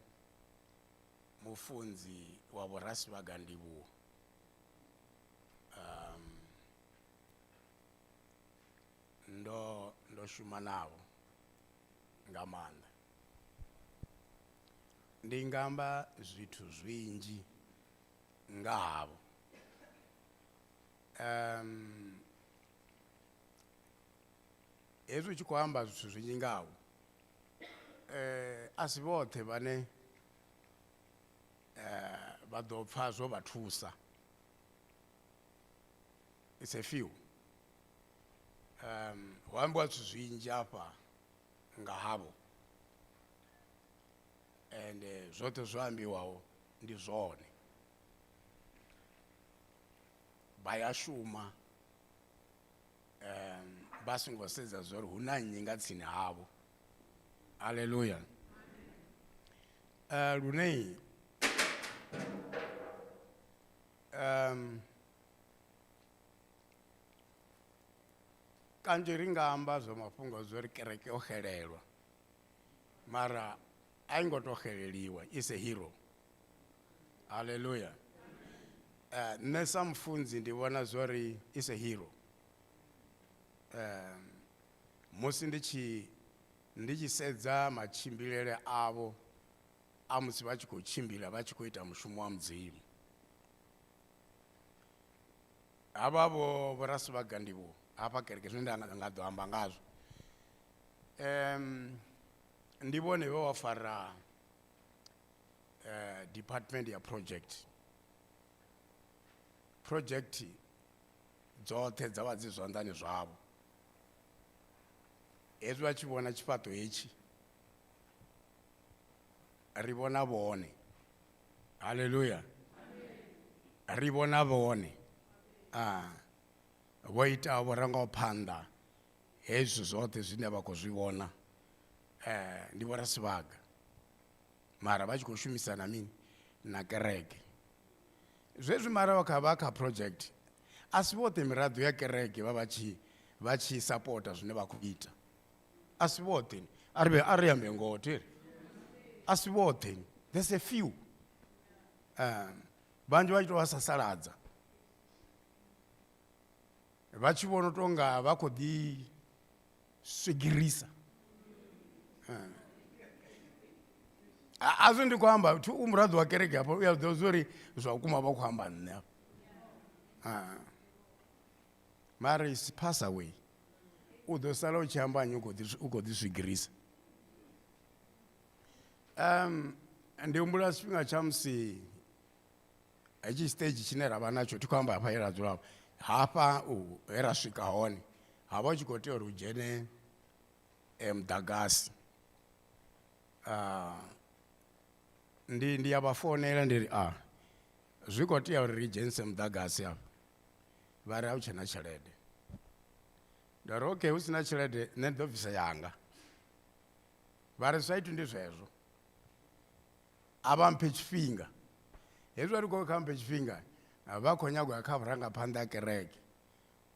mufunzi wa Vho Rasivhaga Ndivhuwo. Ndo shuma navho nga maanḓa. Ndi nga amba zwithu zwinzhi nga havho. Hezwi u tshi khou amba zwithu zwinzhi nga havho, a si vhoṱhe vhane vha ḓo pfa zwo vha thusa. It's a few. Ho ambiwa zwithu zwinzhi hafha nga havho, and zwoṱhe zwo ambiwaho ndi zwone. Vha ya shuma, Vha songo sedza zwa uri hu na nnyi nga tsini havho. Haleluya. Lune kanzhi ri nga amba zwa mafhungo zwa uri kereke yo xelelwa, mara a i ngo to xeleliwa, is a hero. Haleluya. Nṋe sa mufunzi ndi vhona zwa uri is a hero. Musi ndi tshi sedza matshimbilele avho a musi vha tshi khou tshimbila vha tshi khou ita mushumo wa Mudzimu. Havha vho Rasivhaga ndi vho hafha kereke zwine nda nga ḓo amba ngazwo. Ndi vhone vhe vha fara department ya project. Project dzoṱhe dza vha dzi zwanḓani zwavho. Hezwi vha tshi vhona tshifhaṱo hetshi, ri vhona vhone. Haleluya. Ri vhona vhone. Vho ita vho rangaho phanḓa hezwi zwoṱhe zwine vha khou zwi vhona, ndi vho Rasivhaga. Mara vha tshi khou shumisana mini na kereke. Zwezwi mara vha kha vha kha project, a si vhoṱhe miraḓo ya kereke vha vha tshi sapota zwine vha khou ita. A si vhoṱhe. A ri a ri ambe ngoho thiri. A si vhoṱhe. There's a few. Vhanzhi vha tshi tou vha sasaladza. Vha tshi vhona u tonga vha khou ḓi swigirisa. A zwi ndi khou amba thi u muraḓo wa kereke hafha u ya ḓo zwa uri zwa vhukuma vha khou amba nṋe hafha. Mara is pass away. U ḓo sala u tshi amba nnyi u khou ḓi swigirisa. Ndi humbula tshifhinga tsha musi hetshi stage tshine ra vha natsho, thi khou amba hafha he ra dzula hafha, he ra swika hone, ha vha hu tshi khou tea uri hu dzhene muḓagasi. Ndi ya vha founela ndi ri a zwi khou tea uri ri dzhenise muḓagasi hafha, vha ri a hu tshena tshelede. Nda ri okay, hu sina tshelede nṋe ndi ḓo bvisa yanga. Vha ri zwa itwi ndi zwezwo, a vha mphe tshifhinga. Hezwi vha ri khou kha mphe tshifhinga, vha khou nyaga u ya kha vhurangaphanḓa ha kereke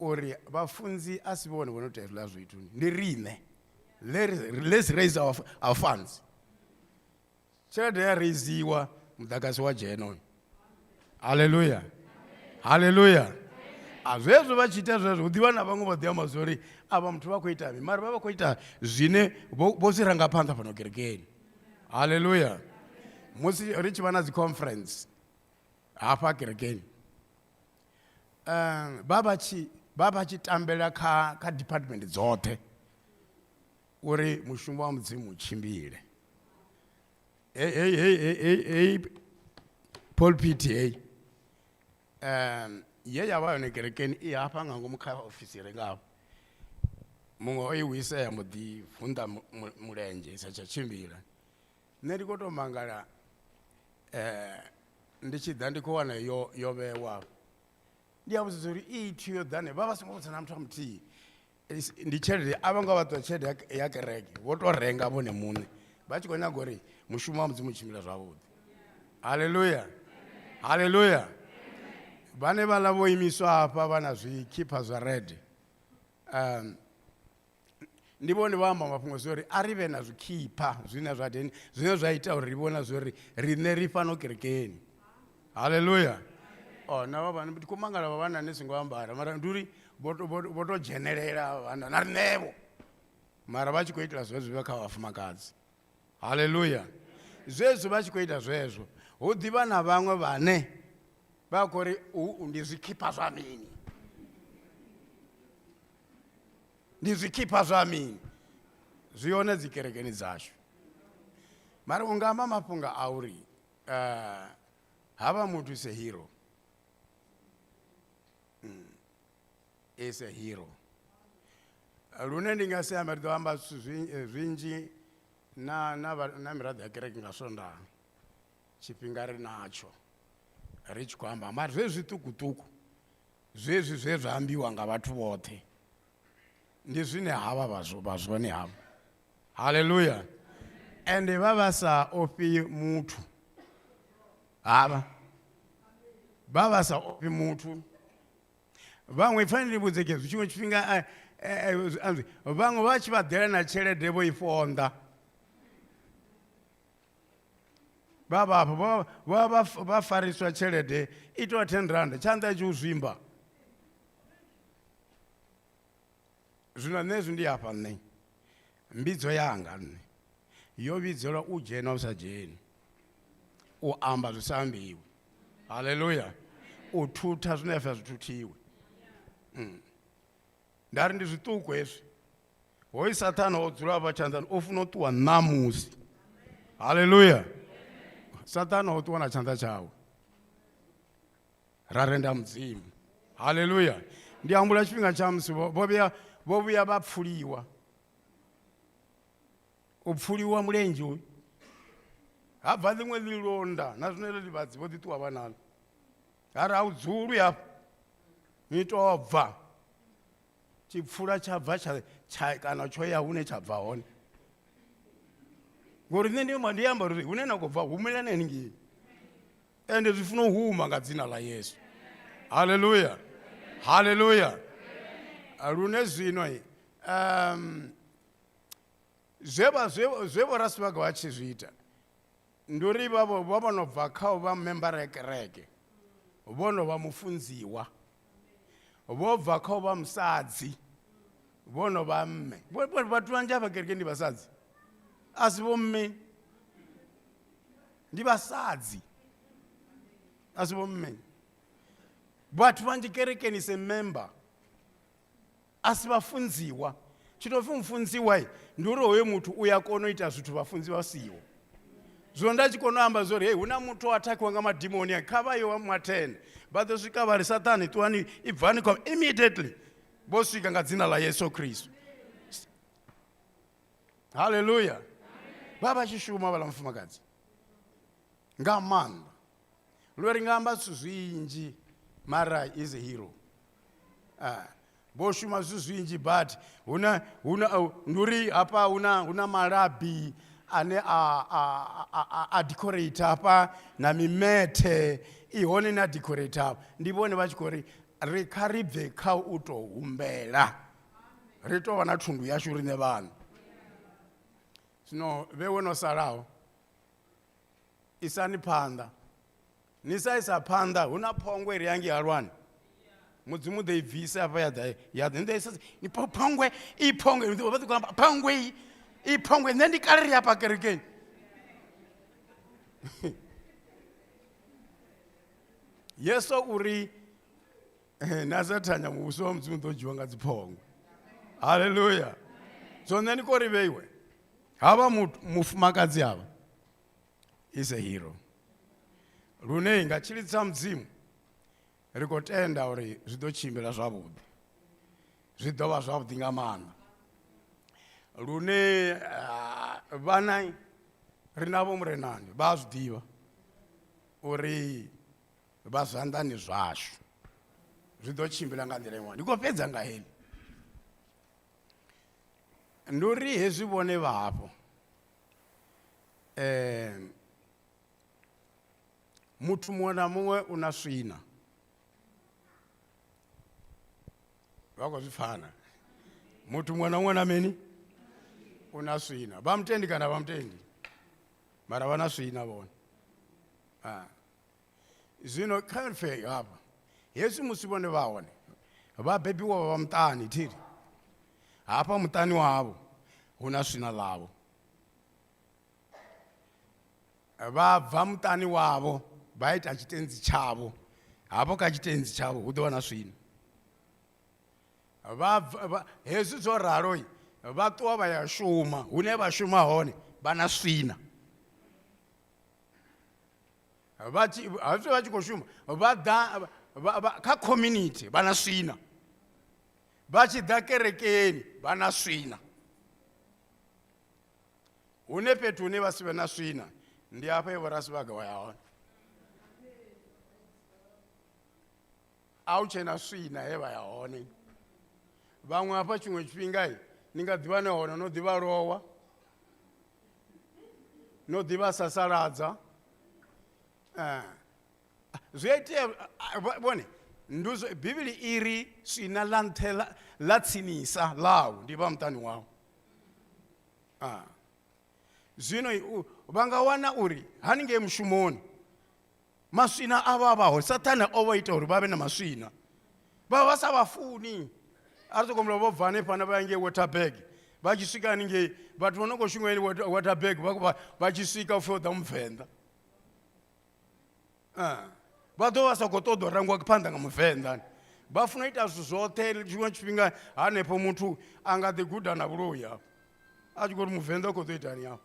uri vhafunzi a si vhone vho no tea hezwiḽa zwithu, ndi riṋe. Let's raise our funds. Tshelede ya reiziwa, muḓagasi wa dzhena hoyo. Haleluya, haleluya. A zwezwo vha tshi ita zwezwo, hu ḓivha na vhaṅwe vha ḓi amba zwa uri avha muthu vha khou ita mini, mara vha vha khou ita zwine vho zwi ranga phanḓa fhano kerekeni. Haleluya. Musi ri tshi vha na dzi conference hafha kerekeni, vha vha tshi tambela kha department dzoṱhe uri mushumo wa Mudzimu u tshimbile. Hey, hey, hey, hey, hey, hey, pulpit hey. Ye ya vha yone kerekeni i hafha nga ngomu kha ofisi ire nga hafha. Muṅwe o i wisa ya mbo ḓi vunḓa mulenzhe i sa tsha tshimbila. Nṋe ndi khou tou mangala, ndi tshi ḓa ndi khou wana yo vhewa. Ndi a vhudzisa uri iyi thi yo ḓa ne, vha vha songo vhudza na muthu wa muthihi. Ndi tshelede, a vho ngo vha ṱoḓa tshelede ya kereke, vho to renga vhone muṋe vha tshi khou nyaga uri mushumo wa Mudzimu u tshimbile zwavhuḓi. Haleluya, haleluya. Vhane vhaḽa vho imiswa hafha vha na zwikhipha zwa red, ndi vhone vha amba mafhungo zwa uri a ri vhe na zwikhipha zwine zwa deni, zwine zwa ita uri ri vhona zwa uri riṋe ri fhano kerekeni. Haleluya. Oh, na vha vhana, ndi khou mangala vha vhana ni songo ambara, mara ndi uri vho to dzhenelela vhana na riṋevho, mara vha tshi khou itela zwezwo vha kha vhafumakadzi. Haleluya. Zwezwo vha tshi khou ita zwezwo, hu ḓivha na vhaṅwe vhane vha khou ri ndi zwikhipha zwa mini, ndi zwikhipha zwa mini, zwi hone dzi kerekeni dzashu. Mara u nga amba mafhungo a uri havha muthu is a hero. Is a hero. Lune ndi nga si ambe, ri ḓo amba zwithu zwinzhi na miraḓo ya kereke nga Swondaha, tshifhinga ri natsho ri tshi khou amba, mara zwezwi zwiṱukuṱuku zwezwi zwe zwa ambiwa nga vhathu vhoṱhe. Ndi zwine havha vha zwone havha. Haleluya. Ende vha vha sa ofhi muthu. Havha. Vha vha sa ofhi muthu. Vhaṅwe pfani ndi vhudze kezwi tshiṅwe tshifhinga vhaṅwe vha tshi vha ḓela na tshelede vho i fonda. Vha vha vha vha vha fariswa tshelede i tou 10 rand tshanḓa tshi u zwimba. Zwino nṋe hezwi ndi hafha nṋe mbidzo yanga nṋe yo vhidzelwa u dzhena u sa dzheni, u amba zwi sa ambiwi. Haleluya. U thutha zwine zwa zwi thuthiwe. Nda ri ndi zwiṱuku hezwi. Hoyu Sathane o dzula hafha tshanḓani o funa u ṱuwa ṋamusi. Haleluya. Sathane o ṱuwa na tshanḓa tshawe. Ra renda Mudzimu. Haleluya. Ndi humbula tshifhinga tsha musi vho vhuya vha pfuliwa. U pfuliwa mulenzhe uyu. Ha bva ḽiṅwe ḽilonda na zwino heḽo ḽivhadzi vho ḓi ṱuwa vha nalo. Ha ri a u dzulwi hafha. Ni tou bva. Tshipfula tsha bva tsha kana tsho ya hune tsha bva hone. Ngori nṋe ndi amba uri hune na khou bva humelani haningei. Ende zwi funa u huma nga dzina ḽa Yesu. Haleluya. Haleluya. Lune zwino zwe vho Rasibaga vha tshi zwi ita ndi uri vha vho no bva kha u vha membara ya kereke, vho no vha mufunziwa, vho bva kha u vha musadzi, vho no vha mme. Vhathu vhanzhi afha kerekeni ndi vhasadzi, a si vho mme, ndi vhasadzi, a si vho mme. Vhathu vhanzhi kerekeni se member a si vhafunziwa. Tshi tou pfi mufunziwa ndi uri hoyo muthu u ya kona u ita zwithu vhafunzi vha siho. Zwino nda tshi kona u amba zwo uri hey, hu na muthu o athakiwa nga madimoni, kha vha ye wa muathene, vha ḓo swika vha ri Sathane ṱuwani, ibvani kha immediately, vho swika nga dzina ḽa Yesu Kristo. Haleluya. Vha vha tshi shuma vhaḽa mufumakadzi nga maanḓa. Lwe ri nga amba zwithu zwinzhi, mara is a hero. Vho shuma zwithu zwinzhi, but huna, huna, ndi uri hafha huna, huna malabi ane a decorate hafha na mimethe i hone na decorate hafha. Ndi vhone vha tshi khou ri ri kha ri bve kha u tou humbela, ri tou vha na thundu yashu riṋe vhaṋe. Zwino vhe wo no salaho isani phanḓa, ni sa isa phanḓa hu na phongwe ri yangi halwani, Mudzimu ḓo i bvisa hafha ya ḓa ya ḓa ni ḓo ni phongwe i phongwe vha ḓo amba phongwe i phongwe nṋe ndi kale ri hafha kerekeni. Yesu uri na Sathanya muvhuso wa Mudzimu ḓo dzhiwa nga dziphongwe. Haleluya. So nṋe ndi khou ri vheiwe havha mufumakadzi havha is a hero. Lune nga tshilidzi tsha Mudzimu ri khou tenda uri zwi ḓo tshimbila zwavhuḓi, zwi ḓo vha zwavhuḓi nga maanḓa. Lune vhana ri navho murenani vha a zwi ḓivha uri vha zwanḓani zwashu, zwi ḓo tshimbila nga nḓila iṅwe. Ndi khou fhedza nga heḽi, ndi uri hezwi vhone vha hafho muthu muṅwe na muṅwe u na swina, vha khou zwi pfana. Muthu muṅwe na muṅwe na mini u na swina, vha mutendi kana vha mutendi, mara vha na swina vhone. Zwino kha ri pfe hafha, hezwi musi vhone vha hone vha bebiwa vha muṱani thiri, hafha muṱani wavho hu na swina ḽavho, vha bva muṱani wavho vha ita tshitenzi tshavho, hafho kha tshitenzi tshavho hu ḓo vha na swina. Hezwi zwo ralo vha ṱuwa vha ya shuma, hune vha shuma hone vha na swina. Vha tshi, hezwi vha tshi khou shuma vha ḓa kha community vha na swina, vha tshi ḓa kerekeni vha na swina. Hune fhethu hune vha si vhe na swina ndi hafha he Vho Rasibaga wa ya hone, a hu tshena swina he vha ya hone. Vhaṅwe hafha tshiṅwe tshifhinga ni nga ḓivha ni hone no ḓivha lowa, no ḓivha sasaladza. Zwi a itea, vhone ndi Bivhili i ri swina ḽa nṱhe ḽa tsinisa ḽau ndi vha muṱani wau. Zwino vha nga wana uri haningei mushumoni maswina a vha vha hone, Sathane o vha ita uri vha vhe na maswina, vha vha sa vha funi. A ri sokou vho bva hanefhana vha ya ngei Waterberg, vha tshi swika haningei vhathu vho no khou shuma Waterberg vha tshi swika upfhi o ḓa Muvenḓa. Vha ḓo vha sa khou ṱoḓa u rangiwa phanḓa nga Muvenḓa, vha funa u ita zwithu zwoṱhe. Tshiṅwe tshifhinga hanefho muthu a nga ḓi guda na vhuloi hafho a tshi khou ri Muvenḓa u khou ḓo itani hafho.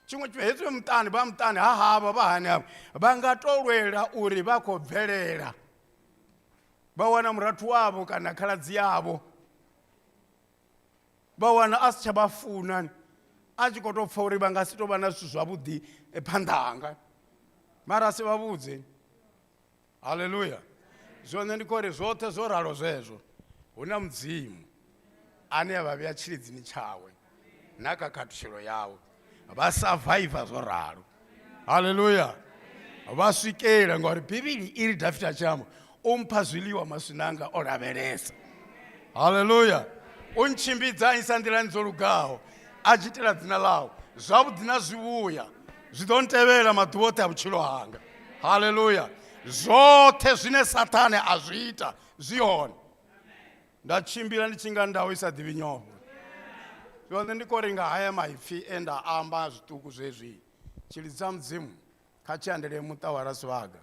Tshiṅwe tshifhinga hezwi muṱani vha muṱani ha havha vha hani havha vha nga to lwela uri vha khou bvelela, vha wana murathu wavho kana khaladzi yavho, vha wana a si tsha vha funa, a tshi khou tou pfha uri vha nga si tou vha na zwithu zwavhuḓi phanḓa hanga, mara a si vha vhudze. Haleluya. Zwone ndi khou ri zwoṱhe zwo ralo zwezwo, hu na Mudzimu ane a vha vhea tshilidzini tshawe na kha khathutshelo yawe, vha survive zwo ralo. Haleluya. Vha swikela, ngauri Bivhili i ri Dafita a tshi amba, u mpha zwiḽiwa maswina anga o lavhelesa. Haleluya. U ntshimbidza a isa nḓilani dzo lugaho, a tshi itela dzina ḽawe. Zwavhuḓi na zwivhuya zwi ḓo ntevhela maḓuvha oṱhe a vhutshilo hanga. Haleluya. Zwoṱhe zwine Sathane a zwi ita zwi hone. Nda tshimbila ndi tshi nga ndau i sa ḓivhi nyofho. Zwone ndi khou ri nga haya maipfi e nda amba zwiṱuku zwezwi, tshilidzi tsha Mudzimu kha tshi andele muṱa wa Rasivhaga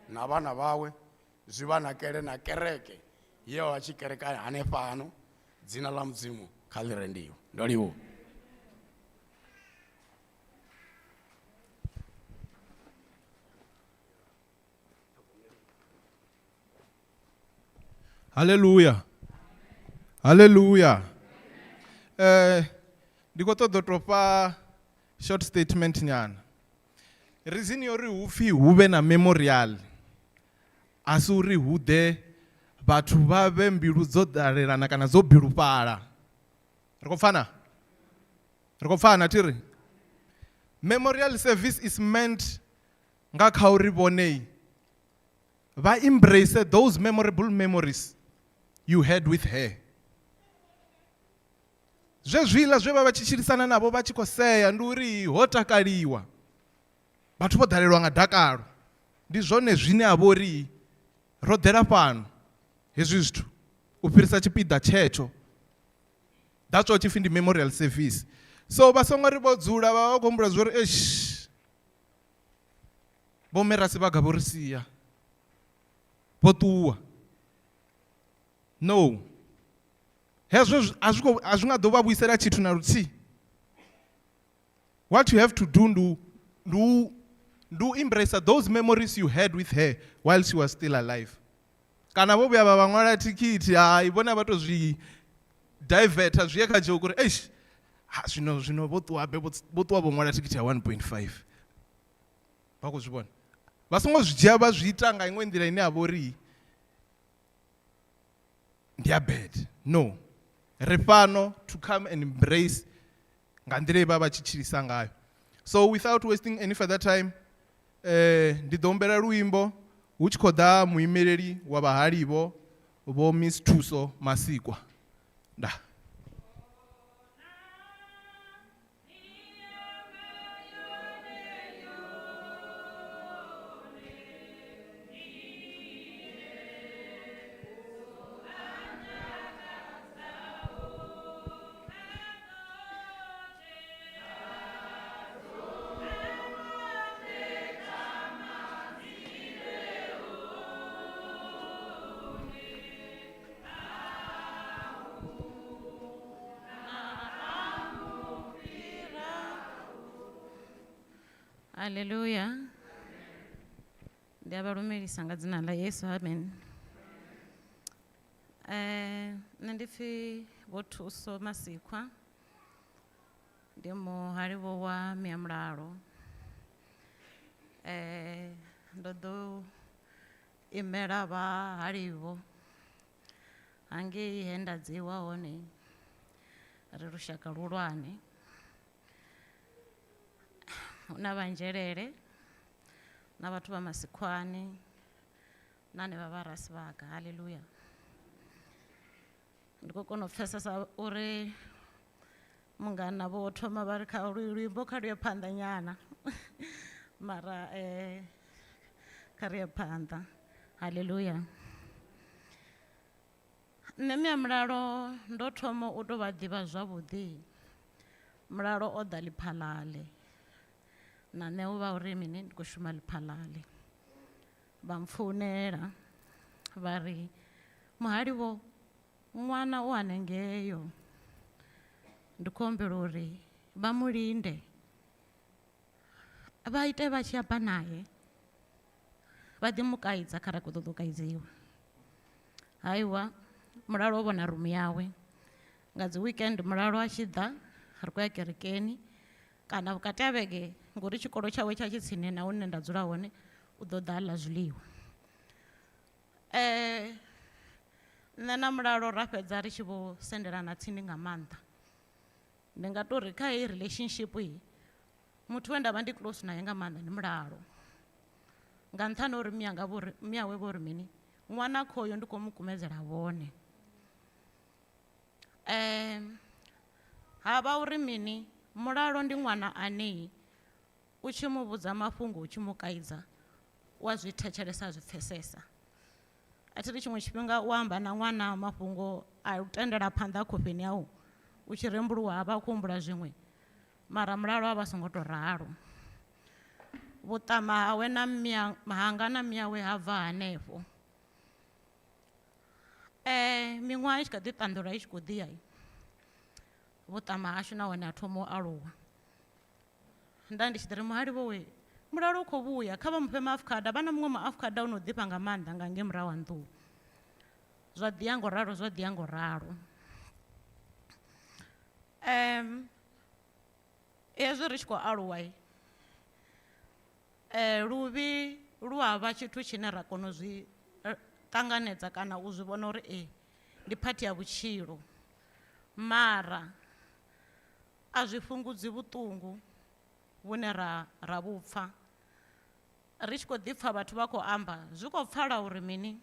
na vhana vhawe, zwi vha nakele na kereke ye vha tshi kerekanya hanefhano. Dzina ḽa Mudzimu kha ḽi rendiwe. Ndo livhuwa. Haleluya. Haleluya. Ndi khou ṱoḓa u tou fha short statement nyana. Reason yo ri hu pfi hu vhe na memorial a si uri hu ḓe vhathu vha vhe mbilu dzo ḓalelana kana dzo bilufhala. Ri khou pfana? Ri khou pfana thi ri? Memorial service is meant nga kha uri vhone vha embrace those memorable memories you had with her. Zwezwiḽa zwe vha vha tshi tshilisana navho vha tshi khou sea ndi uri ho takaliwa, vhathu vho ḓalelwa nga dakalo. Ndi zwone zwine ha vha uri ro ḓela fhano hezwi zwithu u fhirisa tshipiḓa tshetsho. That's why tshipfi ndi memorial service. So vha songo ri vho dzula vha vha khou humbula zwa uri eish, vho mme Rasivhaga vho ri sia, vho ṱuwa. No, hezwo a zwi a zwi nga ḓo vha vhuisela tshithu na luthihi. What you have to do ndi u embrace those memories you had with her while she was still alive. Kana vho vhuya vha vha ṅwala thikhithi, hai vhone vha to zwi diverta zwi ye kha joke uri eish, ha, zwino zwino vho ṱuwa be vho ṱuwa vho ṅwala thikhithi ya 1.5. Vha khou zwi vhona. Vha songo zwi dzhia vha zwi ita nga iṅwe nḓila ine ya vha uri ndi ya bad. No, ri fhano to come and embrace nga nḓila ye vha vha tshi tshilisa ngayo. So without wasting any further time, ndi ḓo humbela luimbo hu tshi khou ḓa muimeleli wa vhahali vho Vho Miss Thuso Masikwa. Ndaa. Haleluya. Ndi a vha lumelisa nga dzina ḽa Yesu, amen. Nṋe ndi pfi Vho Thuso Masikwa, ndi muhali vho wa Miamulalo. Ndo ḓo imela vhahali vho. Hangei he nda dzhiiwa hone ri lushaka luhulwane. Hu na vha Nzhelele na vhathu vha Masikhwani na hanevha vha Rasivhaga. Haleluya. Ndi khou kona u pfesesa uri mungana vho thoma vha ri kha luimbo kha luye phanḓa nyana. Mara kha ri ye phanḓa. Haleluya. Nṋe Mia Mulalo ndo thoma u tou vha ḓivha zwavhuḓi. Mulalo o ḓa Lephalale. Na nṋe hu vha uri mini ndi khou shuma Lephalale. Vha mpfounela vha ri muhali vho ṅwana u hanengeyo. Ndi khou humbela uri vha mu linde. Vha ite vha tshi amba naye. Vha ḓi mu kaidza kha ra khou ṱoḓa u kaidziwa. Haiwa, Mulalo o vhona rumu yawe. Nga dzi weekend Mulalo a tshi ḓa ri khou ya kerekeni kana vhukati ha vhege ngori tshikolo tshawe tsha tshi tsini na hune nda dzula hone u ḓo ḓa a ḽa zwiḽiwa. Nṋe na Mulalo ra fhedza ri tshi vho sendelana tsini nga maanḓa. Ndi nga tori kha heyi relationship iyi muthu we nda vha ndi close naye nga maanḓa ndi Mulalo. Nga nṱhani ha uri mianga vho ri, miawe vho ri mini ṅwana khoyo ndi khou mu kumedzela vhone. Ha vha uri mini Mulalo ndi ṅwana ane u tshi mu vhudza mafhungo u tshi mu kaidza wa zwi thetshelesa zwi pfesesa. A thi ri tshiṅwe tshifhinga u amba na ṅwana mafhungo a u tendela phanḓa khofheni yau u tshi rembuluwa ha vha khou humbula zwiṅwe, mara Mulalo a vha songo to ralo. Vhuṱama hawe na mmia hanga na miawe ha bva hanefho. Miṅwaha i tshi kha ḓi ṱanḓula i tshi khou ḓi ya, vhuṱama hashu na hone ha thoma u aluwa. Nda ndi tshi ḓi ri muhali vho we Mulalo u khou vhuya, kha vha mufhe maafukhada, vha na muṅwe muafukhada u no ḓifha nga maanḓa nga ngei murahu ha nḓuhu. Zwa ḓi ya ngo ralo, zwa ḓi ya ngo ralo. Hezwi ri tshi khou aluwa, luvhi lu a vha tshithu tshine ra kona u zwi ṱanganedza kana u zwi vhona uri ee ndi phathi ya vhutshilo, mara a zwi fhungudzi vhuṱungu vhune ra vhu pfa. Ri tshi khou ḓi pfa vhathu vha khou amba zwi khou pfala uri mini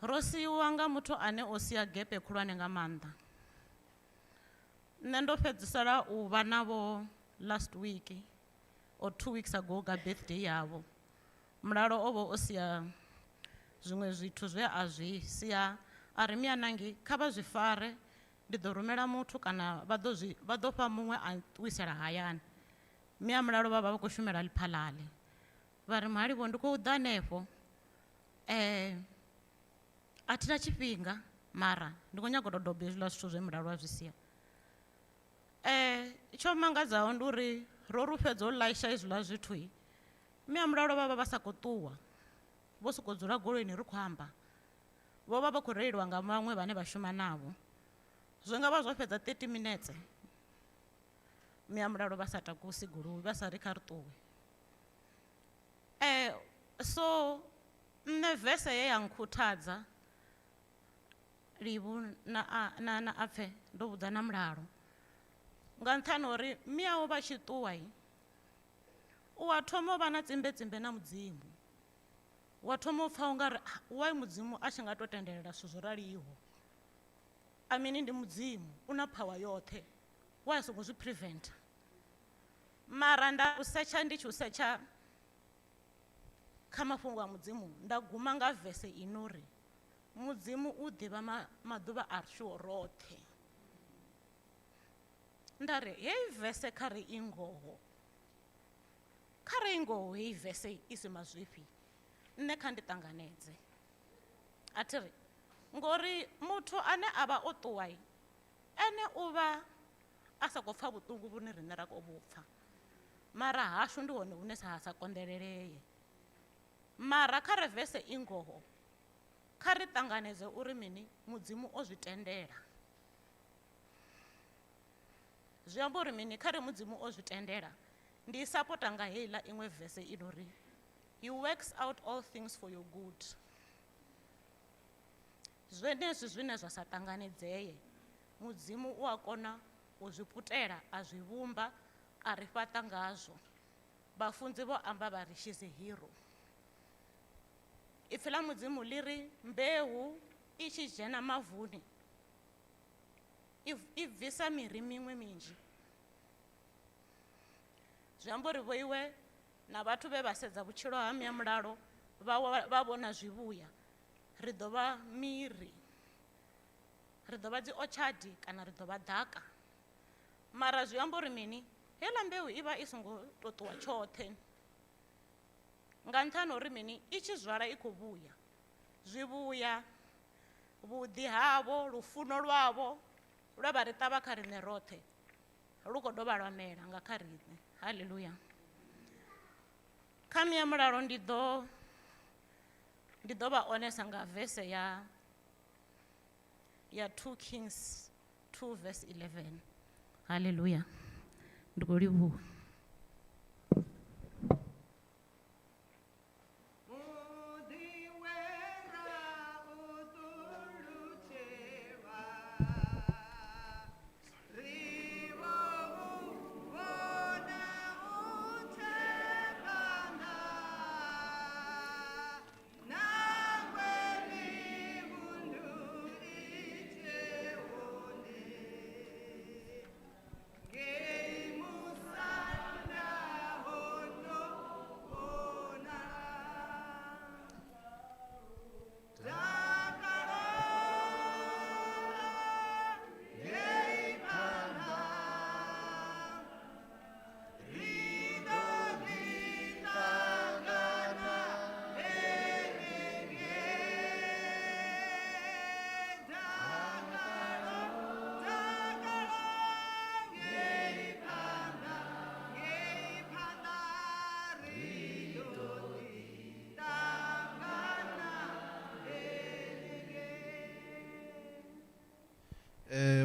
ro siiwa nga muthu ane o sia gepe khulwane nga maanḓa. Nṋe ndo fhedzisela u vha navho last week or 2 weeks ago nga birthday yavho. Mulalo o vha o sia zwiṅwe zwithu zwe a zwi sia a ri mianangi kha vha zwi fare, ndi ḓo rumela muthu kana vha ḓo fha muṅwe a ṱuwisela hayani. Mia Mulalo vha vha vha khou shumela Lephalale. Vha ri muhali vho ndi khou ḓa hanefho, a thina tshifhinga mara ndi khou nyaga u tou doba hezwiḽa zwithu zwe Mulalo a zwi sia. Tsho mangadzaho ndi uri ro ri u fhedza u laisha hezwiḽa zwithu, Mia Mulalo vha vha vha sa khou ṱuwa, vho sokou dzula goloini ri khou amba. Vho vha vha khou reiliwa nga vhaṅwe vhane vha shuma navho. Zwi nga vha zwo fhedza 30 minutes Mia Mulalo vha sa takusi goloi, vha sa ri kha ri ṱuwe. So nṋe vese ye ya nkhuthadza Livhu na apfe ndo vhudza na Mulalo nga nṱhani ha uri miawe vha tshi ṱuwa u wa thoma u vha na tsimbe tsimbe na Mudzimu, wa thoma u pfa ungari why Mudzimu a tshi nga to tendelela zwithu zwo raliho. A mini ndi Mudzimu u na power yoṱhe, wa songo zwi prevent. Mara nda u setsha ndi tshi u setsha kha mafhungo a Mudzimu nda guma nga vese ino ri Mudzimu u ḓivha maḓuvha ashu roṱhe. Nda ri heyi vese kha ri i ngoho, kha ri i ngoho heyi vese i si mazwifhi, nṋe kha ndi ṱanganedze. A thi ri ngori muthu ane a vha o ṱuwa ene u vha a sa khou pfa vhuṱungu vhune riṋe ra khou vhu pfa, mara hashu ndi hone hune ha sa konḓeleleye. Mara kha ri vese i ngoho, kha ri ṱanganedze uri mini Mudzimu o zwi tendela. Zwi amba uri mini kha ri Mudzimu o zwi tendela, ndi sapota nga heiḽa iṅwe vese i no ri he works out all things for your good. Zwenezwi zwine zwa sa ṱanganedzee, Mudzimu u a kona u zwi putela a zwi vhumba a ri fhaṱa ngazwo. Vhafunzi vho amba vha ri she's a hero. Ipfi ḽa Mudzimu ḽi ri mbeu i tshi dzhena mavuni i bvisa miri miṅwe minzhi. Zwi amba uri vhoiwe na vhathu vhe vha sedza vhutshilo ha Mia Mulalo vha vhona zwivhuya, ri ḓo vha miri, ri ḓo vha dzi orchard kana ri ḓo vha ḓaka. Mara zwi amba uri mini? Heiḽa mbeu i vha i songo tou ṱuwa tshoṱhe, nga nṱhani ha uri mini? I tshi zwala i khou vhuya, zwivhuya, vhuḓi havho, lufuno lwavho lwe vha ri ṱavha kha riṋe roṱhe lu khou dovha lwa mela nga kha riṋe. Haleluya. Kha Mia Mulalo ndi ḓo vha onesa nga vese ya 2 Kings 2 verse 11. Haleluya. Ndi khou livhuwa.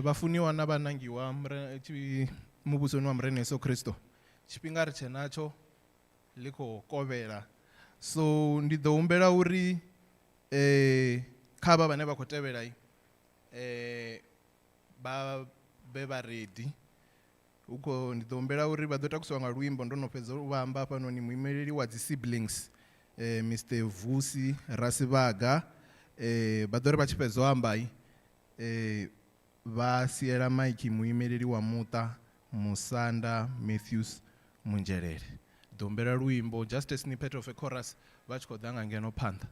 Vhafuniwa na vhanangiwa muvhusoni wa Murena Yesu Kristo, tshifhinga ri tshe natsho ḽi khou kovhela, so ndi ḓo humbela uri kha vha vhane vha khou tevhela vha vhe vha ready. Ndi ḓo humbela uri vha ḓo takusiwa nga luimbo ndo no fhedza u vha amba hafhanoni. Muimeleli wa dzi siblings Mr Vusi Rasivhaga, vha ḓo ri vha tshi fhedza u amba vha siela maiki muimeleli wa muṱa Musanda Matthews Munzhelele. Ḓo humbela luimbo, just a snippet of a chorus, vha tshi khou ḓa nga ngeno phanḓa.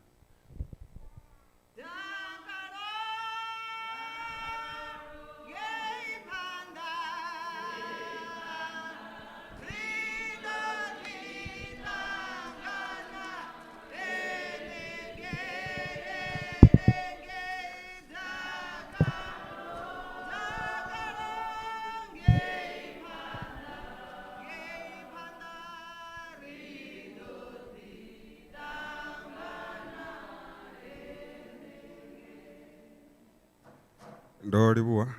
Ndo livhuwa.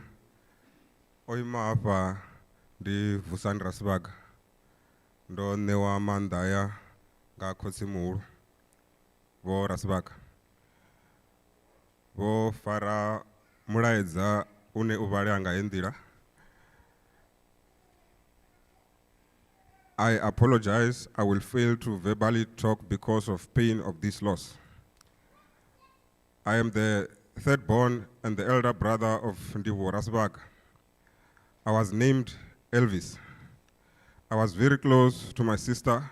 O ima hafha ndi Vusani Rasivhaga. Ndo ṋewa maanḓa aya nga khotsi muhulu Vho Rasivhaga. Vho fara mulaedza une u vhalea nga heyi nḓila. I apologize, I will fail to verbally talk because of pain of this loss. I am the third born and the elder brother of Ndivhuwo Rasivhaga. I was named Elvis. I was very close to my sister.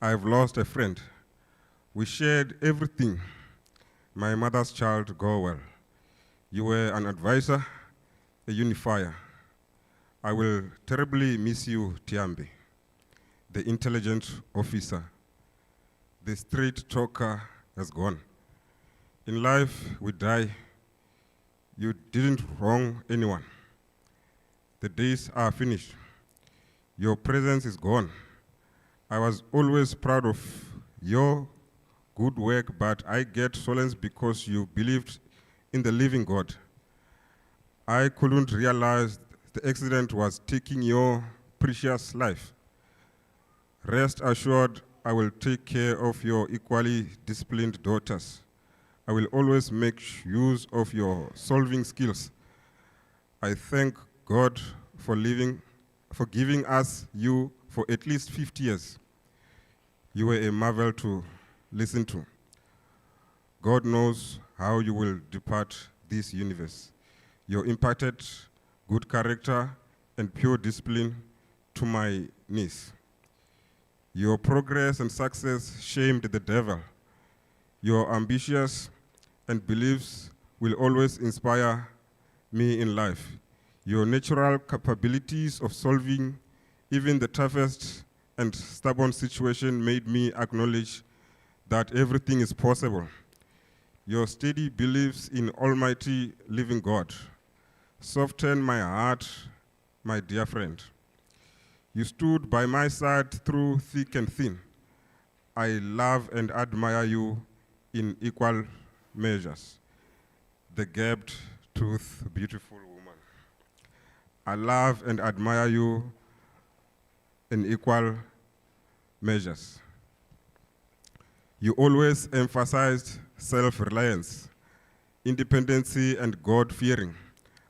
I have lost a friend. We shared everything. My mother's child, go well. You were an advisor, a unifier. I will terribly miss you, Tiambi, the intelligent officer. The straight talker has gone. In life, we die. You didn't wrong anyone. The days are finished. Your presence is gone. I was always proud of your good work, but I get solace because you believed in the living God. I couldn't realize the accident was taking your precious life. Rest assured, I will take care of your equally disciplined daughters. I will always make use of your solving skills. I thank God for living, for giving us you for at least 50 years. You were a marvel to listen to. God knows how you will depart this universe. Your imparted good character and pure discipline to my niece. Your progress and success shamed the devil. Your ambitious and beliefs will always inspire me in life. Your natural capabilities of solving even the toughest and stubborn situation made me acknowledge that everything is possible. Your steady beliefs in Almighty Living God softened my heart, my dear friend. You stood by my side through thick and thin. I love and admire you in equal measures. The gapped tooth, beautiful woman. I love and admire you in equal measures. You always emphasized self reliance, independency, and God fearing.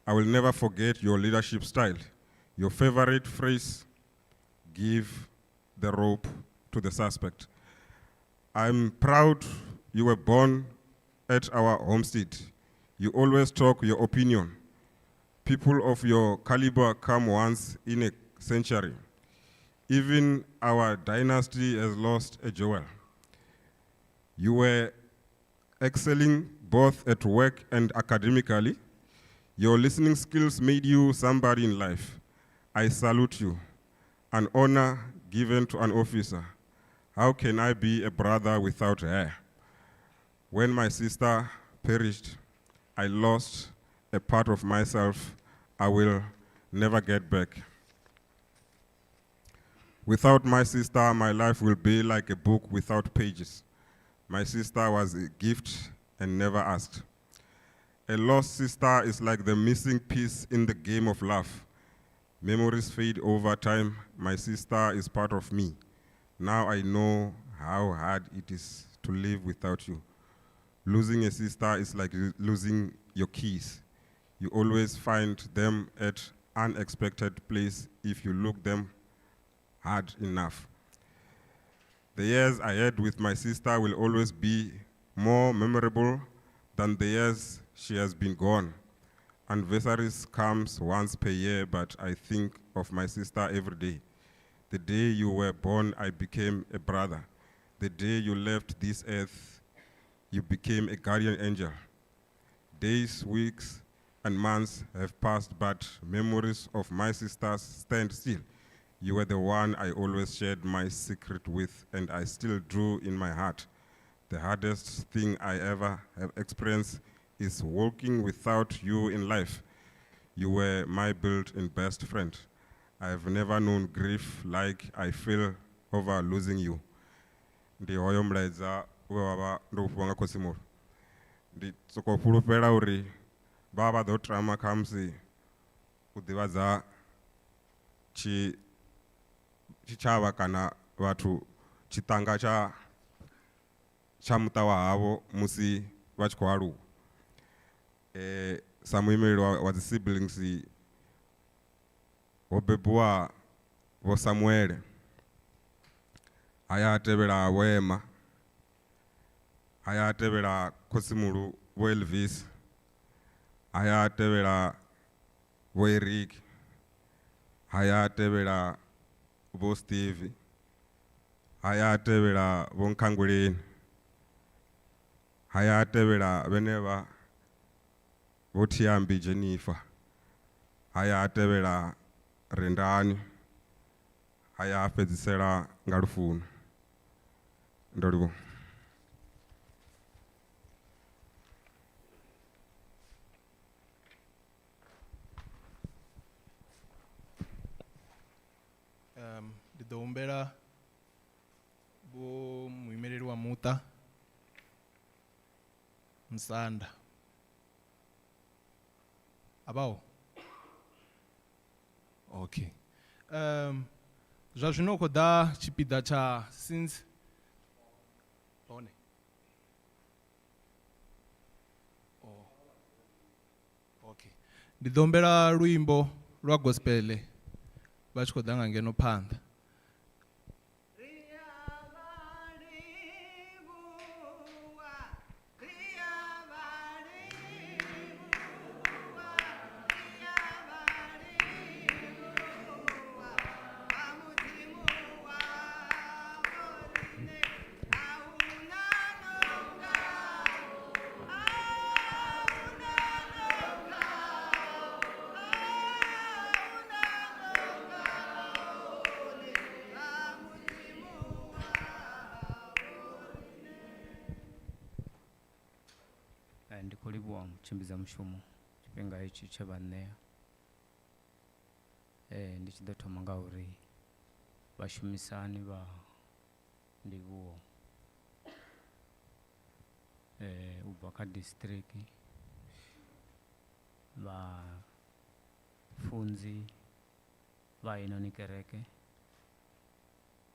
I will never forget your leadership style. Your favorite phrase give the rope to the suspect. I'm proud you were born at our homestead. You always talk your opinion. People of your caliber come once in a century. Even our dynasty has lost a jewel. You were excelling both at work and academically. Your listening skills made you somebody in life. I salute you. An honor given to an officer. How can I be a brother without her? When my sister perished, I lost a part of myself I will never get back. Without my sister, my life will be like a book without pages. My sister was a gift and never asked. A lost sister is like the missing piece in the game of love. Memories fade over time. My sister is part of me. Now I know how hard it is to live without you. Losing a sister is like losing your keys. You always find them at unexpected place if you look them hard enough. The years I had with my sister will always be more memorable than the years she has been gone. Anniversaries comes once per year, but I think of my sister every day. The day you were born, I became a brother. The day you left this earth, you became a guardian angel. Days, weeks, and months have passed, but memories of my sisters stand still. You were the one I always shared my secret with, and I still do in my heart. The hardest thing I ever have experienced is walking without you in life. You were my built-in best friend. I have never known grief like I feel over losing you. Ndi hoyo mulaedza we wa vha ndo u fhiwa nga khosimolo. Ndi sokou fhulufhela uri vha vha ḓo tama khamusi u ḓivhadza tshi tshitshavha kana vhathu tshiṱanga tsha tsha muṱa wa havho musi vha tshi khou aluwa. Sa muimeleli wa, wa dzi siblings ho bebiwa vho Samuele haya tevhela vho Emma haya tevhela khosimulu vho Elvis haya tevhela vho Eric haya tevhela vho Steve haya tevhela vho Nkhangweleni haya tevhela vhenevha vho Thiambi Jennifer haya tevhela Rendani haya fhedzisela nga lufuno. Ndo livhuwa. Ndi ḓo humbela vho muimeleli wa muṱa Musanda. Abaho? Okay. Zwa zwino khou ḓa tshipiḓa tsha since hone. Ndi ḓo humbela luimbo lwa gospel vha tshi khou ḓa nga ngeno phanḓa. Eh, ndi khou livhuwa mutshimbidza mushumo tshifhinga hetshi tshe vha ṋea eh, ndi tshi ḓo thoma nga uri vhashumisani vha ndivhuwo eh, u bva kha district vhafunzi vha heinoni kereke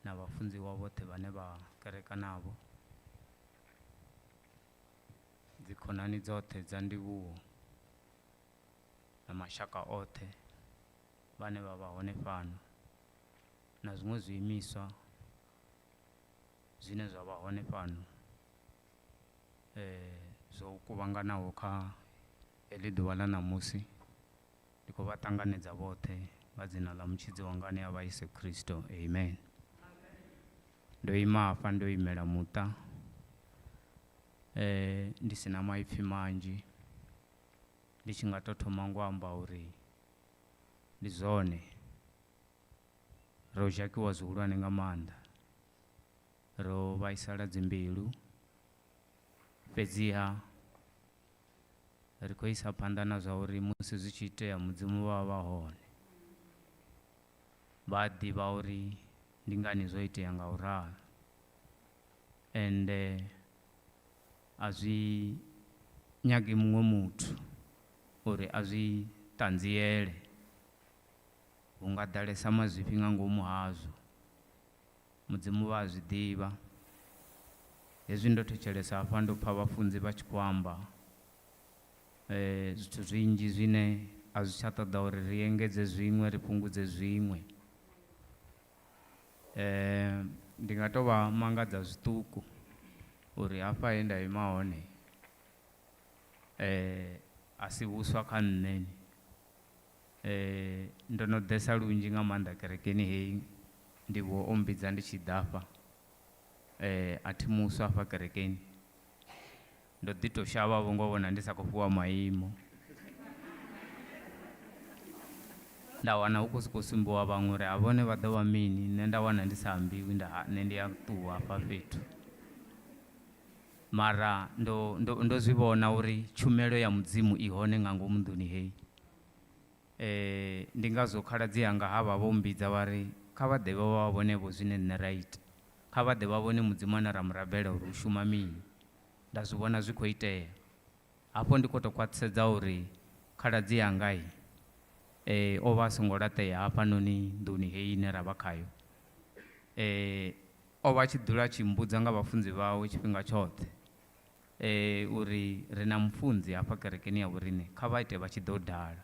na vhafunziwa vhoṱhe vhane vha kereka navho dzikhonani dzoṱhe dza ndivhuwo na mashaka oṱhe vhane vha vha hone fhano na zwiṅwe zwiimiswa zwine zwa vha hone fhano eh zwo kuvhanganaho kha heḽi ḓuvha ḽa ṋamusi ndi khou vha ṱanganedza vhoṱhe nga dzina ḽa mutshidzi wanga ane a vha Yesu Kristo amen. Ndo ima hafha ndo imela muṱa eh ndi si na maipfi manzhi ndi tshi nga to thoma ngo amba uri ndi zwone ro zhakiwa zwihulwane nga maanḓa ro vhaisala dzimbilu fhedziha ri khou isa phanḓa na zwa uri musi zwi tshi itea mudzimu vha vha hone vha a ḓivha uri ndi ngani zwo itea nga u ralo ende a zwi nyagi muṅwe muthu uri a zwi ṱanziele hu nga ḓalesa mazwifhi nga ngomu hazwo mudzimu vha a zwi ḓivha hezwi ndo thetshelesa hafha ndo pfa vhafunzi vha tshi khou amba eh, zwithu zwinzhi zwine a zwi tsha ṱoḓa uri ri engedze zwiṅwe ri fhungudze zwiṅwe eh, ndi nga tou vha mangadza zwiṱuku uri hafha he nda ima hone eh, a si vhuswa kha nṋe eh, ndo no ḓesa lunzhi nga maanḓa kerekeni heyi ndi vho o mbidza ndi tshi ḓa hafha eh, a thi muswa hafha kerekeni ndo ḓi tou shavha vho ngo vhona ndi sa khou fhiwa maimo nda wana hu khou sokou sumbiwa vhaṅwe uri a vhone vha ḓo vha mini nṋe nda wana ndi sa ambiwi nda ha nṋe ndi a ṱuwa hafha fhethu mara ndo, ndo, ndo zwi vhona uri tshumelo ya mudzimu i hone nga ngomu nḓuni heyi eh, ndi ngazwo khaladzi anga havha vho mbidza vha ri kha vha ḓe vha vha vhone vho zwine nṋe ra ita kha vha ḓe vha vhone mudzimu ane ra mu rabela uri u shuma mini nda zwi vhona zwi khou itea hafho ndi khou tou khwaṱhisedza uri khaladzi anga i eh, o vha a songo laṱea hafhanoni nḓuni heyi ine ra vha khayo eh, o vha a tshi dzula a tshi mbudza nga vhafunzi vhawe tshifhinga tshoṱhe eh, uri ri na mufunzi hafha kerekeni ya vhoriṋe kha vha ite vha tshi ḓo dala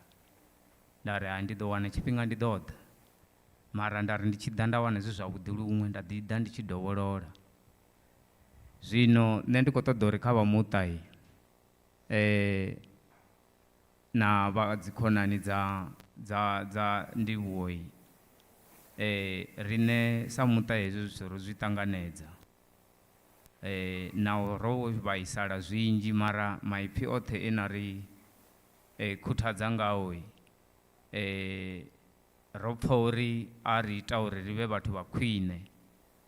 nda ri hai ndi ḓo wana tshifhinga ndi ḓo ḓa mara nda ri ndi tshi ḓa nda wana zwi zwavhuḓi luṅwe nda ḓi ḓa ndi tshi dovholola zwino nṋe ndi khou ṱoḓa uri kha vha muṱa eh, na vha dzikhonani dza dza dza ndivhuwo eh, riṋe sa muṱa hezwi zwithu ro zwi ṱanganedza eh, naho ro vhaisala zwinzhi mara maipfi oṱhe e na ri eh, khuthadza ngao eh, ro pfa uri a ri ita uri ri vhe vhathu vha khwine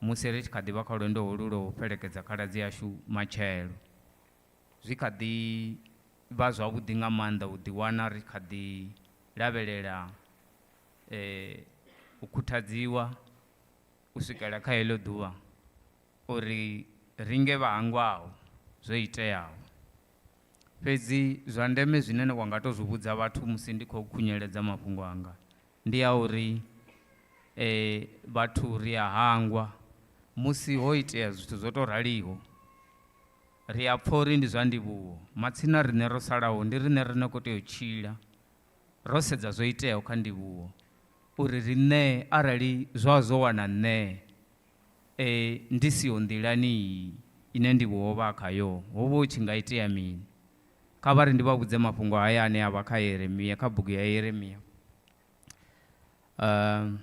musi ri tshi kha ḓi vha kha lwendo holu lwa u fhelekedza khaladzi yashu matshelo zwi kha ḓi vha zwavhuḓi nga maanḓa u ḓiwana ri kha ḓi lavhelela eh, u khuthadziwa u swikela kha heḽo ḓuvha uri ri nge vha hangwaho zwo iteaho fhedzi zwa ndeme zwine wa nga to zwi vhudza vhathu musi ndi khou khunyeledza mafhungo anga ndi ya uri eh, vhathu ri a hangwa musi ho itea zwithu zwo to raliho ri a pfa uri ndi zwa ndivhuwo matsina riṋe ro salaho ndi riṋe rine khou tea u tshila Ro sedza zwo iteaho kha Ndivhuwo uri riṋe arali zwa zwo wana nṋe e, ndi siho nḓilani iyi ine Ndivhuwo o vha a khayo, ho vha hu tshi nga itea mini? Kha vha ri ndi vha vhudze mafhungo haya ane a vha kha Yeremia, kha bugu ya Yeremia. I'm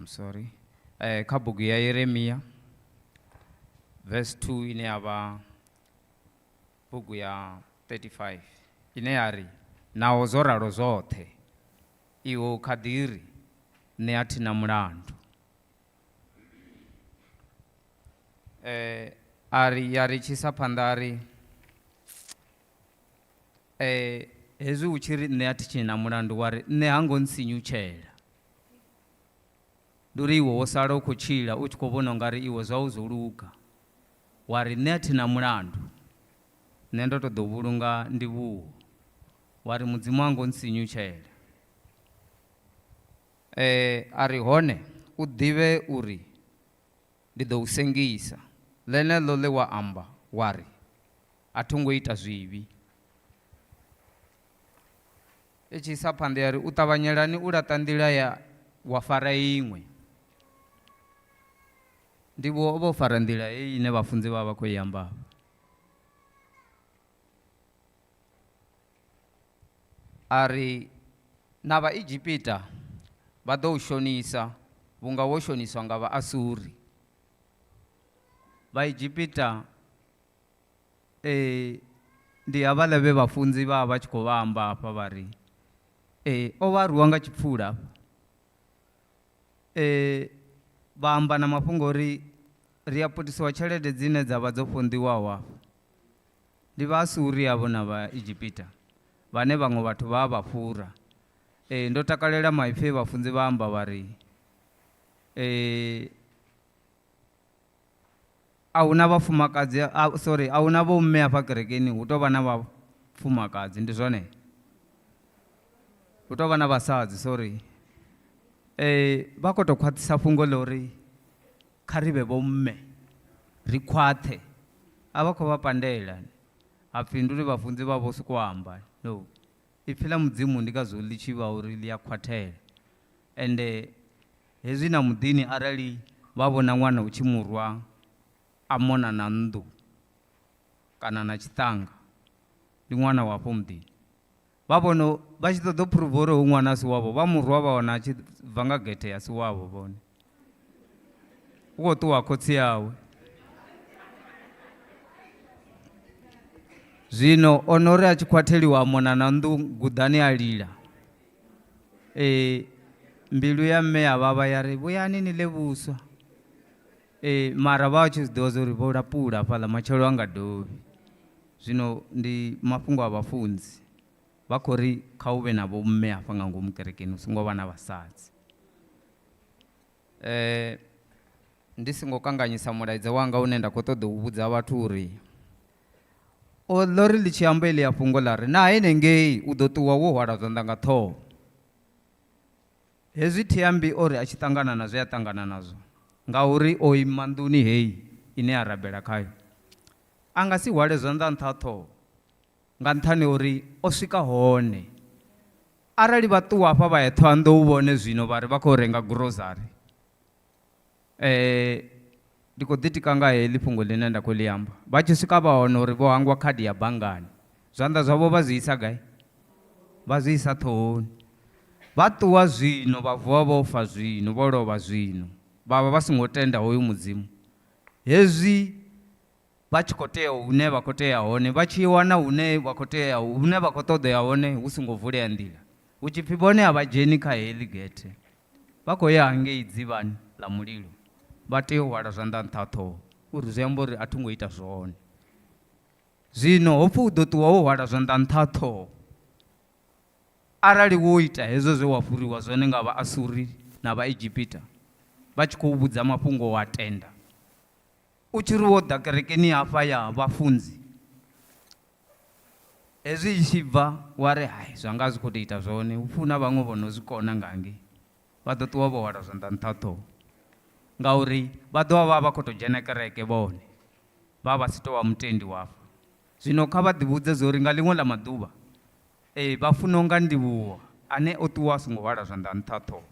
sorry. Kha bugu ya Yeremia verse 2 ine ya vha bugu ya 35 ine ya ri naho zwo ralo zwoṱhe iwe u kha ḓi ri nṋe a thi na mulandu. A ri ya ri tshi isa phanḓa a ri hezwi u tshi ri nṋe a thi tshi na mulandu wa ri nṋe ha ngo nsinyutshela. Ndi uri iwe wo sala u khou tshila u tshi khou vhona ungari iwe zwau zwo luga. Wa ri nṋe a thi na mulandu, nṋe ndo tou ḓo vhulunga ndivhuwo. Wa ri Mudzimu ha ngo nsinyutshela. A ri hone u ḓivhe uri ndi ḓo u sengisa, ḽeneḽo ḽe wa amba wa ri, a tho ngo ita zwivhi. I tshi isa phanḓa ya ri, u ṱavhanyelani u laṱa nḓila ya wa fara iṅwe. Ndivhuwo o vha o fara nḓila heyi ine vhafunzi vha vha khou i amba afha. A ri, na Vhaegipita vha ḓo u shonisa vhunga wo shoniswa nga Vhaasuri. Vhaegipita ee ndi havhaḽa vhe vhafunzi vha vha tshi khou vha amba hafha vha ri ee o vha rwiwa nga tshipfula hafha. Vha amba na mafhungo uri ri a putisiwa tshelede dzine dza vha dzo fhonḓiwaho hafha. Ndi Vhaasuri havho na Vhaegipita vhane vhaṅwe vhathu vha a vha fhura. Ndo takalela maipfi e vhafunzi vha amba vha ri a hu na vhafumakadzi a, sorry a hu na vhomme hafha kerekeni hu tou vha na vhafumakadzi ndi zwone? Hu tou vha na vhasadzi sorry. Vha khou tou khwaṱhisa fhungo ḽa uri kha ri vhe vhomme ri khwaṱhe, a vha khou vha pandela ha pfhi ndi uri vhafunzi vha vho sokou amba no. Ipfi ḽa Mudzimu ndi ngazwo ḽi tshi vha uri ḽi a khwathela ende hezwi na muḓini arali vha vhona ṅwana u tshi murwa a mona na nnḓu kana na tshiṱanga ndi ṅwana wa afho muḓini, vha vhona vha tshi ṱoḓa u phuruva uri hoyu ṅwana a si wavho vha murwa vha wana a tshi bva nga gethe a si wavho vhone, u khou ṱuwa khotsi awe. Zwino o no ri a tshi khwatheliwa a mona na nnḓu guḓani a lila. Mbilu ya mme ya vhavha ya ri vhuyani ni ḽe vhuswa. Mara vha tshi zwi ḓivha zwa uri vho lapula hafhaḽa matshelo a nga dovhi. Zwino ndi mafhungo a vhafunzi vha khou ri kha hu vhe na vho mme hafha nga ngomu kerekeni hu songo vha na vhasadzi. Ndi songo kanganyisa mulaedza wanga une nda khou ṱoḓa u vhudza vhathu uri o ḽo ri ḽi tshi amba heḽia fhungo ḽa ri na henengei u ḓo ṱuwa wo hwala zwanḓa nga ṱhoho. Hezwi Thiambi o ri a tshi ṱangana na zwe a ṱangana nazwo ngauri o ima nḓuni heyi ine a rabela khayo, a nga si hwale zwanḓa nṱha ha ṱhoho nga nṱhani ha uri o swika hone. Arali vha ṱuwa hafha vha ya Ṱhohoyanḓou vhone zwino vha ri vha khou renga gurozari, ndi khou ḓitika nga heḽi fhungo ḽine nda khou ḽi amba. Vha tshi swika vha wana uri vho hangwa khadi ya banngani, zwanḓa zwavho vha zwi isa gai? Vha zwi isa ṱhohoni. Vha ṱuwa zwino vha vuwa vho fa zwino, vho lovha zwino, vha vha vha songo tenda hoyu Mudzimu. Hezwi vha tshi khou tea hune vha khou tea hone, vha tshi wana hune vha khou tea, hune vha khou ṱoḓea hone hu songo vulea nḓila, hu tshi pfi vhone a vha dzheni kha heḽi gethe, vha khou ya hangei dzivhani ḽa mulilo, vha tea u hwala zwanḓa nṱha ha ṱhoho uri zwi amba uri a tho ngo ita zwone. Zwino ho pfi u ḓo ṱuwa wo hwala zwanḓa nṱha ha ṱhoho arali wo ita hezwo zwe wa fhuriwa zwone nga Vhaasuri na Vhaegipita vha tshi khou vhudza mafhungo wa tenda. U tshi ri wo ḓa kerekeni hafha ya vhafunzi, hezwi i tshi bva wa ri hai zwanga a zwi khou tou ita zwone, hu pfi hu na vhaṅwe vho no zwi kona nga hangei, vha ḓo ṱuwa vho hwala zwanḓa nṱha ha ṱhoho ngauri vha ḓo vha vha khou tou dzhena kereke vhone, vha vha si tou vha mutendi wa hafha. Zwino kha vha ḓivhudze zwa uri nga ḽiṅwe ḽa maḓuvha. Ee, vha funa unga Ndivhuwo ane o ṱuwa a songo hwala zwanḓa nṱha ha ṱhoho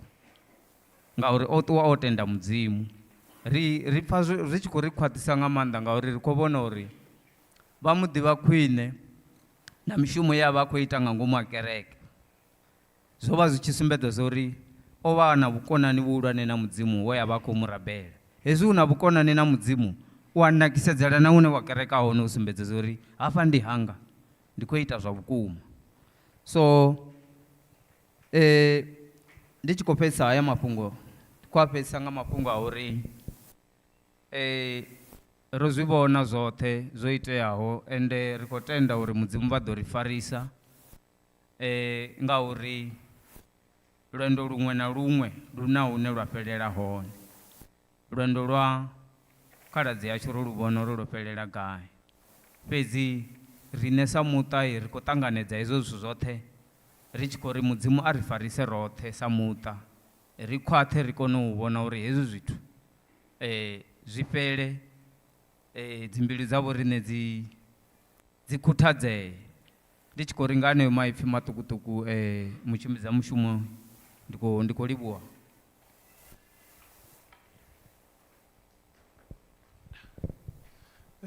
ngauri o ṱuwa o tenda Mudzimu. Ri ri pfa zwi zwi tshi khou ri khwaṱhisa nga maanḓa ngauri ri khou vhona uri vha mu ḓivha khwine na mishumo ye a vha a khou ita nga ngomu ha kereke. Zwo vha zwi tshi sumbedza zwa uri o vha a na vhukonani vhuhulwane na Mudzimu we a vha a khou mu rabela. Hezwi u na vhukonani na Mudzimu u a nakisedzela na hune wa kereka hone u sumbedza zwa uri hafha ndi hanga, ndi khou ita zwa vhukuma. So ndi tshi khou fhedzisa haya mafhungo, ndi khou a fhedzisa nga mafhungo a uri ro zwi vhona zwoṱhe zwo iteaho ende ri khou tenda uri Mudzimu vha ḓo ri farisa ngauri lwendo luṅwe na luṅwe lu na hune lwa fhelela hone. Lwendo lwa khaladzi yashu ro lu vhona uri lwo fhelela gai, fhedzi riṋe sa muṱa ri khou ṱanganedza hezwo zwithu zwoṱhe ri tshi khou ri Mudzimu a ri farise roṱhe sa muṱa, ri khwaṱhe ri kone u vhona uri hezwi zwithu zwi fhele, dzimbilu dza vho riṋe dzi dzi khuthadzee. Ndi tshi khou ri nga haneyo maipfi maṱukuṱuku mutshimbidza mushumo ndi khou ndi khou livhuwa.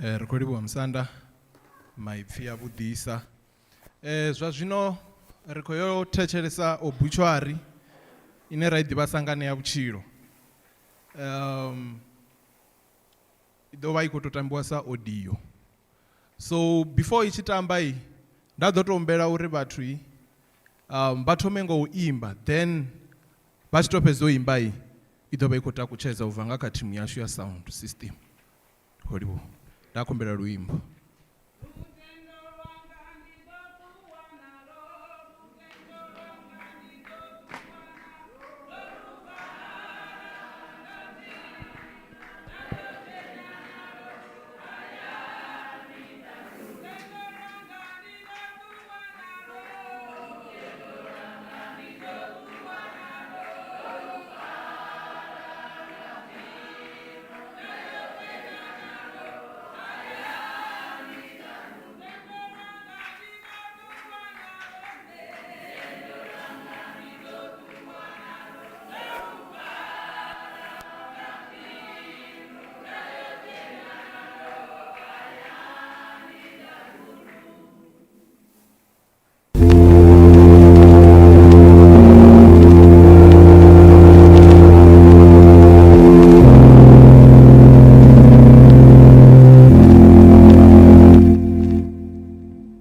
Eh, ri khou livhuwa musanda maipfi a vhuḓisa eh, zwa zwino ri khou yo thetshelesa obutshwari ine ra i ḓivha sa nganea vhutshilo um, i ḓo vha i khou tou tambiwa sa audio so before i tshi tamba i nda ḓo tou humbela uri vhathu i um, vha thome nga u imba then vha tshi tou fhedza u imba i i ḓo vha i khou takutshedza u bva nga kha thimu yashu ya sound system. Khou livhuwa. Nda khumbela luimbo.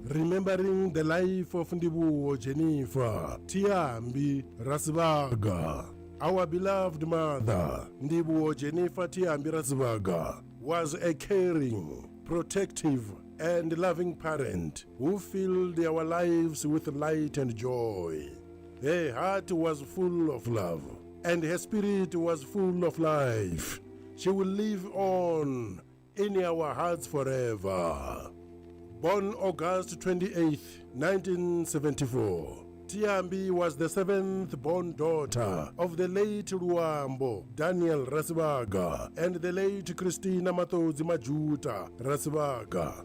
Remembering the life of Ndivhuwo Jennifer Thiambi Rasivhaga. Our beloved mother, Ndivhuwo Jennifer Thiambi Rasivhaga, was a caring, protective, and loving parent who filled our lives with light and joy. Her heart was full of love, and her spirit was full of life. She will live on in our hearts forever. Born August 28, 1974, Tiambi was the seventh born daughter of the late Luambo Daniel Rasivhaga and the late Christina Matodzi Majuta Rasivhaga.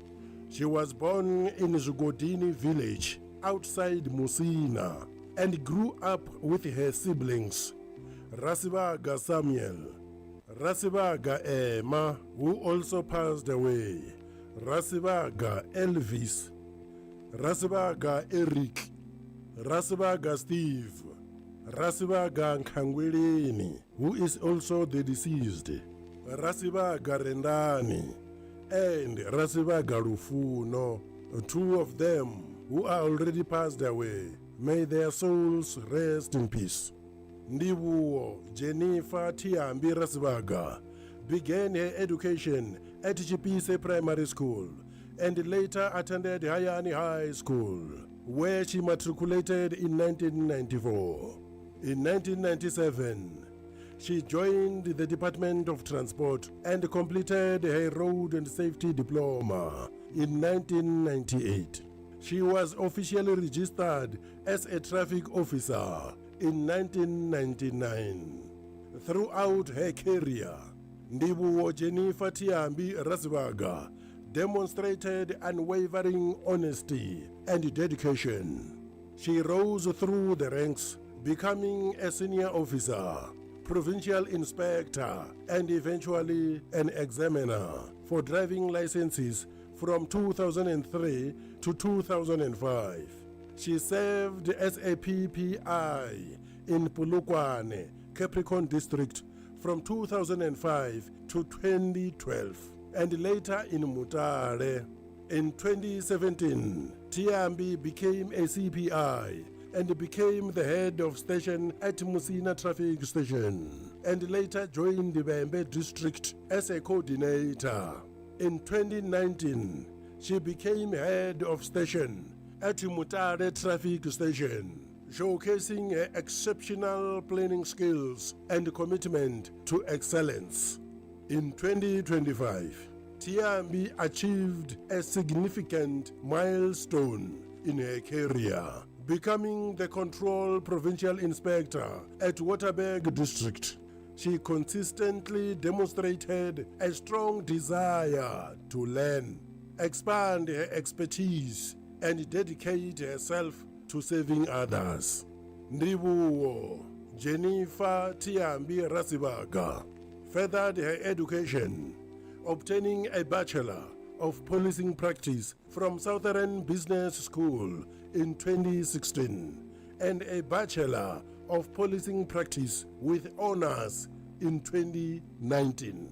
She was born in Zwigodini village outside Musina and grew up with her siblings Rasivhaga Samuel, Rasivhaga Emma, who also passed away, Rasivhaga Elvis, Rasivhaga Eric, Rasivhaga Steve, Rasivhaga Nkhangweleni, who is also the deceased, Rasivhaga Rendani, and Rasivhaga Lufuno, two of them who are already passed away. May their souls rest in peace. Ndivhuwo Jennifer Thiambi Rasivhaga began her education at Tshipise Primary School and later attended Hayani High School, where she matriculated in 1994. In 1997, she joined the Department of Transport and completed her Road and Safety Diploma in 1998. She was officially registered as a traffic officer in 1999. Throughout her career, Ndivhuwo Jennifer Thiambi Rasivhaga demonstrated unwavering honesty and dedication. She rose through the ranks, becoming a senior officer, provincial inspector, and eventually an examiner for driving licenses from 2003 to 2005. She served as a PPI in Polokwane, Capricorn District from 2005 to 2012 and later in Mutare. In 2017, Tiambi became a CPI and became the head of station at Musina Traffic Station and later joined the Vhembe District as a coordinator. In 2019, she became head of station at Mutare Traffic Station, showcasing her exceptional planning skills and commitment to excellence. In 2025, Tiambi achieved a significant milestone in her career, becoming the control provincial inspector at Waterberg District. She consistently demonstrated a strong desire to learn, expand her expertise, and dedicate herself to serving others. Ndivhuwo Jennifer Tiambi Rasibaga furthered her education, obtaining a Bachelor of Policing Practice from Southern Business School in 2016 and a Bachelor of Policing Practice with honors in 2019.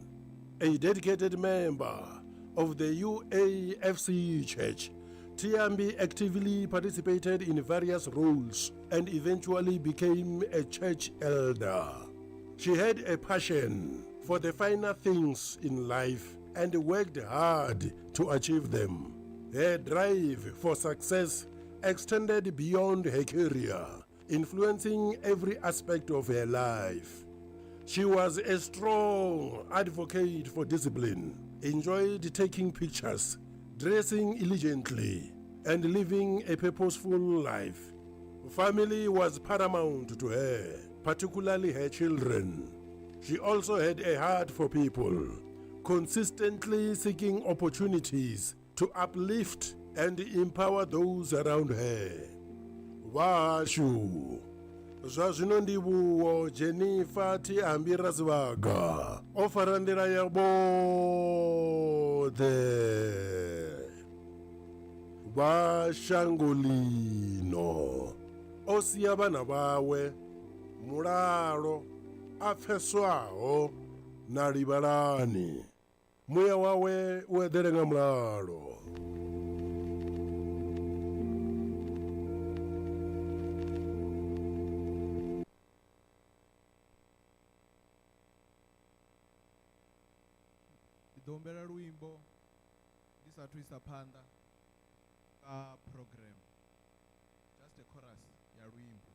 A dedicated member of the UAFC Church, Tiambi actively participated in various roles and eventually became a church elder. She had a passion for the finer things in life and worked hard to achieve them. Her drive for success extended beyond her career, influencing every aspect of her life. She was a strong advocate for discipline, enjoyed taking pictures, dressing elegantly, and living a purposeful life. Family was paramount to her, particularly her children. She also had a heart for people, consistently seeking opportunities to uplift and empower those around her. Vhashu zwa zwino Ndivhuwo Jennifer Thiambi Rasivhaga o fara nḓila ya vhoṱhe vha shango ḽino. O sia vhana vhawe mulalo a pfeswaho na livhalani. Muya wawe u eḓele nga mulalo. Ndi ḓo humbela luimbo ndi sathu isa phanḓa kha program. Just a chorus ya luimbo.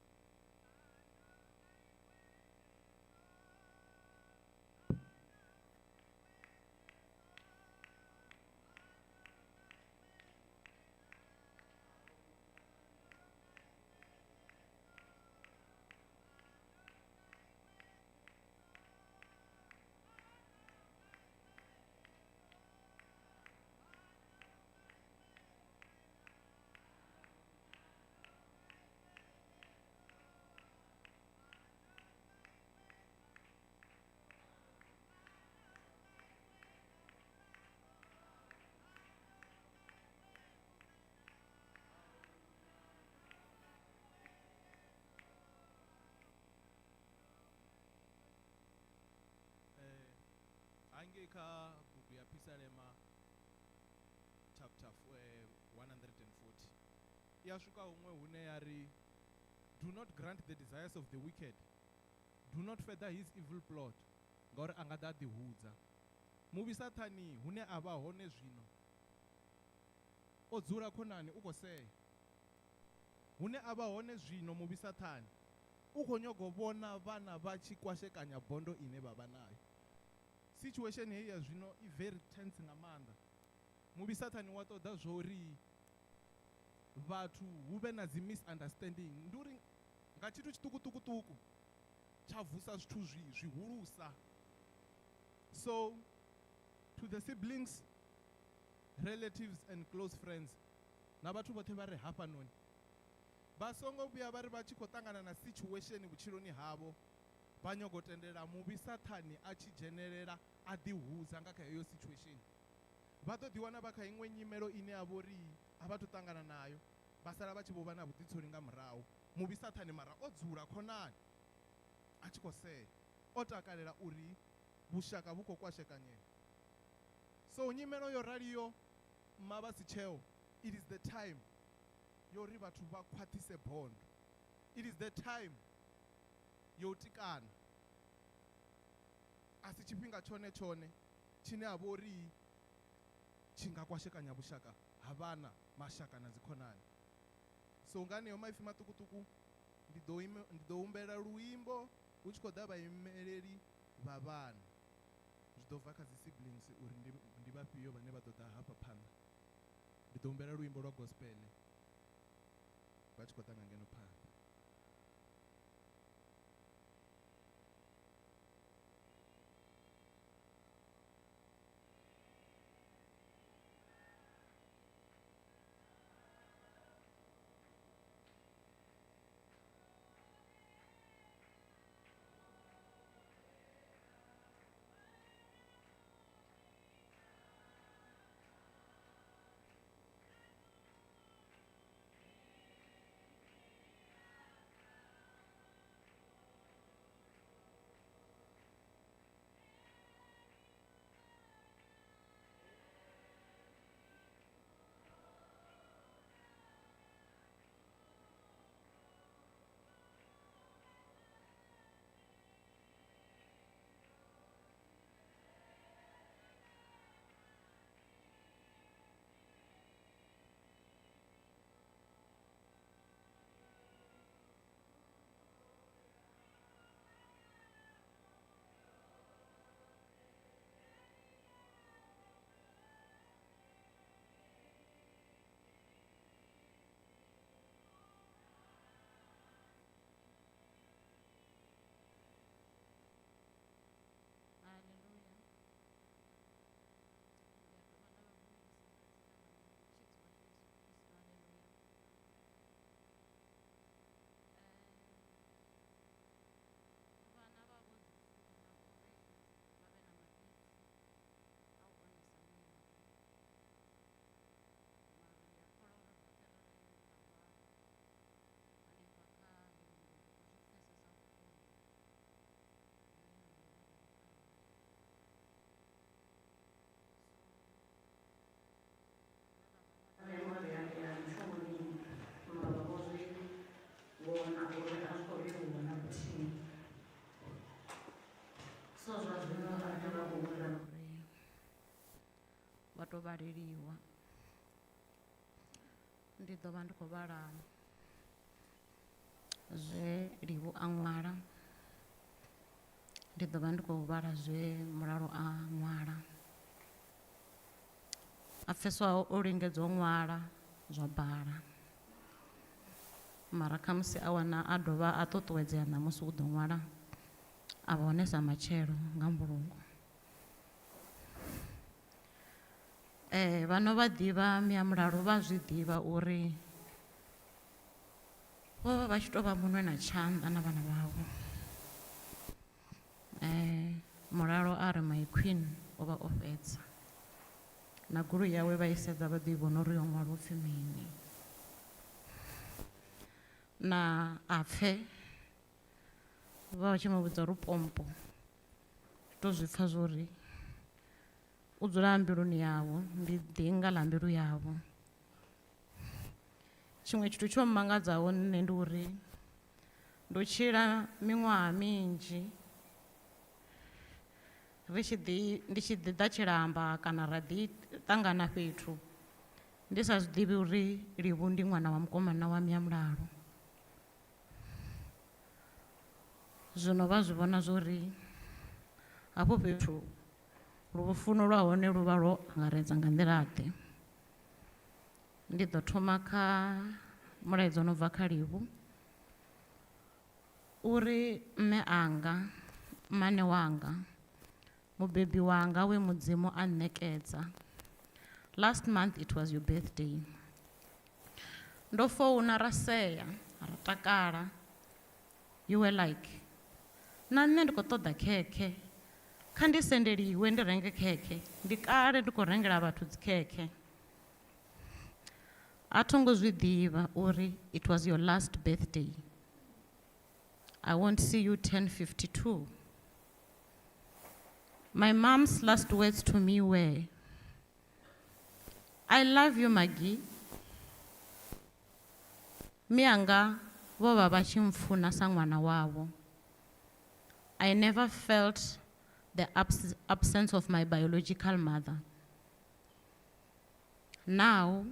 Hangei kha bugu ya Phisalema chapter 140 ya swika huṅwe hune ya ri, do not grant the desires of the wicked, do not further his evil plot, ngauri a nga ḓa a ḓihudza. Muvhi Sathani hune a vha hone zwino o dzula khonani u khou sea. Hune a vha hone zwino muvhi Sathani u khou nyago vhona vhana vha tshi kwashekanya bondo ine vha vha nayo. Situation heyi ya zwino i very tense nga maanḓa. Muvhi Sathani wa ṱoḓa zwori vhathu hu vhe na dzi misunderstanding. Ndi uri nga tshithu tshiṱukuṱukuṱuku tsha vusa zwithu zwihulusa. So to the siblings, relatives and close friends na vhathu vhoṱhe vha re hafhanoni, Vha songo vhuya vha ri vha tshi khou ṱangana na situation vhutshiloni havho vha nyago tendela muvhi Sathane a tshi dzhenelela a ḓihudza nga kha heyo situation. Vha ḓo ḓiwana vha kha iṅwe nyimelo ine ya vha uri a vha thu ṱangana nayo, vha sala vha tshi vho vha na vhuḓitsoli nga murahu. Muvhi Sathane mara o dzula khonani a tshi khou sea, o takalela uri vhushaka vhu khou kwashekanyea. So nyimelo yo raliyo mma vha si tsheo, it is the time yo uri vhathu vha khwaṱhise bondo. It is the time yo u tikana. A si tshifhinga tshone tshone tshine ha vha uri tshi nga kwashekanya vhushaka ha vhana, mashaka na dzikhonani. So nga haneyo maipfi maṱukuṱuku ndi ḓo ime, ndi ḓo humbela luimbo hu tshi khou ḓa vhaimeleli vha vhana. Zwi ḓo bva kha dzi siblings uri ndi, ndi vhafhio vhane vha ḓo ḓa hafha phanḓa. Ndi ḓo humbela luimbo lwa gospel vha tshi khou ḓa nga ngeno phanḓa. Haleluya. Ndi a dovha nda vha lumelisa nga dzina ḽa Mutshidzi washu Yesu Kristo. Haleluya. Vhana vha vho ḓi funa uri vha vhe na maḓipfi a u vhonesa mme avho. Mara ndi a kholwa uri roṱhe ri re hafha hanefha kha heyi mbulungo ro zwi pfesesa vhuṱungu vhune na mulayo wa vha khaho. So Vhe vha vha na uri ya mushumoni mulovha vho zwi vhona uri a zwi khou leluwa na luthihi. So zwa zwino vhane vha khou humbela uri vha to vhaleliwa. Ndi ḓo vha ndi khou vhala zwe Livhu a ṅwala. Ndi ḓo vha ndi khou vhala zwe Mulalo a ṅwala. A pfeswaho o lingedza u ṅwala zwa bala. Mara khamusi a wana a dovha a ṱuṱuwedzea ṋamusi u ḓo ṅwala a vha hone sa matshelo nga mbulungo. Vhano vha ḓivha Mia Mulalo vha zwi ḓivha uri vho vha vha tshi tou vha munwe na tshanḓa na vhana vhavho. Mulalo a ri my queen o vha o fhedza. Na goloi yawe vha i sedza vha ḓo i vhona uri yo ṅwalwa upfi mini. Na a pfe vha tshi mu vhudza uri pompo to zwi pfa zwori u dzula mbiluni yavho ndi ḓinga ḽa mbilu yavho. Tshiṅwe tshithu tsho mmangadzaho nṋe ndi uri ndo tshila miṅwaha minzhi ri tshi ḓi ndi tshi ḓi ḓa tshilamba kana ra ḓi ṱangana fhethu ndi sa zwi ḓivhi uri Livhu ndi ṅwana wa mukomana wa Mia Mulalo. Zwino vha zwi vhona zwori hafho fhethu lufuno lwa hone lu vha lwo angaredza nga nḓila ḓe. Ndi ḓo thoma kha mulaedza no bva kha Livhu uri mme anga, mmane wanga, mubebi wanga we Mudzimu a nṋekedza. Last month it was your birthday. Ndo founa ra sea Ra takala. You were like, na nṋe ndi khou ṱoḓa khekhe. Kha ndi sendeliwe ndi renge khekhe. Ndi kale ndi khou rengela vhathu dzi khekhe. A tho ngo zwi ḓivha uri it was your last birthday. I won't see you 10:52. My mom's last words to me were, I love you, Maggie. Mianga vho vha vha tshi mpfuna sa ṅwana wavho. I never felt the absence of my biological mother. Now,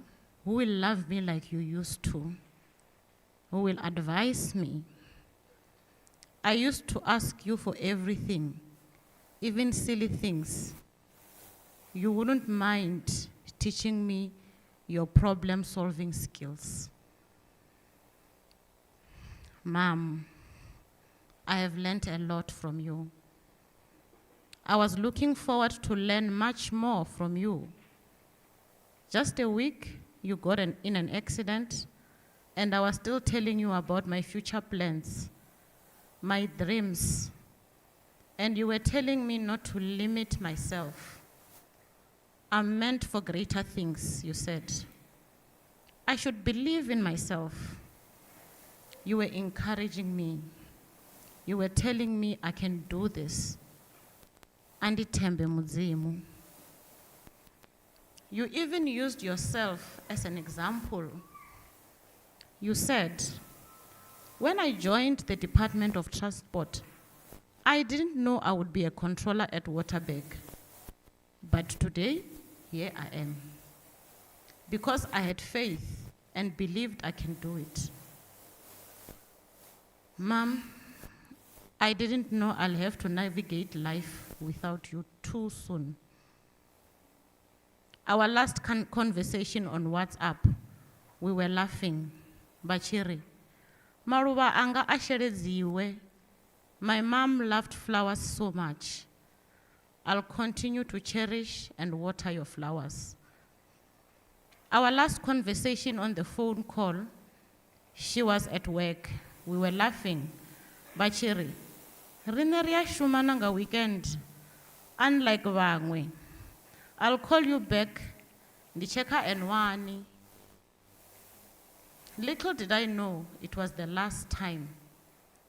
who will love me like you used to? Who will advise me? I used to ask you for everything, even silly things. You wouldn't mind teaching me your problem-solving skills. Mom, I have learned a lot from you. I was looking forward to learn much more from you. Just a week, you got in an accident, and I was still telling you about my future plans, my dreams, and you were telling me not to limit myself. I'm meant for greater things, you said. I should believe in myself. You were encouraging me. You were telling me I can do this. Andithembe Mudzimu. You even used yourself as an example. You said, when I joined the Department of Transport, I didn't know I would be a controller at Waterberg. But today, here I am. Because I had faith and believed I can do it. Mom, I didn't know I'll have to navigate life without you too soon. Our last conversation on WhatsApp, we were laughing. Bachiri, maruva anga asheledziwe. My mom loved flowers so much. I'll continue to cherish and water your flowers. Our last conversation on the phone call, she was at work. We were laughing. Bachiri, rine ri a shuma na nga weekend, unlike vhaṅwe. I'll call you back. Ndi cheka N1. Little did I know it was the last time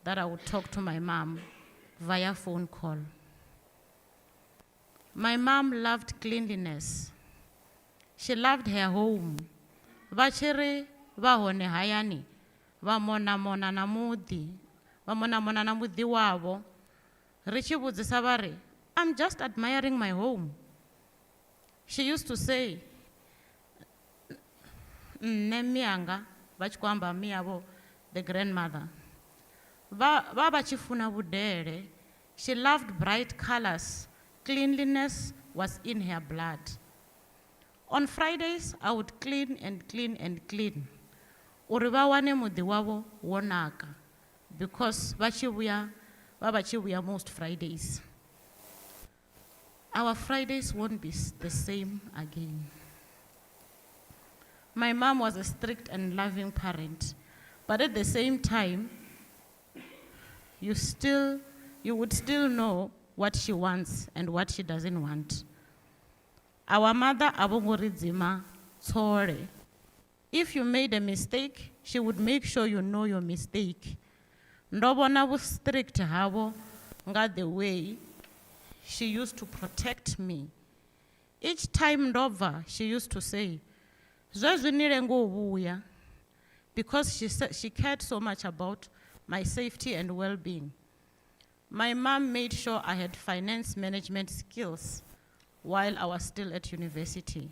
that I would talk to my mom via phone call. My mom loved cleanliness. She loved her home. Vha tshi ri vha hone hayani, vha mona mona na muḓi, vha mona mona na muḓi wavho. Ri tshi vhudzisa vha ri, I'm just admiring my home. She used to say, nṋe mianga, vha tshi khou amba miavho, the grandmother. Vha tshi funa vhudele. She loved bright colors. Cleanliness was in her blood. On Fridays, I would clean and clean and clean. Uri vha wane muḓi wavho wo naka, because vha tshi vhuya, vha vha tshi vhuya most Fridays. Our Fridays won't be the same again. My mom was a strict and loving parent, but at the same time, you would still know what she wants and what she doesn't want. Our mother, a vho ngo ri dzima tsole. If you made a mistake, she would make sure you know your mistake. Ndo vhona vhu strict havho nga the way she used to protect me. Each time ndobva, she used to say, Zwezwi ni lenga u vhuya, because she cared so much about my safety and well-being. My mom made sure I had finance management skills while I was still at university.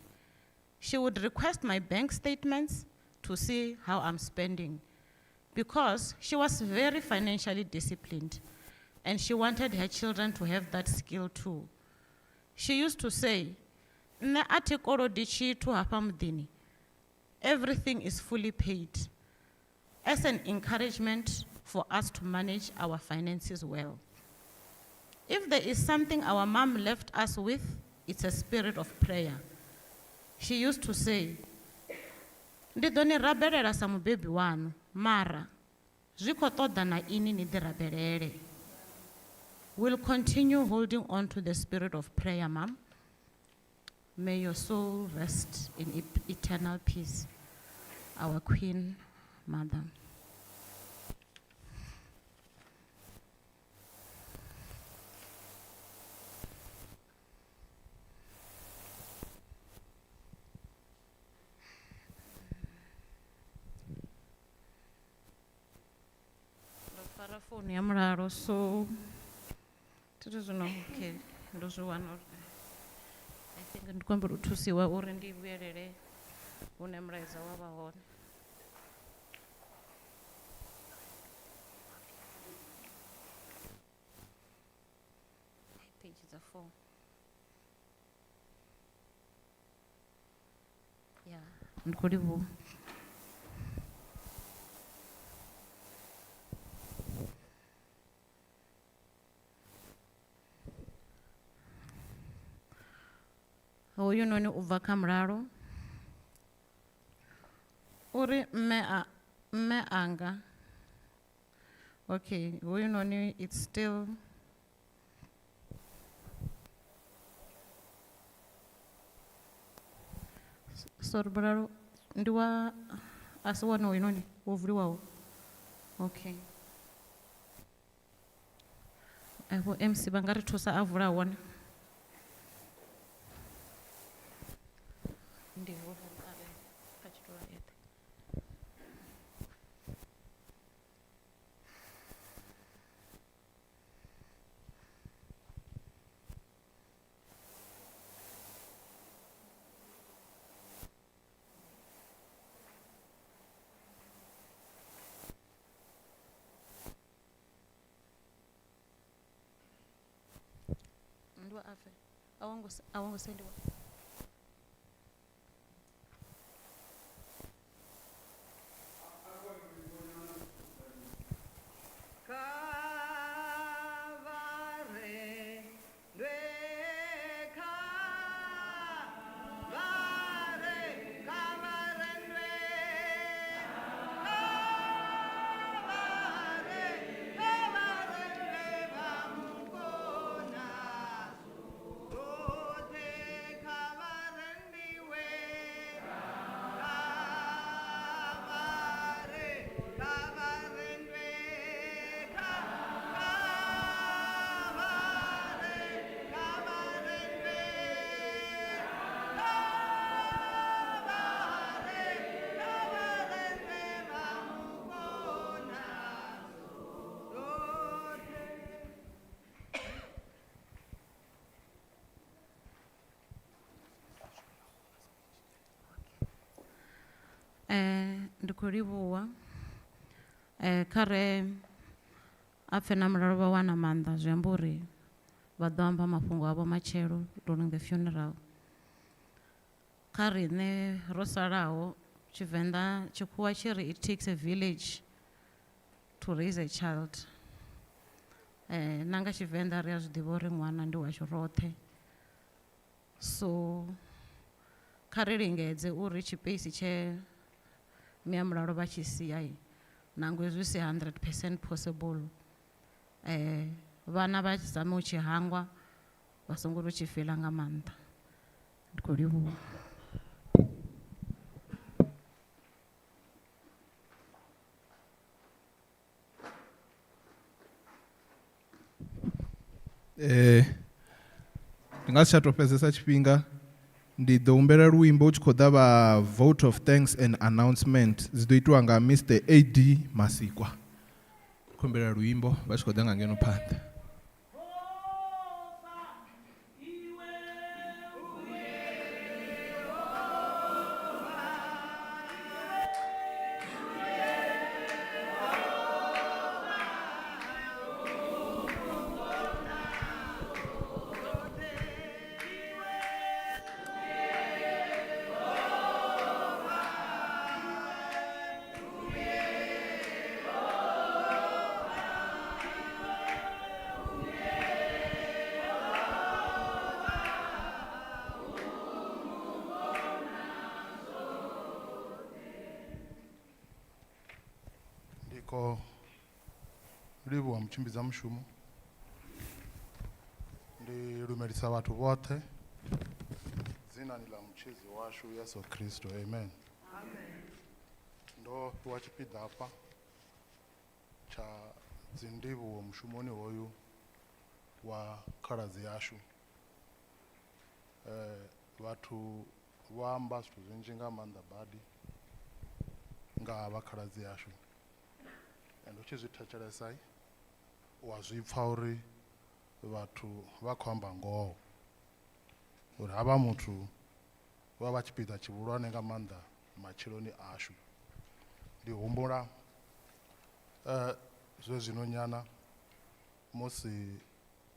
She would request my bank statements to see how I'm spending, because she was very financially disciplined and she wanted her children to have that skill too. She used to say, Nṋe a thi kolodi tshithu hafha muḓini. Everything is fully paid, as an encouragement for us to manage our finances well. If there is something our mom left us with, it's a spirit of prayer. She used to say, Ndi ḓo ni rabelela sa mubebi waṋu, mara Zwi khou ṱoḓa na ini ni ḓi rabelele. We'll continue holding on to the spirit of prayer, ma'am. May your soul rest in eternal peace, our Queen Mother. Ndo fara founu ya mulalo so thi thu zwino okay ndo zwi wana uri I think ndi khou humbela u thusiwa uri ndi vhuyelele hune mulaedza wa vha hone. Page dza 4. Ya, ndi khou livhuwa. Hoyu noni u bva kha mulalo. Uri mme a mme anga. Okay, hoyu noni it's still Sorry, mulalo ndi wa a si wone hoyu noni wo vuliwaho. Okay. Vho MC vha nga ri thusa a vula wone. Ndi ho a re kha tshitulo a eṱhe. Ndi wa afe. A wo ngo sendiwa. Ndi khou livhuwa. Kha re a pfe na mulalo vha wana maanḓa zwi amba uri vha ḓo amba mafhungo avho matshelo during the funeral. Kha riṋe ro salaho Tshivenḓa tshikhuwa tshi ri it takes a village to raise a child. Na nga Tshivenḓa ri a zwi ḓivha uri ṅwana ndi washu roṱhe. So kha ri lingedze uri tshipeisi tshe mme a mulalo vha tshi sia nangwe zwi si 100% possible. Vhana vha zame u tshi hangwa vha songo tou tshi fila nga maanḓa. Ndi khou livhuwa. Ndi nga si tsha tou fhedzesa tshifhinga. Ndi ḓo humbela luimbo hu tshi khou ḓa vha vote of thanks and announcement dzi ḓo itiwa nga Mr AD Masikwa. Khou humbela luimbo vha tshi khou ḓa nga ngeno phanḓa. Livhuwa mutshimbidza mushumo. Ndi lumelisa vhathu vhoṱhe dzinani ḽa mutshidzi washu Yesu Kristo. Amen. Ndo fhiwa tshipiḓa hafha tsha dzindivhuwo mushumoni hoyu wa khaladzi yashu. Vhathu vho amba zwithu zwinzhi nga maanḓa badi nga ha vha khaladzi yashu. And u tshi zwi thetshelesa u a zwi pfa uri vhathu vha khou amba ngoho uri havha muthu vha vha tshipiḓa tshihulwane nga maanḓa matshiloni ashu. Ndi humbula zwe zwino nyana musi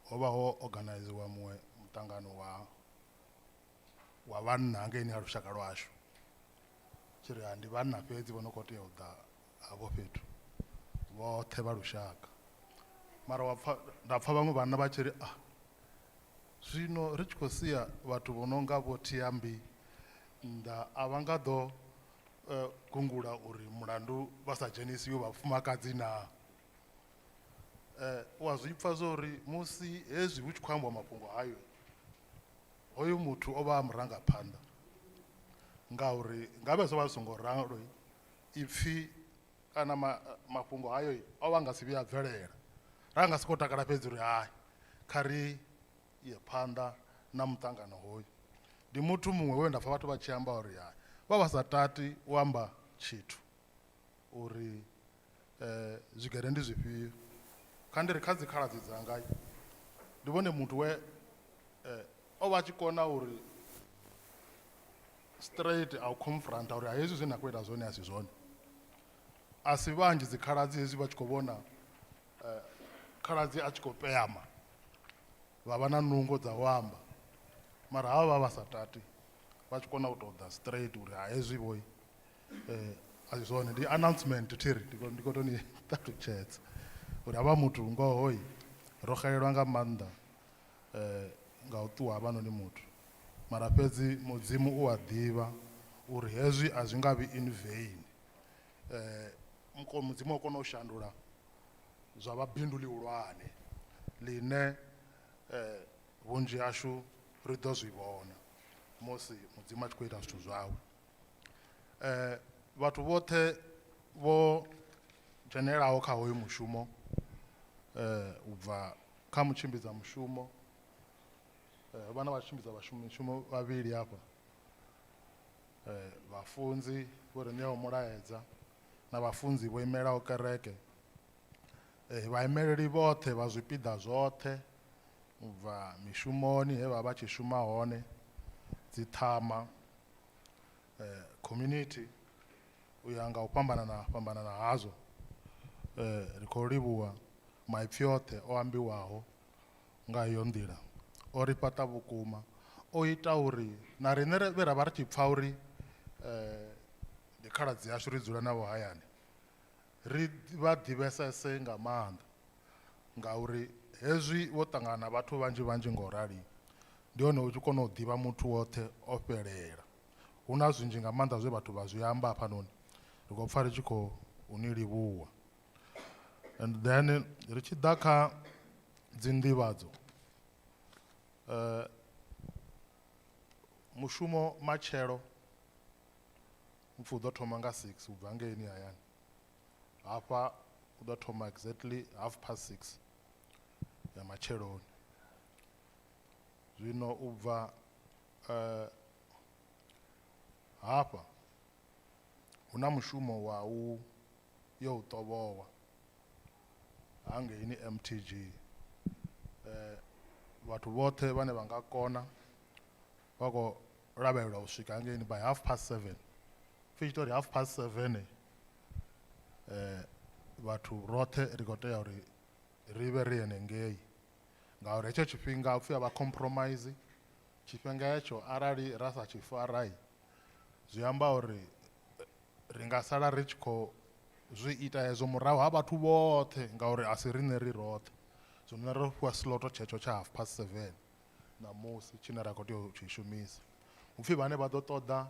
ho vha ho organiziwa muṅwe muṱangano wa vhanna hangeini ha lushaka lwashu, tshi ri ndi vhanna fhedzi vho no khou tea u ḓa hafho fhethu vhoṱhe vha lushaka. Mara wa pfa, nda pfa vhaṅwe vhanna vha tshi ri ah, zwino ri tshi khou sia vhathu vho no nga vho Thiambi nnḓa a vha nga ḓo gungula uri mulandu vha sa dzhenisiwi vhafumakadzi naa. U a zwi pfa zwa uri musi hezwi hu tshi khou ambiwa mafhungo hayo, hoyu muthu o vha a murangaphanḓa, ngauri ngavhe zwo vha zwi songo ralo ipfi kana mafhungo hayo o vha nga si vhuye a bvelela. Ra nga sokou takala fhedzi uri hai, kha ri ye phanḓa na muṱangano hoyu. Ndi muthu muṅwe we nda pfa vhathu vha tshi amba uri hai, vha vha sa tati u amba tshithu uri zwigere ndi zwifhio. Kha ndi ri kha dzikhaladzi dzanga ndi vhone muthu we o vha tshi kona uri straight a u confronta uri hezwi zwine na khou ita zwone a si zwone. A si vhanzhi dzikhaladzi hezwi vha tshi khou vhona khaladzi a tshi khou peama vha vha na nungo dza u amba, mara havha vha vha sa tati vha tshi kona u tou ḓa straight uri ha hezwi vho a si zwone. Ndi announcement thiri ndi khou tou ni ṱalutshedza uri havha muthu ngoho ro xelelwa nga maanḓa nga u ṱuwa havhanoni muthu, mara fhedzi Mudzimu u a ḓivha uri hezwi a zwi nga vhi in vain. Mudzimu o kona u shandula zwa vha bindu ḽihulwane ḽine vhunzhi hashu ri ḓo zwi vhona musi Mudzimu a tshi khou ita zwithu zwawe. Vhathu vhoṱhe vho dzhenelaho kha hoyu mushumo u bva kha mutshimbidza mushumo, vhana vha tshimbidza vhashumi vhavhili hafha, vhafunzi vho ri ṋeaho mulaedza na vhafunzi vho imelaho kereke, vhaimeleli vhoṱhe vha zwipiḓa zwoṱhe u bva mishumoni he vha vha tshi shuma hone, dziṱhama, community u ya nga u fhambanana fhambanana hazwo. Ri khou livhuwa maipfi oṱhe o ambiwaho nga iyo nḓila, o ri fhaṱa vhukuma, o ita uri na riṋe vhe ra vha ri tshi pfa uri ndi khaladzi yashu ri dzula navho hayani, ri vha ḓivhesese nga maanḓa, ngauri hezwi vho ṱangana na vhathu vhanzhi vhanzhi ngo rali ndi hone u tshi kona u ḓivha muthu woṱhe o fhelela. Hu na zwinzhi nga maanḓa zwe vhathu vha zwi amba hafhanoni, ri khou pfa ri tshi khou ni livhuwa. And then ri tshi ḓa kha dzinḓivhadzo, mushumo matshelo mpfu u ḓo thoma nga 6 u bva ngeini hayani, hafha u ḓo thoma exactly 6:30 ya matsheloni. Zwino u bva hafha hu na mushumo wa u yo u ṱovhowa hangeini MTG. Vhathu vhoṱhe vhane vha nga kona vha khou lavhelelwa u swika hangeini by 7:30. Pfi tshi tori 7:30 vhathu roṱhe ri khou tea uri ri vhe ri henengei, ngauri hetsho tshifhinga hupfi a vha compromise. Tshifhinga hetsho arali ra sa tshi fara zwi amba uri ri nga sala ri tshi khou zwi ita hezwo murahu ha vhathu vhoṱhe, ngauri a si riṋe ri roṱhe. Zwino ro fhiwa slot tshetsho tsha 7:30 ṋamusi tshine ra khou tea u tshi shumisa. Hupfi vhane vha ḓo ṱoḓa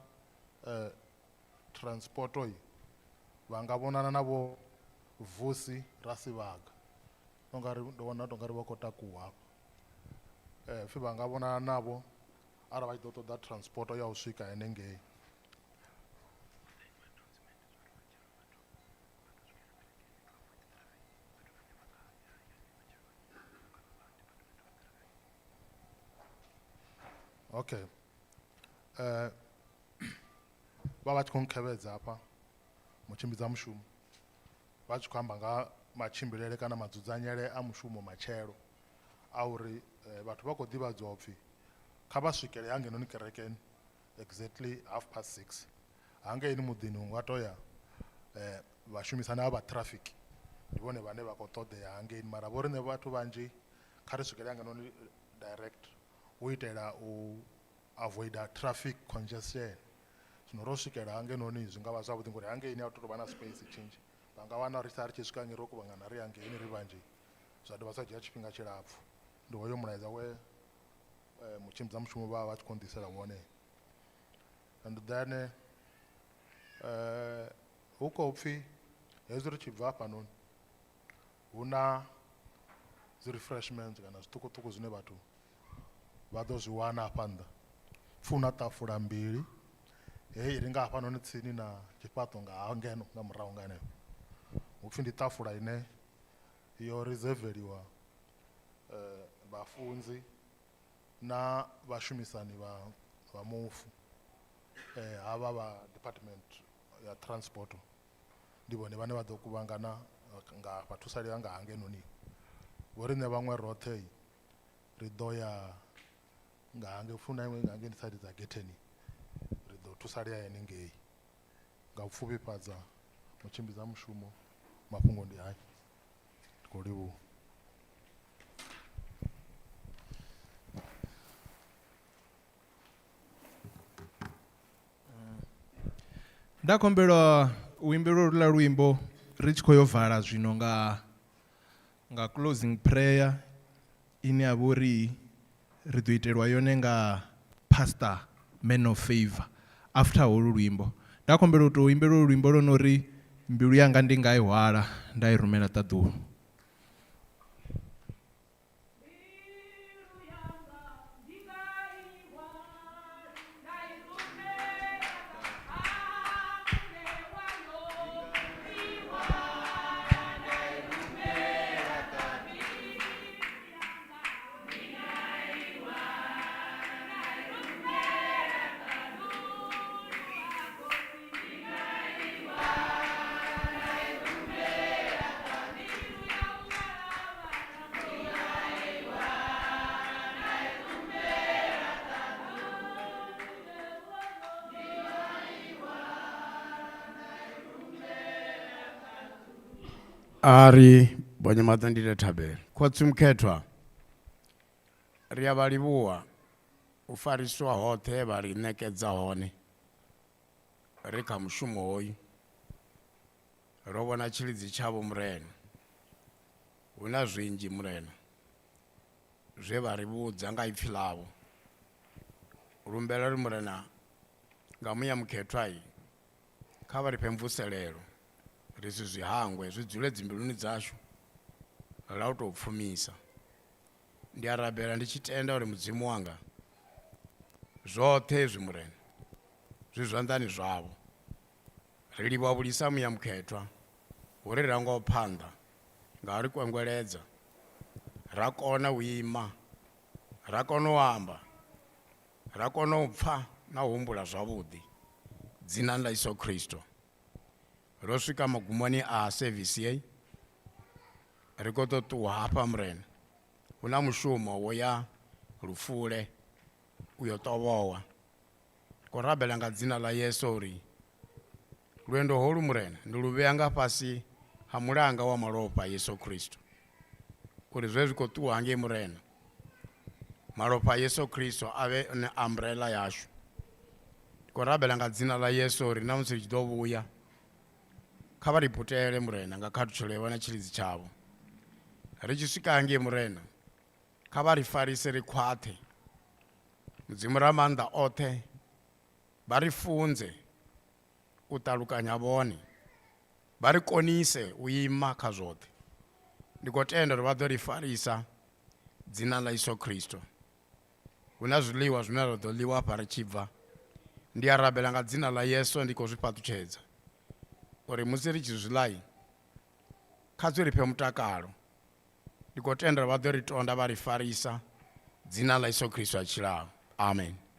transporto vha nga vhonana na vho Vusi Rasivhaga. Ungari ndo vhona ungari vha khou takuwa hafha. Pfhi vha nga vhonana navho arali vha tshi ḓo ṱoḓa transport ya u swika henengei. Okay. Vha vha tshi khou nkhevhedza hafha mutshimbidza mushumo vha tshi khou amba nga matshimbilele kana madzudzanyele a mushumo matshelo a uri vhathu vha khou ḓivhadzwa upfhi kha vha swikele hangenoni kerekeni exactly 6:30 hangeini muḓini hu nga toya vhashumisani vha traffic ndi vhone vhane vha khou ṱoḓea hangeini mara vho riṋe vhathu vhanzhi kha ri swikele hangenoni direct u itela u avoida traffic congestion. Zwino ro swikela hangenoni zwi nga vha zwavhuḓi ngori hangeini a hu tou vha na space tshinzhi, vha nga wana ri sa ri tshi swika ngei ro kuvhangana ri hangeini ri vhanzhi zwa dovha zwa dzhia tshifhinga tshilapfhu. Ndi hoyo mulaedza we mutshimbidza mushumo vha vha tshi khou nḓisela wone. And then hu khou pfhi hezwi ri tshi bva hafhanoni hu na dzi refreshments kana zwiṱukuṱuku zwine vhathu vha ḓo zwi wana hafha nnḓa. Pfhi hu na ṱafula mbili heyi ri nga hafhanoni tsini na tshifhaṱo nga ngeno nga murahu nga henefho. Hu pfhi ndi ṱafula ine yo reserveliwa vhafunzi na vhashumisani vha mufu havha vha department ya transport ndi vhone vhane vha ḓo kuvhangana nga vha thusalea nga hangenoni. Vho riṋe vhaṅwe roṱhe ri ḓo ya nga hange funa iṅwe nga hangeini side dza getheni ri ḓo thusalea henengei. Nga u pfufhifhadza mutshimbidza mushumo mafhungo ndi haya. Ndi khou livhuwa. Nda khombelwa u imbelwa luḽa luimbo ri tshi khou yo vala zwino nga closing prayer ine ya vha uri ri ḓo itelwa yone nga Pastor Man of Favor after holu luimbo. Nda khombela u tou imbelwa luimbo lwo no ri mbilu yanga ndi nga i hwala nda i rumela ṱaḓulu. Ari bonye maṱo thabelo. Khotsi mukhethwa, ri a vha livhuwa u fariswa hoṱhe vha ri ṋekedza hone ri kha mushumo hoyu. Ro vhona tshilidzi tshavho Murena, hu na zwinzhi Murena zwe vha ri vhudza nga ipfi ḽavho. Lumbela ri Murena nga muya mukhethwa kha vha ri fhe mvuselelo ri si zwi hangwe, zwi dzule dzimbiluni dzashu la u tou pfumisa. Ndi a rabela ndi tshi tenda uri Mudzimu wanga zwoṱhe hezwi Murena zwi zwanḓani zwavho. Ri livhuwa vhulisa muya mukhethwa uri rangaho phanḓa nga ri kwengweledza ra kona u ima, ra kona u amba, ra kona u pfa na u humbula zwavhuḓi dzinani ḽa Yesu Kristo. Ro swika magumoni a service yeyi, ri khou ḓo ṱuwa hafha Murena. Hu na mushumo wo ya lufule u yo ṱovhowa. Ri khou rabela nga dzina ḽa Yesu uri lwendo holu Murena ndi lu vhea nga fhasi ha mulanga wa malofha a Yesu Kristo, uri zwe zwi khou ṱuwa hangei Murena, malofha a Yesu Kristo a vhe one umbrella yashu. Ndi khou rabela nga dzina ḽa Yesu uri na musi ri tshi ḓo vhuya kha vha ri putele Murena nga khathutshelo yawe na tshilidzi tshavho. Ri tshi swika hangei Murena, kha vha ri farise ri khwaṱhe. Mudzimu Ramaanḓa oṱhe vha ri funze u ṱalukanya vhone, vha ri konise u ima kha zwoṱhe. Ndi khou tenda uri vha ḓo ri farisa dzina ḽa Yesu Kristo. Hu na zwiḽiwa zwine ra ḓo ḽiwa hafha ri tshi bva. Ndi a rabela nga dzina ḽa Yesu ndi khou zwi fhaṱutshedza uri musi ri tshi zwi ḽa kha zwi ri fhe mutakalo. Ndi khou tenda uri vha ḓo ri tonda vha ri farisa dzina ḽa Yesu Kristo a tshilaho. Amen.